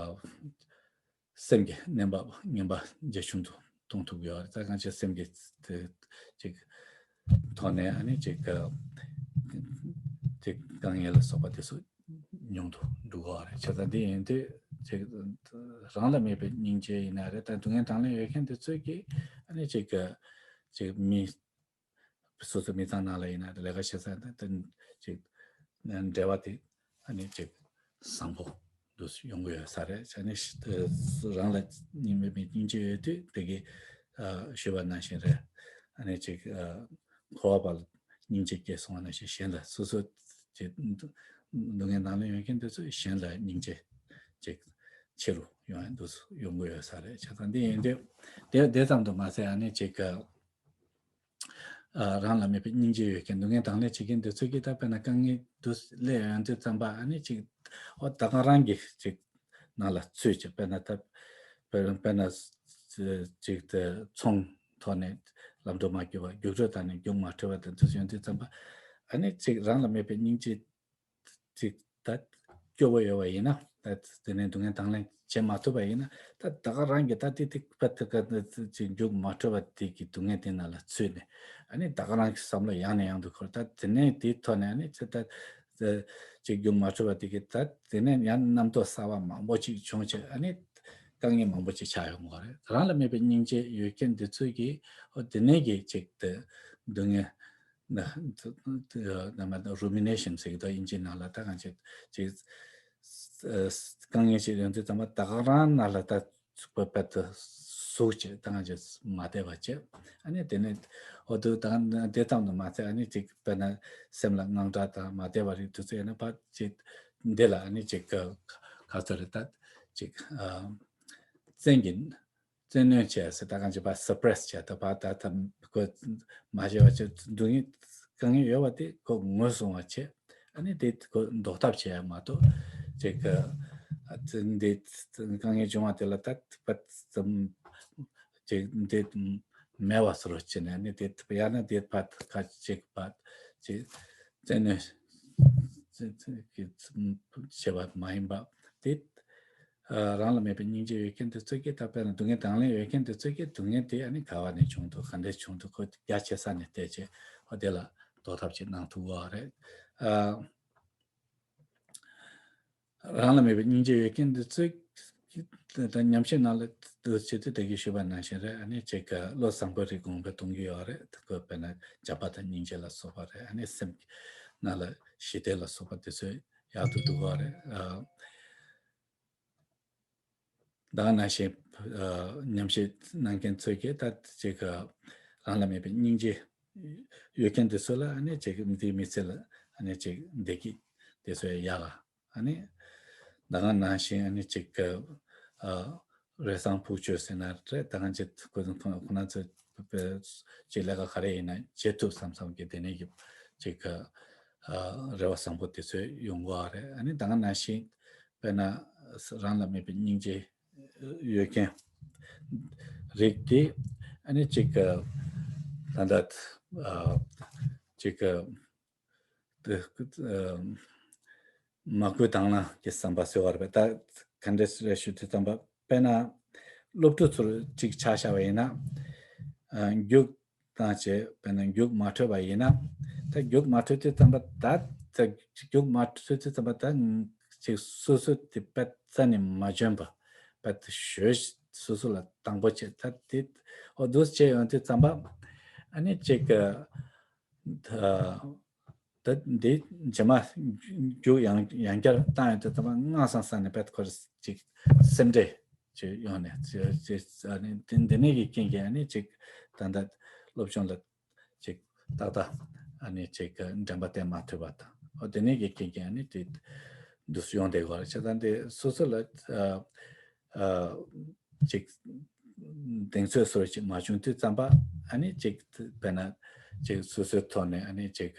སེམས་ཀྱི་ནད་པ་ངན་པ་ཇེ་ཆུང་དུ་གཏོང་ཐུབ་ཡོད་རེད། ད་གང་ཅི་སེམས་ཀྱི་དེ་ཅིག་ཐོག་ནས་ཨ་ནི་ཅིག་གི་ཅིག་དཀའ་ངལ་ལ་སོགས་པ་དེ་ཚོ་ཉུང་དུ་འགྲོ་གི་རེད། བྱས་ཙང་འདི་ཡིན་དུས་ཅིག་རང་ལ་དམིགས་པའི་སྙིང་རྗེ་ཡིན་ན་རེད། ད་སྡུག་བསྔལ་དང་ལེན་ཡོད་མཁན་དེ་ཚོས་ཀྱིས་ཨ་ནི་ཅིག་གི་ཅིག་མི་སོ་སོ་མི་ཚང་ནང་ལ་ཡིན་ན་ལས་ཀ་བྱེད་ས་དང་དེ་ཅིག་འབྲེལ་བ་དེ་ཨ་ནི་ཅིག་བཟང་པོ་འདུག་ཡོང་གི་ཡོད་ས་རེད། ཨ་ནི་ཤི་རང་ལ་སྙིང་མེད་པའི་སྙིང་རྗེ་ཡོད་དུས་དེ་གི་ཨ་ཞུས་པ་ནང་བཞིན་རེད། ཨ་ནི་ཅིག་ཨ་འཁོར་བ་པ་ལ་སྙིང་རྗེ་སྐྱེས་སོང་བ་ནང་བཞིན་གཞན་ལ་སོ་སོ་ཅིག་སྡུག་བསྔལ་ནང་ལ་ཡོད་མཁན་དེ་ཚོས་གཞན་ལ་སྙིང་རྗེ་ཅིག་ཆེ་རུ་ཡོང་ཡ་འདུག་ཡོང་གི་ཡོད་ས་རེད། བྱས་ཙང་འདི་ཡིན་དུས་དེ་དེ་ཙམ་དུ་མ་ཟད་ཨ་ནི་ཅིག་ཨ་རང་ལ་དམིགས་པའི་སྙིང་རྗེ་ཡོད་མཁན་སྡུག་བསྔལ་དང་ལེན་བྱེད་མཁན་དེ་ཚོས་ཀྱིས་ད་དཔེར་ན་དཀའ་ངལ་དུ་སླེབས་ཡོང་དུས་ཙམ་པ་ཨ་ནི་ཅིག་ཨོ་ད་ག་རང་གི་ཅིག་ནང་ལ་ཚུད་ཅིག་དཔེར་ན་ད་དཔེར་དཔེར་ན་ཅིག་དེ་ཚོང་ཐོག་ནས་ལམ་འགྲོ་མ་བརྒྱུད་པ་རྒྱུགས་སྤྲོད་བཏང་ནས་རྒྱུགས་མ་འཕྲོད་པ་དེ་ཚོ་ཡོང་དུས་ཙམ་པ་ཨ་ནི་ཅིག་རང་ལ་དམིགས་པའི་སྙིང་རྗེ་ཅིག་ད་སྐྱོ་བོ་ཡོད་པ་ཡིན་ན། ད་དེ་ནས་སྡུག་བསྔལ་དང་ལེན་བྱེད་མ་ཐུབ་པ་ཡིན་ན། ད་ད་ག་རང་གིས་ད་དེ་དེ་པ་དེ་ག་ཅིག་རྒྱུགས་མ་འཕྲོད་པ་དེ་གི་སྡུག་བསྔལ་དེ་ནང་ལ་ཚུད་ནས་ཨ་ནི་ད་ག་རང་གི་བསམ་བློ་ཡང་ནས་ཡང་དུ་འཁོར། ད་དེ་ནས་དེའི་ཐོག་ནས་ཨ་ནི་ཅིག་ད་ཅིག་རྒྱུགས་མ་འཕྲོད་པ་དེ་གི་ད་དེ་ནས་ཡང་རྣམ་རྟོག་གསར་པ་མང་པོ་ཅིག་བྱུང་བྱས་ཨ་ནི་དཀའ་ངལ་མང་པོ་ཅིག་ཆགས་ཡོང་གི་རེད། རང་ལ་དམིགས་པའི་སྙིང་རྗེ་ཡོད་མཁན་དེ་ཚོས་ཀྱིས་ཨོ་དེ་ནས་ཀྱི་ཅིག་དེ་སྡུག་བསྔལ་ན་ན་མ་རུ་མི་ནེ་ཤན་ཟེར་གྱི་འདུག་དབྱིན་ཇིའི་ནང་ལ། ད་གང་ཅིག་ཅིག་དཀའ་ངལ་ཞིག་ཡོང་དུས་ཙམ་པ་ད་ག་རང་ནང་ལ་ད་ཚུགས་པ་པད་དུ་ཟུག་བྱས་ད་གང་ཅིག་མ་བདེ་བ་བྱས། ཨ་ནི་དེ་ནས་འོ་དུ་ད་དེ་ཙམ་དུ་མ་ཚད་ཨ་ནི་ཅིག་དཔེར་ན་སེམས་ལ་དངངས་སྐྲག་དང་མ་བདེ་བ་རིགས་དུས་ཚོད་ཡིན་ན་ཕར་ཅིག་འདི་ལ་ཨ་ནི་ཅིག་ག་ཚོད་རེད། ད་ཅིག་བཙན་གྱིས་བཙན་གནོན་བྱས་ཟེར། ད་གང་ཅི་བ་སུ་པ་རེ་སི་བྱས། ད་བ་ད་ད་ཁོ་མ་བྱས་པ་བྱས། སྡུག་བསྔལ་དཀའ་ངལ་ཡོད་པ་དེ་ཁོ་ངོས་བཟུང་བ་བྱས། ཨ་ནི་དེ་ཁོ་ཟློག་ཐབས་བྱས་ཡ་མ་གཏོགས་ཅིག་ག་ཨ་ཙི་འདི་དཀའ་ངལ་བྱུང་བ་དེ་ལ་ད་བ་ཙམ་ཅིག་འདི་མེད་པ་བཟོ་རོགས་བྱས་ནས་ཨ་ནི་དེ་ཡང་ན་དེ་བ་ཁ་ཅིག་བ་ཅིག་བཙན་གནོན་བྱས་པ་མ་ཡིན་པ་དེ། ཨ་རང་ལ་དམིགས་པའི་སྙིང་རྗེ་ཡོད་མཁན་དེ་ཚོས་ཀྱིས། ད་དཔེར་ན་སྡུག་བསྔལ་དང་ལེན་ཡོད་མཁན་དེ་ཚོས་ཀྱིས་སྡུག་བསྔལ་དེ་ཨ་ནི་ག་བ་ནས་བྱུང་འདུག་ག་འདྲས་བྱུང་འདུག་ཁོ་རྒྱ་ཆེ་ས་ནས་བལྟས་བྱས་ཨོ་དེ་ལ་ཟློག་ཐབས་ཅིག་གནང་ཐུབ་པ་རེད། ཨ་རང་ལ་དམིགས་པའི་སྙིང་རྗེ་ཡོད་མཁན་དེ་ཚོས་ད་ཉམས་ཞིབ་ནང་ལ་འདུག་བྱེད་དུས་ད་གིན་ཞུས་པ་ནང་བཞིན་རེད། ཨ་ནི་ཅིག་ག་བློ་བཟང་པོའི་རིགས་གོང་འཕེལ་གཏོང་གི་ཡོད་རེད། ཁོ་དཔེར་ན་བྱམས་པ་དང་སྙིང་རྗེ་ལ་སོགས་པ་རེད། ཨ་ནི་སེམས་ནང་ལ་ཞི་བདེ་ལ་སོགས་པ་དེ་ཚོ་ཡག་ཏུ་འདུག་པ་རེད། ཨ་ད་ག་ནང་བཞིན་ཨ་ཉམས་ཞིབ་གནང་མཁན་ཚོས་ཀྱིས་ད་ཅིག་ག་རང་ལ་དམིགས་པའི་སྙིང་རྗེ་ཡོད་མཁན་དེ་ཚོ་ལ་ཨ་ནི་ཅིག་འདིའི་མི་ཚེ་ལ་ཨ་ནི་ཅིག་བདེ་སྐྱིད་དེ་ཚོ་ཡག་ག་ཨ་ནི་ད་ག་ནང་བཞིན་ཨ་ནི་ཅིག་ག་ཨ་རེ་བཟང་ཕུགས་བཅོས་ཟེར་ན་རེད། ད་ག་ཅིག་ཁོ་ཁོ་ཁོ་ན་ཚོ་ཅིག་ལས་ཀ་ག་རེ་ཡིན་ན་བྱེད་ཐུབ་བསམ་བསམ་གྱི་དེ་ནས་ཀྱི་ཅིག་ག་ཨ་རེ་བ་བཟང་པོ་དེ་ཚོ་ཡོང་གི་རེད། ཨ་ནི་ད་ག་ནང་བཞིན་དཔེར་ན་རང་ལ་དམིགས་པའི་སྙིང་རྗེ་ཡོད་མཁན་རིགས་དེ་ཨ་ནི་ཅིག་ག་ད་ལྟ་ཨ་ཅིག་ག་དེ་ཨ་མ་བསྐུལ་དང་བླངས་ཀྱི་བསམ་པ་ཟེར་བ་རེད་པས། ད་ག་འདྲས་རེད་ཞུ་དུས་ཙམ་པ་དཔེར་ན་སློབ་ཕྲུག་ཚོར་གཅིག་ཆ་བཞག་པ་ཡིན་ན། ཨ་རྒྱུགས་བཏང་བྱས་དཔེར་ན་རྒྱུགས་མ་འཕྲོད་པ་ཡིན་ན། ད་རྒྱུགས་མ་འཕྲོད་དུས་ཙམ་པ་ད་ད་རྒྱུགས་མ་འཕྲོད་དུས་ཙམ་པ་ད་ཅིག་སོ་སོ་དེ་པད་རྩ་ནས་མ་འཇོན་པ་པད་ཞོད་སོ་སོ་ལ་དང་པོ་བྱས། ད་དེ་འོ་འདུག་བྱས་ཡོང་དུས་ཙམ་པ་ཨ་ནི་ཅིག་ག་ད་ད་འདི་རྗེས་མ་རྒྱུགས་ཡང་ཡང་བསྐྱར་བཏང་ཡོང་དུས་ཙམ་པ་སྔ་སང་སང་ནས་པད་ཁོ་ར་ཅིག་སེམས་ཁྲལ་ཅིག་ཡོང་ནས་ཅིག་ཅིག་ཨ་ནི་འདི་འདི་ནས་ཀྱི་རྐྱེན་གྱིས་ཨ་ནི་ཅིག་ད་ལྟ་སློབ་སྦྱོང་ལ་ཅིག་ཏག་ཏག་ཨ་ནི་ཅིག་འགྲན་པ་བསྟེན་མ་ཐུབ་པ་དང་ ཨོ་དེ་ནས་ཀྱི་རྐྱེན་གྱིས་ཨ་ནི་དེ་འདུག་སེ་ཡོང་བསྡད་ཀྱི་ཡོད་རེད། བྱས་ཙང་དེ་སོ་སོ་ལ་ཨ་ཨ་ཅིག་གདེང་ཚོད་བཟོ་འདྲ་ཅིག་མ་བྱུང་དུས་ཙམ་པ་ཨ་ནི་ཅིག་དཔེར་ན་ཅིག་སོ་སོའི་ཐོག་ནས་ཨ་ནི་ཅིག་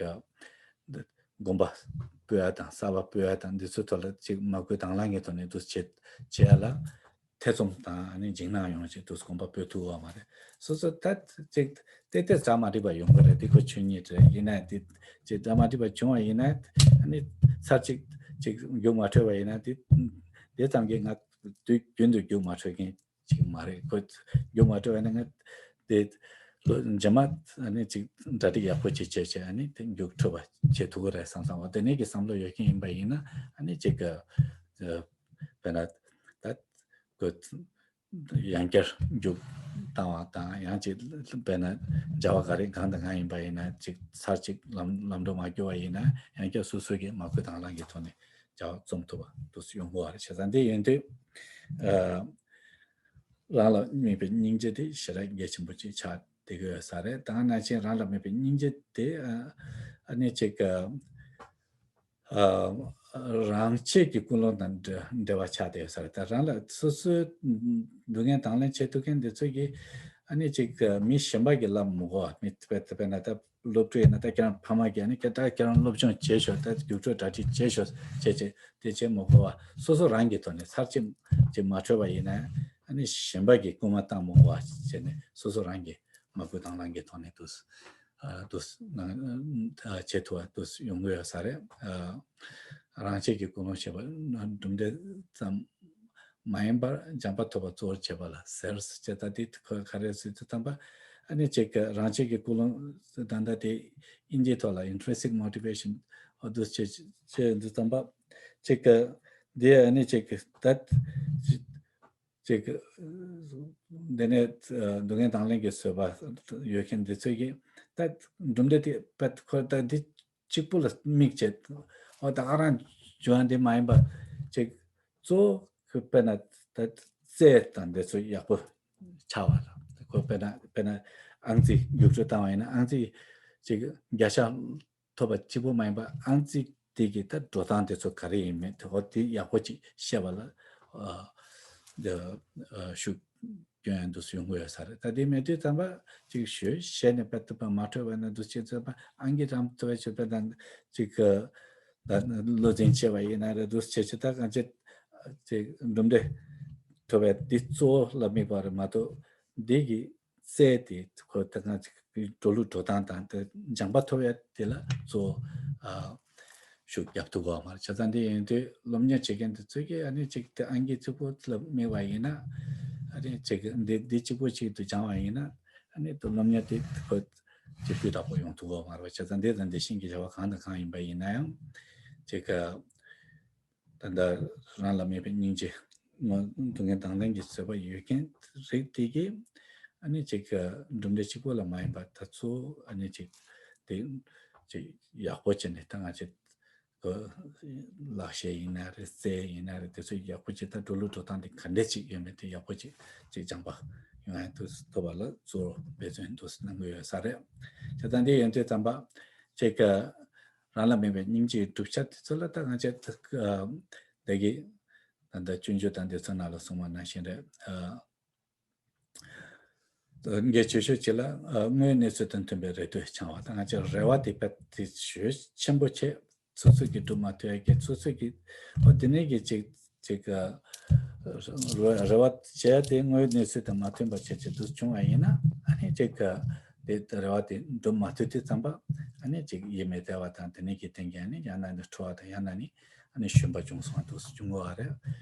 དགོན་པ་སྤོ་ཡ་དང་གསར་པ་སྤོ་ཡ་དང་འདི་ཚོའི་ཐོག་ལ་ཅིག་མ་བསྐུལ་དང་བླངས་ཀྱི་ཐོག་ནས་འདུག་སེ་བྱེད་བྱེད་ཡ་ལ་ཐེ་ཚོམ་དང་ཨ་ནི་འཇིགས་སྣང་ཡོང་བྱས་འདུག་སེ་དགོན་པ་སྤོ་ཐུབ་ཡོད་མ་རེད། སོ་སོ་ད་ཅིག་ཏེ་ཏེ་གྲ་མ་འགྲིག་པ་ཡོང་གི་རེད། འདི་ཁོ་ཆོས་ཉིད་རེད། ཡིན་ན་འདི་ཅིག་གྲ་མ་འགྲིག་པ་བྱུང་བ་ཡིན་ན་ཨ་ནི་ཚར་གཅིག་ཅིག་རྒྱུགས་མ་འཕྲོད་པ་ཡིན་ན་འདི་འདི་ཙམ་གྱིས་ང་དུས་རྒྱུན་དུ་རྒྱུགས་མ་འཕྲོད་མཁན་ཅིག་མ་རེད། ཁོ་རྒྱུགས་མ་འཕྲོད་པ་ཡིན་ན་ང་དེ་ལོ་རྗེས་མ་ཨ་ནི་ཅིག་གྲ་སྒྲིག་ཡག་པོ་ཅིག་བྱས་བྱས་ཨ་ནི་དེ་རྒྱུགས་ཐུབ་པ་བྱེད་ཐུབ་ཀྱི་རེད་བསམ་བསམ་པ་དེ་ནས་ཀྱི་བསམ་བློ་ཡོད་མཁན་ཡིན་པ་ཡིན་ན་ཨ་ནི་ཅིག་གི་དཔེར་ན་ད་ཁོ་ཡང་བསྐྱར་རྒྱུགས་བཏང་བ་དང་ཡང་ཅིག་དཔེར་ན་བྱ་བ་ག་རེ་གང་དང་གང་ཡིན་པ་ཡིན་ན་ཅིག་ཚར་གཅིག་ལམ་ལམ་འགྲོ་མ་བསྐྱུར་བ་ཡིན་ན་ཡང་བསྐྱར་སོ་སོ་གིས་མ་བསྐུལ་དང་བླངས་ཀྱི་ཐོག་ནས་བྱ་བ་རྩོམ་ཐུབ་པ་འདུག་སེ་ཡོང་གི་ཡོད་རེད། བྱས་ཙང་འདི་ཡིན་དུས་ཨ་རང་ལ་དམིགས་པའི་སྙིང་རྗེ་དེ་ཞེ་དྲག་གལ་ཆེན་པོ་ཅིག་ཆགས་བསྡད་ཀྱི་ཡོད་ས་རེད། ད་ག་ནང་བཞིན་རང་ལ་དམིགས་པའི་སྙིང་རྗེ་དེ་ཨ་ཨ་ནི་ཅིག་ཨ་ཨ་རང་ཆས་ཀྱི་ཀུན་སློང་དང་འབྲེལ་འབྲེལ་བ་ཆགས་བསྡད་ཡོད་ས་རེད། ད་རང་ལ་སོ་སོའི་སྡུག་བསྔལ་དང་ལེན་བྱེད་ཐུབ་མཁན་འདི་ཚོ་གིས་ཨ་ནི་ཅིག་མི་གཞན་པ་གིས་ལབ་མི་དགོས་པ། མི་དཔེ་དཔེར་ན་ད་སློབ་ཕྲུག་ཡིན་ན་ད་ཁྱེད་རང་ཕ་མ་གིས་ཨ་ནི་ཁྱེད་ད་ཁྱེད་རང་སློབ་སྦྱོང་བྱེད་ཤོག་ད་རྒྱུགས་སྤྲོད་གྲ་སྒྲིག་བྱེད་ཤོག་བྱས་བྱས་དེ་བྱེད་མི་དགོས་པ། སོ་སོ་རང་གི་ཐོག་ནས་ཚར་གཅིག་ཅིག་མ་འཕྲོད་པ་ཡིན་ན་ཨ་ནི་གཞན་པ་གིས་སྐུལ་མ་བཏང་མི་དགོས་པ་བྱས་ནས་སོ་སོ་རང་གིས་མ་བསྐུལ་དང་བླངས་ཀྱི་ཐོག་ནས་འདུག་སེ་ཨ་འདུག་སེ་གནང་ཨ་བྱེད་ཐུབ་པ་འདུག་སེ་ཡོང་གི་ཡོད་ས་རེད། ཨ་རང་ཆས་ཀྱི་ཀུན་སློང་ཞེས་པ་གྲུབ་འབྲས་ཙམ་མ་ཡིན་པར་སྦྱངས་པ་ཐོབ་པ་གཙོ་བོར་བྱེད་པ་ལ་ཟེར་ཟེར། ད་དེ་ག་རེ་ཟེར་དུས་ཙམ་པ་ཨ་ནི་ཅིག་གི་རང་ཆས་ཀྱི་ཀུན་སློང་ད་ལྟ་དེ་དབྱིན་ཇིའི་ཐོག་ལ་intrinsic motivation འོ་འདུག་སེ་བྱེད་བྱེད་དུས་ཙམ་པ་ཅིག་གི་འདི་ཨ་ནི་ཅིག་གི་ད་ཅིག་འདི་ནས་སྡུག་བསྔལ་དང་ལེན་གྱི་བཟོད་པ་ཡོད་མཁན་འདི་ཚོས་ཀྱིས་ད་གྲུབ་འབྲས་དེ་ད་ཁོ་ད་འདི་གཅིག་པུ་ལ་དམིགས་བྱས་ཨོ་ད་ག་རང་བྱུང་ཡ་འདི་མ་ཡིན་པ་ཅིག་གཙོ་བོ་ཁོ་དཔེར་ན་ད་རྩལ་དང་འདི་ཚོ་ཡག་པོ་ཆགས་པ་ལ་ཁོ་དཔེར་ན་དཔེར་ན་ཨང་རྩིས་རྒྱུགས་སྤྲོད་བཏང་བ་ཡིན་ན་ཨང་རྩིས་ཅིག་བརྒྱ་ཆ་ཐོབ་པ་གཅིག་པུ་མ་ཡིན་པ་ཨང་རྩིས་དེ་གི་ད་འགྲོ་སྟངས་དེ་ཚོ་ག་རེ་ཡིན་མིན་དེ་ཧོ་དེ་ཡག་པོ་ཅིག་ཤེས་པ་ལ་ཨ་འདི་ཨ་ཤུགས་སྐྱོན་ཡང་འདུག་སེ་ཡོང་གི་ཡོད་ས་རེད། ད་དེ་མེད་དུས་ཙམ་པ་ཅིག་ཞུ་བྱས་ནས་དཔེ་ཐུབ་པ་མ་འཕྲོད་པ་ན་འདུག་བྱས་ཙམ་པ་ཨང་ཀི་རང་ཐུབ་པ་བྱེད་པ་དང་ཅིག་གི་ད་བློ་འཛིན་བྱས་པ་ཡིན་ན་རེད་འདུག་བྱས་བྱས་ད་གང་ཅི་ཅིག་འགྲུབ་འབྲས་ཐོབ་པའི་འདི་གཙོ་བོ་ལ་དམིགས་པ་རེད་མ་གཏོགས་འདི་གི་རྩལ་དེ་ཁོ་ད་གང་ཅིག་འགྲོ་ལུགས་འགྲོ་སྟངས་དང་དེ་སྦྱངས་པ་ཐོབ་ཡ་དེ་ལ་གཙོ་བོ་ཨ་ཤུགས་རྒྱབ་ཐུབ་ཀྱི་ཡོད་མ་རེད། བྱས་ཙང་འདི་ཡིན་དུས་སློབ་གཉེར་བྱེད་མཁན་དེ་ཚོས་ཀྱིས་ཨ་ནི་ཅིག་དེ་ཨང་ཀི་གཅིག་པོ་ལ་དམིགས་པ་ཡིན་ན་ཨ་ནི་ཅིག་འདི་འདི་གཅིག་པོ་ཅིག་ཏུ་སྦྱངས་པ་ཡིན་ན་ཨ་ནི་དེ་སློབ་གཉེར་དེ་ཁོ་ཅིག་སྤུས་དག་པོ་ཡོང་ཐུབ་ཀྱི་ཡོད་མ་རེད། བྱས་ཙང་འདི་དང་འདི་བཞིན་གྱི་བྱ་བ་གང་དང་གང་ཡིན་པ་ཡིན་ན་ཡང་ཅིག་ད་ལྟ་རང་ལ་དམིགས་པའི་སྙིང་རྗེ། སྡུག་བསྔལ་དང་ལེན་གྱི་བཟོད་པ་ཡོད་མཁན་རིགས་དེ་གིས་ཨ་ནི་ཅིག་གྲུབ་འབྲས་གཅིག་པོ་ལ་མ་ཡིན་པར་ད་གཙོ་བོ་ཨ་ནི་ཅིག་དེ་ཅིག་ཡག་པོ་བྱས་ནས་ད་ང་ཅིག་ལག་ཤེས་ཡིན་ན་རེད་རྩལ་ཡིན་ན་རེད་དེ་ཚོ་ཡག་པོ་ཅིག་ད་འགྲོ་ལུགས་འགྲོ་སྟངས་དེ་ག་འདྲས་ཅིག་ཡོད་མེད་དེ་ཡག་པོ་ཅིག་ཅིག་སྦྱངས་པ་ཡོང་ཡ་འདུག་ཐུབ་པ་ལ་གཙོ་བོ་འབད་བརྩོན་འདུག་གནང་གི་ཡོད་ས་རེད། བྱས་ཙང་འདི་ཡོང་དུས་ཙམ་པ་ཅིག་རང་ལ་དམིགས་པའི་སྙིང་རྗེའི་བསྒྲུབ་བྱ་དེ་ཚོ་ལ་ད་ང་ཅག་ད་གི་ད་ལྟ་སྤྱོད་འཇུག་དང་དེ་ཚོ་ནང་ལ་གསུངས་པ་ནང་བཞིན་རེད། ཨ་གལ་ཆེ་ཤོས་གཅིག་ལ་ཨ་དངོས་གནས་ཚུལ་དང་མཐུན་པའི་རེ་ལྟོས་འཆང་བ་དང་ང་ཅག་རེ་བ་དེ་དཔེ་དེ་ཞེ་ཆེན་པོ་བྱས་སོ་སོ་གིས་སྒྲུབ་མ་ཐུབ་ཡ་གི་སོ་སོ་གིས་ཨོ་དེ་ནས་གི་ཅིག་ཅིག་ཨ་རེ་རེ་བ་བྱས་ཏེ་དངོས་གནས་ཚུལ་དང་མ་མཐུན་པ་བྱས་ཅིག་འདུག་བྱུང་བ་ཡིན་ན་ཨ་ནི་ཅིག་ཨ་དེ་རེ་བ་དེ་འགྲུབ་མ་ཐུབ་དུས་ཙམ་པ་ཨ་ནི་ཅིག་ཡིད་མི་བདེ་བ་དང་དེ་ནས་ཀྱི་རྟེན་གྱི་ཨ་ནི་ཡང་ན་ནི་ཁྲོ་བ་དང་ཡང་ན་ནི་ཨ་ནི་ཞུམ་པ་བྱུང་སོང་བ་འདུག་བྱུང་གི་ཡོད་རེད།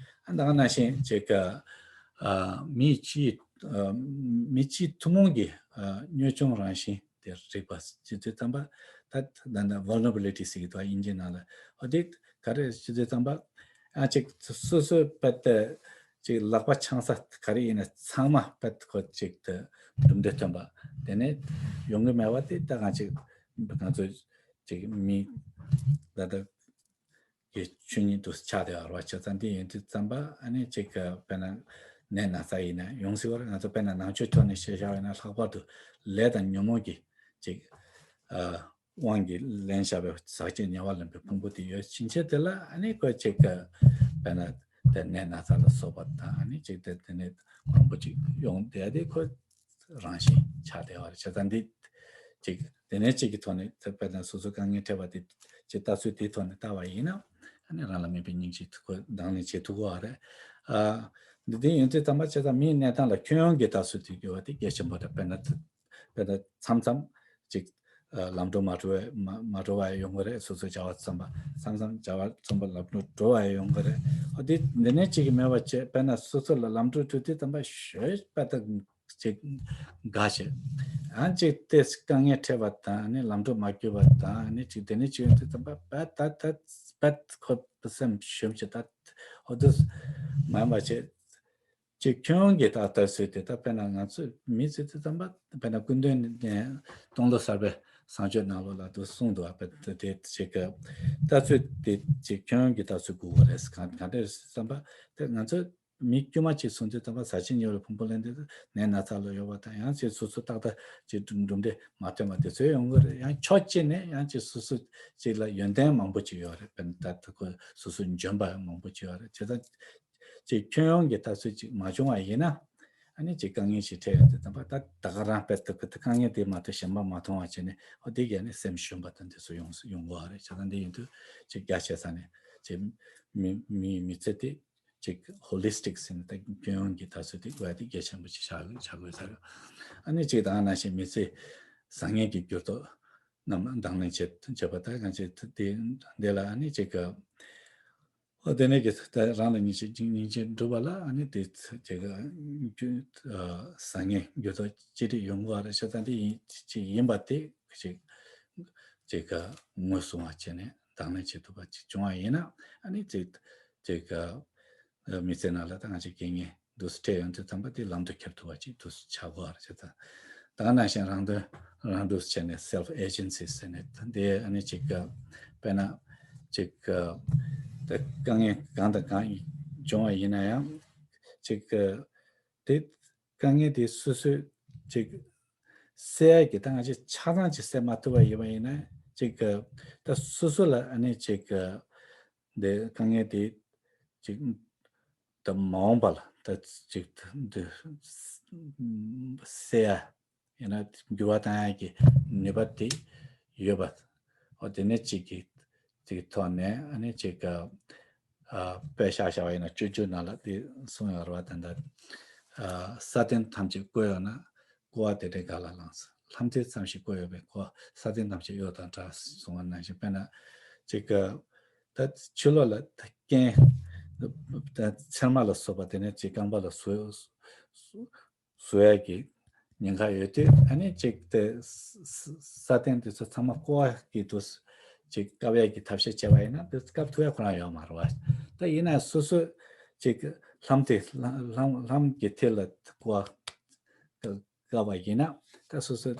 ཨ་ད་ག་ནང་བཞིན་ཅིག་ཨ་མི་སྤྱིའི་ཨ་མི་སྤྱིའི་ཐུན་མོང་གི་ཨ་གཉོད་ཆུང་རང་བཞིན་དེ་རིག་པ་ཅི་ཚོད་ཙམ་པ་ད་ད་ལྟ་vulnerability ཟེར་གྱི་འདུག་དབྱིན་ཇིའི་ནང་ལ་ཨོ་དེ་ག་རེ་ཅི་ཚོད་ཙམ་པ་ཨ་ཅིག་སོ་སོའི་དཔེ་དེ་ཅིག་ལག་པ་འཆང་ས་ག་རེ་ཡིན་ན་ཚང་མ་དཔེ་ཁོ་ཅིག་ཏུ་གྲུབ་འབྲས་ཐོན་པ་དེ་ནས་ཡོང་གི་མེད་པ་དེ་ད་གང་ཅིག་ང་ཚོ་ཅིག་མི་ད་ལྟ་གི་ཆོས་ཉིད་དུ་ཆགས་བསྡད་པ་རེད་བ། བྱས་ཙང་འདི་ཡིན་དུས་ཙམ་པ་ཨ་ནི་ཅིག་དཔེར་ན་ནད་ན་ཚ་ཡིན་ན་ཡོང་སྲིད་པ་རེད། ང་ཚོ་དཔེར་ན་ནང་ཆོས་ཐོག་ནས་བཤད་བཞག་པ་ཡིན་ན་ལྷག་པར་དུ་ལས་དང་ཉོན་མོངས་ཀྱི་ཅིག་ཨ་ དབང་གིས་ལེན་བྱ་བའི་ཟག་བཅས་ཉེ་བར་ལེན་པའི་ཕུང་པོ་དེ་ཡོད་ཕྱིན་ཆད་དེ་ལ་ཨ་ནི་ཁོ་ཅིག་གི་དཔེར་ན་དེ་ནད་ན་ཚ་ལ་སོགས་པ་དང་ཨ་ནི་ཅིག་དེ་དེ་ནས་མང་པོ་ཅིག་ཡོང་བསྡད་དེ་ཁོ་རང་བཞིན་ཆགས་བསྡད་པ་རེད། བྱས་ཙང་འདི་ཅིག་དེ་ནས་ཅིག་གི་ཐོག་ནས་དཔེར་ན་སོ་སོ་དཀའ་ངལ་འཕྲད་པ་དེ་ཅིག་ལྟ་ཚུལ་དེའི་ཐོག་ནས་ལྟ་བ་ཡིན་ན་ཨ་ནི་རང་ལ་དམིགས་པའི་སྙིང་རྗེ་ཁོ་དང་ལེན་བྱེད་ཐུབ་ཀྱི་ཡོད་རེད། ཨ། འདི་དེ་ཡིན་དུས་ཙམ་པ་བྱས་ཙང་མིའི་གནས་སྟངས་ལ་ཁྱོན་ཡོངས་ཀྱི་ལྟ་ཚུལ་དེ་དགོས་པ་དེ་གལ་ཆེན་པོ་རེད། དཔེར་ན་དཔེར་ན་མཚམས་མཚམས་ཅིག་ཨ་ལམ་འགྲོ་མ་འགྲོ་བའི་མ་མ་འགྲོ་བ་ཡོང་གི་རེད། སོ་སོ་བྱ་བ་ཚང་པ་མཚམས་མཚམས་བྱ་བ་ཚང་པ་ལམ་འགྲོ་འགྲོ་བ་ཡོང་གི་རེད། ཨ་དེ་འདི་ནས་ཅིག་གི་མེད་པ་བྱས་དཔེར་ན་སོ་སོ་ལ་ལམ་འགྲོ་འགྲོ་དུས་ཙམ་པ་ཞོད་པ་དང་ཅིག་དགའ་བྱེད། ཡང་ཅིག་དེ་དཀའ་ངལ་འཕྲད་པ་དང་ནི་ལམ་འགྲོ་མ་འགྱུར་བ་དང་ནི་ཅིག་དེ་ནས་ཅིག་ཡོང་དུས་ཙམ་པ་པད་ད་ད་པད་ཁོ་སེམས་ཞུམ་བྱེད་ད་ཨོ་དུ་མ་ཡིན་པ་བྱེད། ཅིག་ཁྱོན་ཡོངས་ཀྱི་ད་ལྟ་སྲོལ་དེ་ད་དཔེར་ན་ང་ཚོ་མི་ཚོས་དེ་ཙམ་པ་དཔེར་ན་སྐུ་མདུན་ནས་སྟོང་ལོ་གསར་པའི་གསང་སྤྱོད་ནང་ལོགས་ལ་དུ་གསུངས་འདུག་བ། དཔེ་དེ་ཅིག་གི་ལྟ་ཚུལ་དེ་ཅིག་ཁྱོན་ཡོངས་ཀྱི་ལྟ་ཚུལ་དགོས་པ་རེད། གང་གང་འདྲ་རེད་བསམ་པ་དེ་ང་ཚོ་མི་དཀྱུས་མ་གཅིག་སོང་དུས་ཙམ་པ་ཟག་བཅས་ཉེ་བར་ལེན་པའི་ཕུང་པོ་ལེན་དུས་ནད་ན་ཚ་ལ་ཡོད་པ་དང་ཡང་ཅིག་སོ་སོ་ཏག་ཏག་ཅིག་གྲུབ་འབྲས་མ་ཐོན་པ་དེ་ཚོ་ཡོང་གི་རེད། ཡང་ཕྱོགས་གཅིག་ནས་ཡང་ཅིག་སོ་སོ་ཅིག་ལ་ཡོན་ཏན་མང་པོ་ཅིག་ཡོད་རེད། དཔེར་ན་ད་ལྟ་ཁོ་སོ་སོ་འཇོན་པ་མང་པོ་ཅིག་ཡོད་རེད། བྱས་ཙང་ཅིག་ཁྱོན་ཡོངས་ཀྱི་ལྟ་ཚུལ་ཅིག་མ་བྱུང་བ་ཡིན་ན་ཨ་ནི་ཅིག་དཀའ་ངལ་ཞིག་འཕྲད་ཡོང་དུས་ཙམ་པ་ད་ད་ག་རང་དཔེ་ད་གི་དཀའ་ངལ་དེ་མ་གཏོགས་གཞན་པ་མ་མཐོང་བ་བྱས་ནས་ཨོ་དེ་གས་ནི་སེམས་ཞུམ་པ་དང་དེ་ཚོ་ཡོང་ཡོང་གི་རེད། བྱས་ཙང་འདི་ཡིན་དུས་ཅིག་རྒྱ་ཆེ་ས་ནས་ཅིག་མི་མི་མི་ཚེ་དེ་ཅིག་ཧོ་ལི་སི་ཊིག་ཟེར་ནས་ད་ཁྱོན་ཡོངས་ཀྱི་ལྟ་ཚུལ་དེ་དགོས་ཡ་དེ་གལ་ཆེན་པོ་ཅིག་ཆགས་ཆགས་དགོས་ས་རེད། ཨ་ནི་ཅིག་ད་ག་ནང་བཞིན་མི་ཚེ་བཟང་ངན་གྱི་འགྱུར་ལྡོག་རྣམས་དང་ལེན་བྱེད་བྱེད་པ་ད་གང་བྱེད་དེ་འདི་ལ་ཨ་ནི་ཅིག་ཨོ་དེ་ནས་ཀྱི་ད་རང་ལ་སྙིང་རྗེ་སྙིང་རྗེ་སྒྲུབ་པ་ལ་ཨ་ནི་དེ་ཅིག་རྒྱུ་བཟང་ངན་འགྱུར་ལྡོག་ཅི་རིགས་ཡོང་གི་རེད། བྱས་ཙང་དེ་ཡིན་ཅིག་ཡིན་པ་དེ་ཅིག་ཅིག་ངོས་བཟུང་བ་བྱས་ནས་དང་ལེན་བྱེད་ཐུབ་པ་ཅིག་བྱུང་བ་ཡིན་ན་ཨ་ནི་ཅིག་ཅིག་མི་ཚེ་ནང་ལ་ད་ང་ཅིག་རྐྱེན་ངན་འདུག་སེ་འཕྲད་ཡོང་དུས་ཙམ་པ་དེ་ལམ་དུ་འཁྱེར་ཐུབ་པ་ཅིག་འདུག་སེ་ཆགས་དགོས་པ་རེད། ད་ད་ག་ནང་བཞིན་རང་དོན་རང་སྒྲུབ་བྱས་ནས་སེལ་ཕུ་ཨེ་ཇེན་སི་ཟེར་ནས་དེ་ཨ་ནི་ཅིག་དཔེར་ན་ཅིག་དཀའ་ངལ་གང་དང་གང་བྱུང་བ་ཡིན་ན་ཡང་ཅིག་དེ་དཀའ་ངལ་དེ་སོ་སོས་ཅིག་སེལ་ཡ་གི་ད་ང་ཅིག་ཆ་ཚང་ཅིག་སེལ་མ་ཐུབ་པ་ཡིན་པ་ཡིན་ན་ཅིག་ད་སོ་སོ་ལ་ཨ་ནི་ཅིག་འདི་དཀའ་ངལ་དེ་ཅིག་ད་མ་འོངས་པ་ལ་ད་ཅིག་འདི་སེལ་ཡ་ཡིན་ན་འགྱུར་བ་བཏང་ཡ་གི་ནུས་པ་དེ་ཡོད་པ། འོ་དེ་ནས་ཅིག་གི་ཅིག་ཐོག་ནས་ཨ་ནི་ཅིག་ཨ་དཔེ་བཞག་བཞག་པ་ཡིན་ན་སྤྱོད་འཇུག་ནང་ལ་དེ་གསུངས་ཡོད་རེད་བ། ད་ལྟ་ཨ་ས་སྟེང་ཐམས་ཅད་བཀོད་ཡོད་ན་བཀོ་བ་དེ་འདྲའི་ག་ལ་ལངས། ལྷམ་མཐིལ་ཙམ་ཞིག་བཀོད་ཡོད་པས་ཁོ་ས་སྟེང་ཐམས་ཅད་གཡོ་དང་འདྲ་གསུངས་པ་ནང་བཞིན། དཔེར་ན་ཅིག་ད་ཕྱི་ལོགས་ལ་རྐྱེན་ད་ཚེར་མ་ལ་སོགས་པ་དེ་ནས་ཅིག་རྐང་པ་ལ་བཟོ་བཟོ་ཡ་གི་ཉེན་ཁ་ཡོད་དུས་ཨ་ནི་ཅིག་དེ་ས་ས་སྟེང་དེ་ཚོ་ཚང་མ་བཀོ་བ་གི་དུས་ཅིག་བཀབ་ཡ་གི་ཐབས་ཤེས་བྱས་པ་ཡིན་ན་དེ་བཀབ་ཐུབ་ཡ་ཁོ་རང་ཡོད་མ་རེད་བ། ད་ཡིན་ན་སོ་སོ་ཅིག་ལྷམ་དེ་ལྷམ་ལྷམ་གྱི་མཐིལ་ལ་བཀོ་བ་བཀབ་པ་ཡིན་ན་ད་སོ་སོ་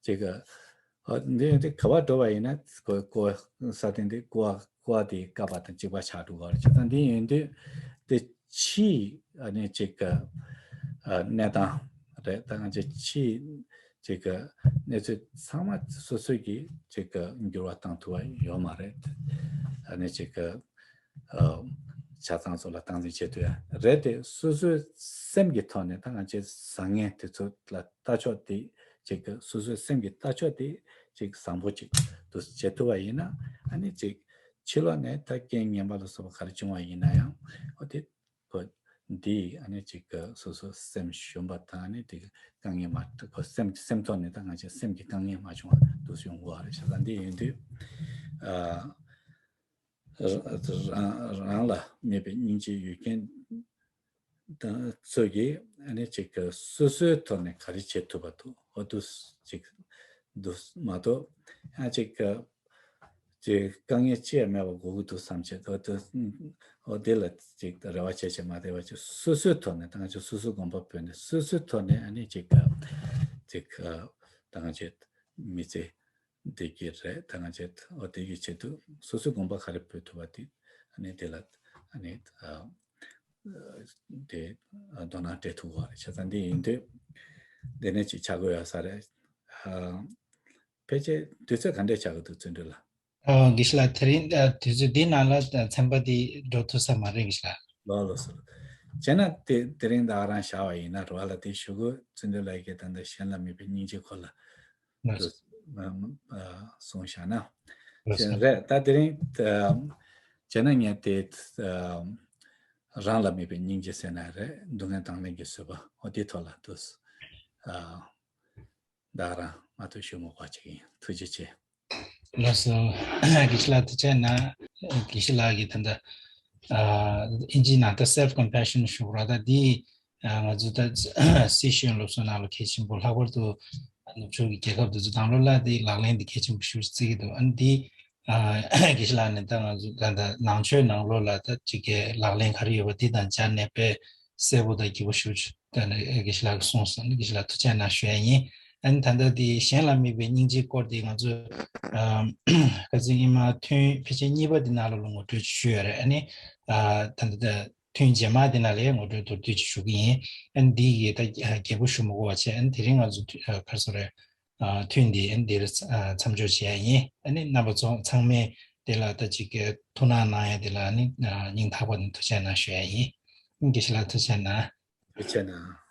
ཅིག་ཨ་འདི་འདི་ག་པར་འགྲོ་བ་ཡིན་ན་ཀོ་ཀོ་ས་སྟེང་འདི་ཀོ་ཀོ་དེ་བཀབ་པ་དང་གཅིག་པ་ཆགས་འགྲོ་གི་རེད། བྱས་ཙང་འདི་ཡིན་དུས་དེ་ཕྱིའི་ཨ་ནི་ཅིག་ཨ་གནས་སྟངས་རེད། ད་ང་ཚོ་ཕྱིའི་ཅིག་གནས་ཚུལ་ཚང་མ་སོ་སོ་གིས་ཅིག་འགྱུར་བ་བཏང་ཐུབ་པ་ཡོད་མ་རེད། ཨ་ནི་ཅིག་ཆ་ཚང་ཚོ་ལ་སྟངས་འཛིན་བྱེད་ཐུབ་ཡ་རེད་དེ། སོ་སོའི་སེམས་ཀྱི་ཐོག་ནས་ད་ང་ཚོའི་བཟང་ངན་དེ་ཚོ་ལ་ལྟ་ཕྱོགས་དེ་ཅིག་སོ་སོའི་སེམས་ཀྱི་ལྟ་ཕྱོགས་དེ་ཅིག་བཟང་པོ་ཅིག་ཏུ་བྱེད་ཐུབ་པ་ཡིན་ན་ཨ་ནི་ཅིག་ཕྱི་ལོགས་ནས་ད་རྐྱེན་ངན་པ་ལ་སོགས་པ་ག་རེ་བྱུང་བ་ཡིན་ན་ཡང་ཨོ་དེ་ཁོ་འདི་ཨ་ནི་ཅིག་སོ་སོ་སེམས་ཞུམ་པ་དང་ཨ་ནི་དེ་དཀའ་ངལ་མ་ཁོ་སེམས་སེམས་ཐོག་ནས་ད་ང་ཚོའི་སེམས་ཀྱི་དཀའ་ངལ་མ་བྱུང་བ་དུ་བྱུང་དགོས་པ་རེད། བྱས་ཙང་འདི་ཡིན་དུས་ཨ། རང་རང་ལ་དམིགས་པའི་སྙིང་རྗེའི་ཡུལ་རྐྱེན་དང་ཚོ་གིས་ཨ་ནི་ཅིག་སོ་སོའི་ཐོག་ནས་ག་རེ་བྱེད་ཐུབ་པ་འདུག་འོ་འདུག་ཅིག་འདུག་མ་གཏོགས་ཡང་ཅིག་ཅིག་དཀའ་ངལ་ཅི་ཡང་མེད་པ་དགོས་ཀྱི་འདུག་བསམ་བྱས་འོ་འདུག་འོ་འདི་ལ་ཅིག་རེ་བ་བྱས་བྱས་མ་བསྡད་པ་ཅིག་སོ་སོའི་ཐོག་ནས་ད་ང་ཚོ་སོ་སོའི་དགོངས་པ་སྤོས་ནས་སོ་སོའི་ཐོག་ནས་ཨ་ནི་ཅིག་ཅིག་ད་ང་ཚོའི་མི་ཚེ་བདེ་སྐྱིད་རེད། ད་ང་ཚོས་འོ་དེ་གི་ཆེད་དུ་སོ་སོའི་དགོངས་པ་ག་རེ་སྤོ་ཐུབ་པ་དེ་ཨ་ནི་དེ་ལ་ཨ་ནི་ཨ་དེ་ཨ་དོ་སྣང་སྤྲད་ཐུབ་པ་རེད། བྱས་ཙང་འདི་ཡིན་དུས་འདི་ནས་ཅིག་ཆ་དགོས་ཡོད་ས་རེད། ཨ་ ཕལ་ཆེར་དུས་ཚོད་ག་འདྲས་ཆགས་ཀྱི་འདུག་བརྩོན་འགྲུས་ལགས། ཨོ་དགེ་བཤེས་ལགས། དེ་རིང་ཨ་དུས་ཚོད་འདི་ནང་ལ་ཨ་ཚན་པ་འདི་འགྲོ་ཐུབ་ས་མ་རེད་དགེ་བཤེས་ལགས། ལགས་ལགས་སོ། བྱས་ན་དེ་དེ་རིང་ད་ག་རང་བཞག་པ་ཡིན་ན་རེད་བ་ལགས། དེ་ཞུ་གི་བརྩོན་འགྲུས་ལགས་ཀྱིས་ད་ལྟ་གཞན་ལ་མེད་པའི་སྙིང་རྗེ་སྐོར་ལ་ལགས་སོ། ཨ་ཨ་གསུངས་བཞག་ན། ལགས་སོ། རེད། ད་དེ་རིང་ཨ་བྱས་ན་ངས་དེ་ཨ་རང་ལ་མེད་པའི་སྙིང་རྗེ་ཟེར་ན་རེད། སྡུག་བསྔལ་དང་ལེན་གྱི་བཟོད་པ། འོ་དེའི་ཐོག་ལ་དུ་ཨ་ད་ག་རང་མ་ཐུག་ཞུ་མོ་གོ་ཅིག་ཡིན། ཐུགས་རྗེ་ཆེ། ལགས་སོ། དགེ་བཤེས་ལགས་ཐུགས་རྗེ་གནང་། དགེ་བཤེས་ལགས་ཀྱིས་ད་ལྟ་ཨ་ཨིན་ཇིའི་ནང་ད་self compassion ཞུ་ར་ད་འདི་ཨ་ང་ཚོ་ད་སི་ཤེས་ཡོན་སློབ་གསོའི་ནང་ལ་གལ་ཆེན་པོ། ལྷག་པར་དུ་ནུབ་ཕྱོགས་ཀྱི་རྒྱལ་ཁབ་དེ་ཚོ་དང་ལོ་ལ་འདི་ལག་ལེན་འདི་གལ་ཆེན་པོ་ཞེ་པོ་ཅིག་བརྩི་གི་འདུག་ཨ་ནི་འདི་ཨ་དགེ་བཤེས་ལགས་ནས་ད་ང་ཚོ་ད་ད་ནང་ཆོས་ནང་ལོགས་ལ་ད་ཅིག་གི་ལག་ལེན་ག་རེ་ཡོད་པ་འདི་དང་སྦྱར་ནས་དཔེ་གསལ་པོ་དང་སྐྱིད་པོ་ཞེ་པོ་ཅིག་ད་ནི་དགེ་བཤེས་ལགས་ཀྱིས་གསུངས་སོང་། དགེ་བཤེས་ལགས་ཐུགས་རྗེ་གནང་ཞུ་ཡ་ཡིན། ཨ་ནི་ད་ལྟ་འདི་གཞན་ལ་དམིགས་པའི་སྙིང་རྗེའི་སྐོར་འདི་ང་ཚོས་ཨ་ཁ་སང་ཨིན་མ་ཐུན་ཕལ་ཆེར་གཉིས་པ་འདི་ནང་ལ་ངོ་སྤྲོད་ཞུས་ཡོད་རེད། ཨ་ནི་ཨ་ད་ལྟ་ད་ཐུན་རྗེས་མ་འདི་ནང་ལ་ཡང་ངོ་སྤྲོད་མདོར་བསྡུས་ཅིག་ཞུ་གི་ཡིན། ཨ་ནི་འདི་ཡི་ད་རྒྱས་པོ་ཞུ་མི་དགོས་པ་བྱས། ཨ་ནི་དེ་རིང་ང་ཚོ་ཐུ་ཨ་ག་རེ་ཟེར་རེད། ཨ་ཐུན་འདི་ཨ་ནི་འདིར་ཨ་མཚམས་འཇོག་བྱེད་ཡ་ཡིན། ཨ་ནི་རྣམ་པ་ཚོ་ཚང་མས་དེ་ལ་ད་ཅིག་གི་ཐུགས་སྣང་གནང་ཡ་དེ་ལ་ཨ་ནི་ཨ་སྙིང་ཐག་པ་ནས་ཐུགས་རྗེ་གནང་ཞུ་ཡ་ཡིན། ཨ་ནི་དགེ་བཤེས་ལགས་ཐུགས་རྗེ་གནང་། ཐུགས་རྗེ་གནང་།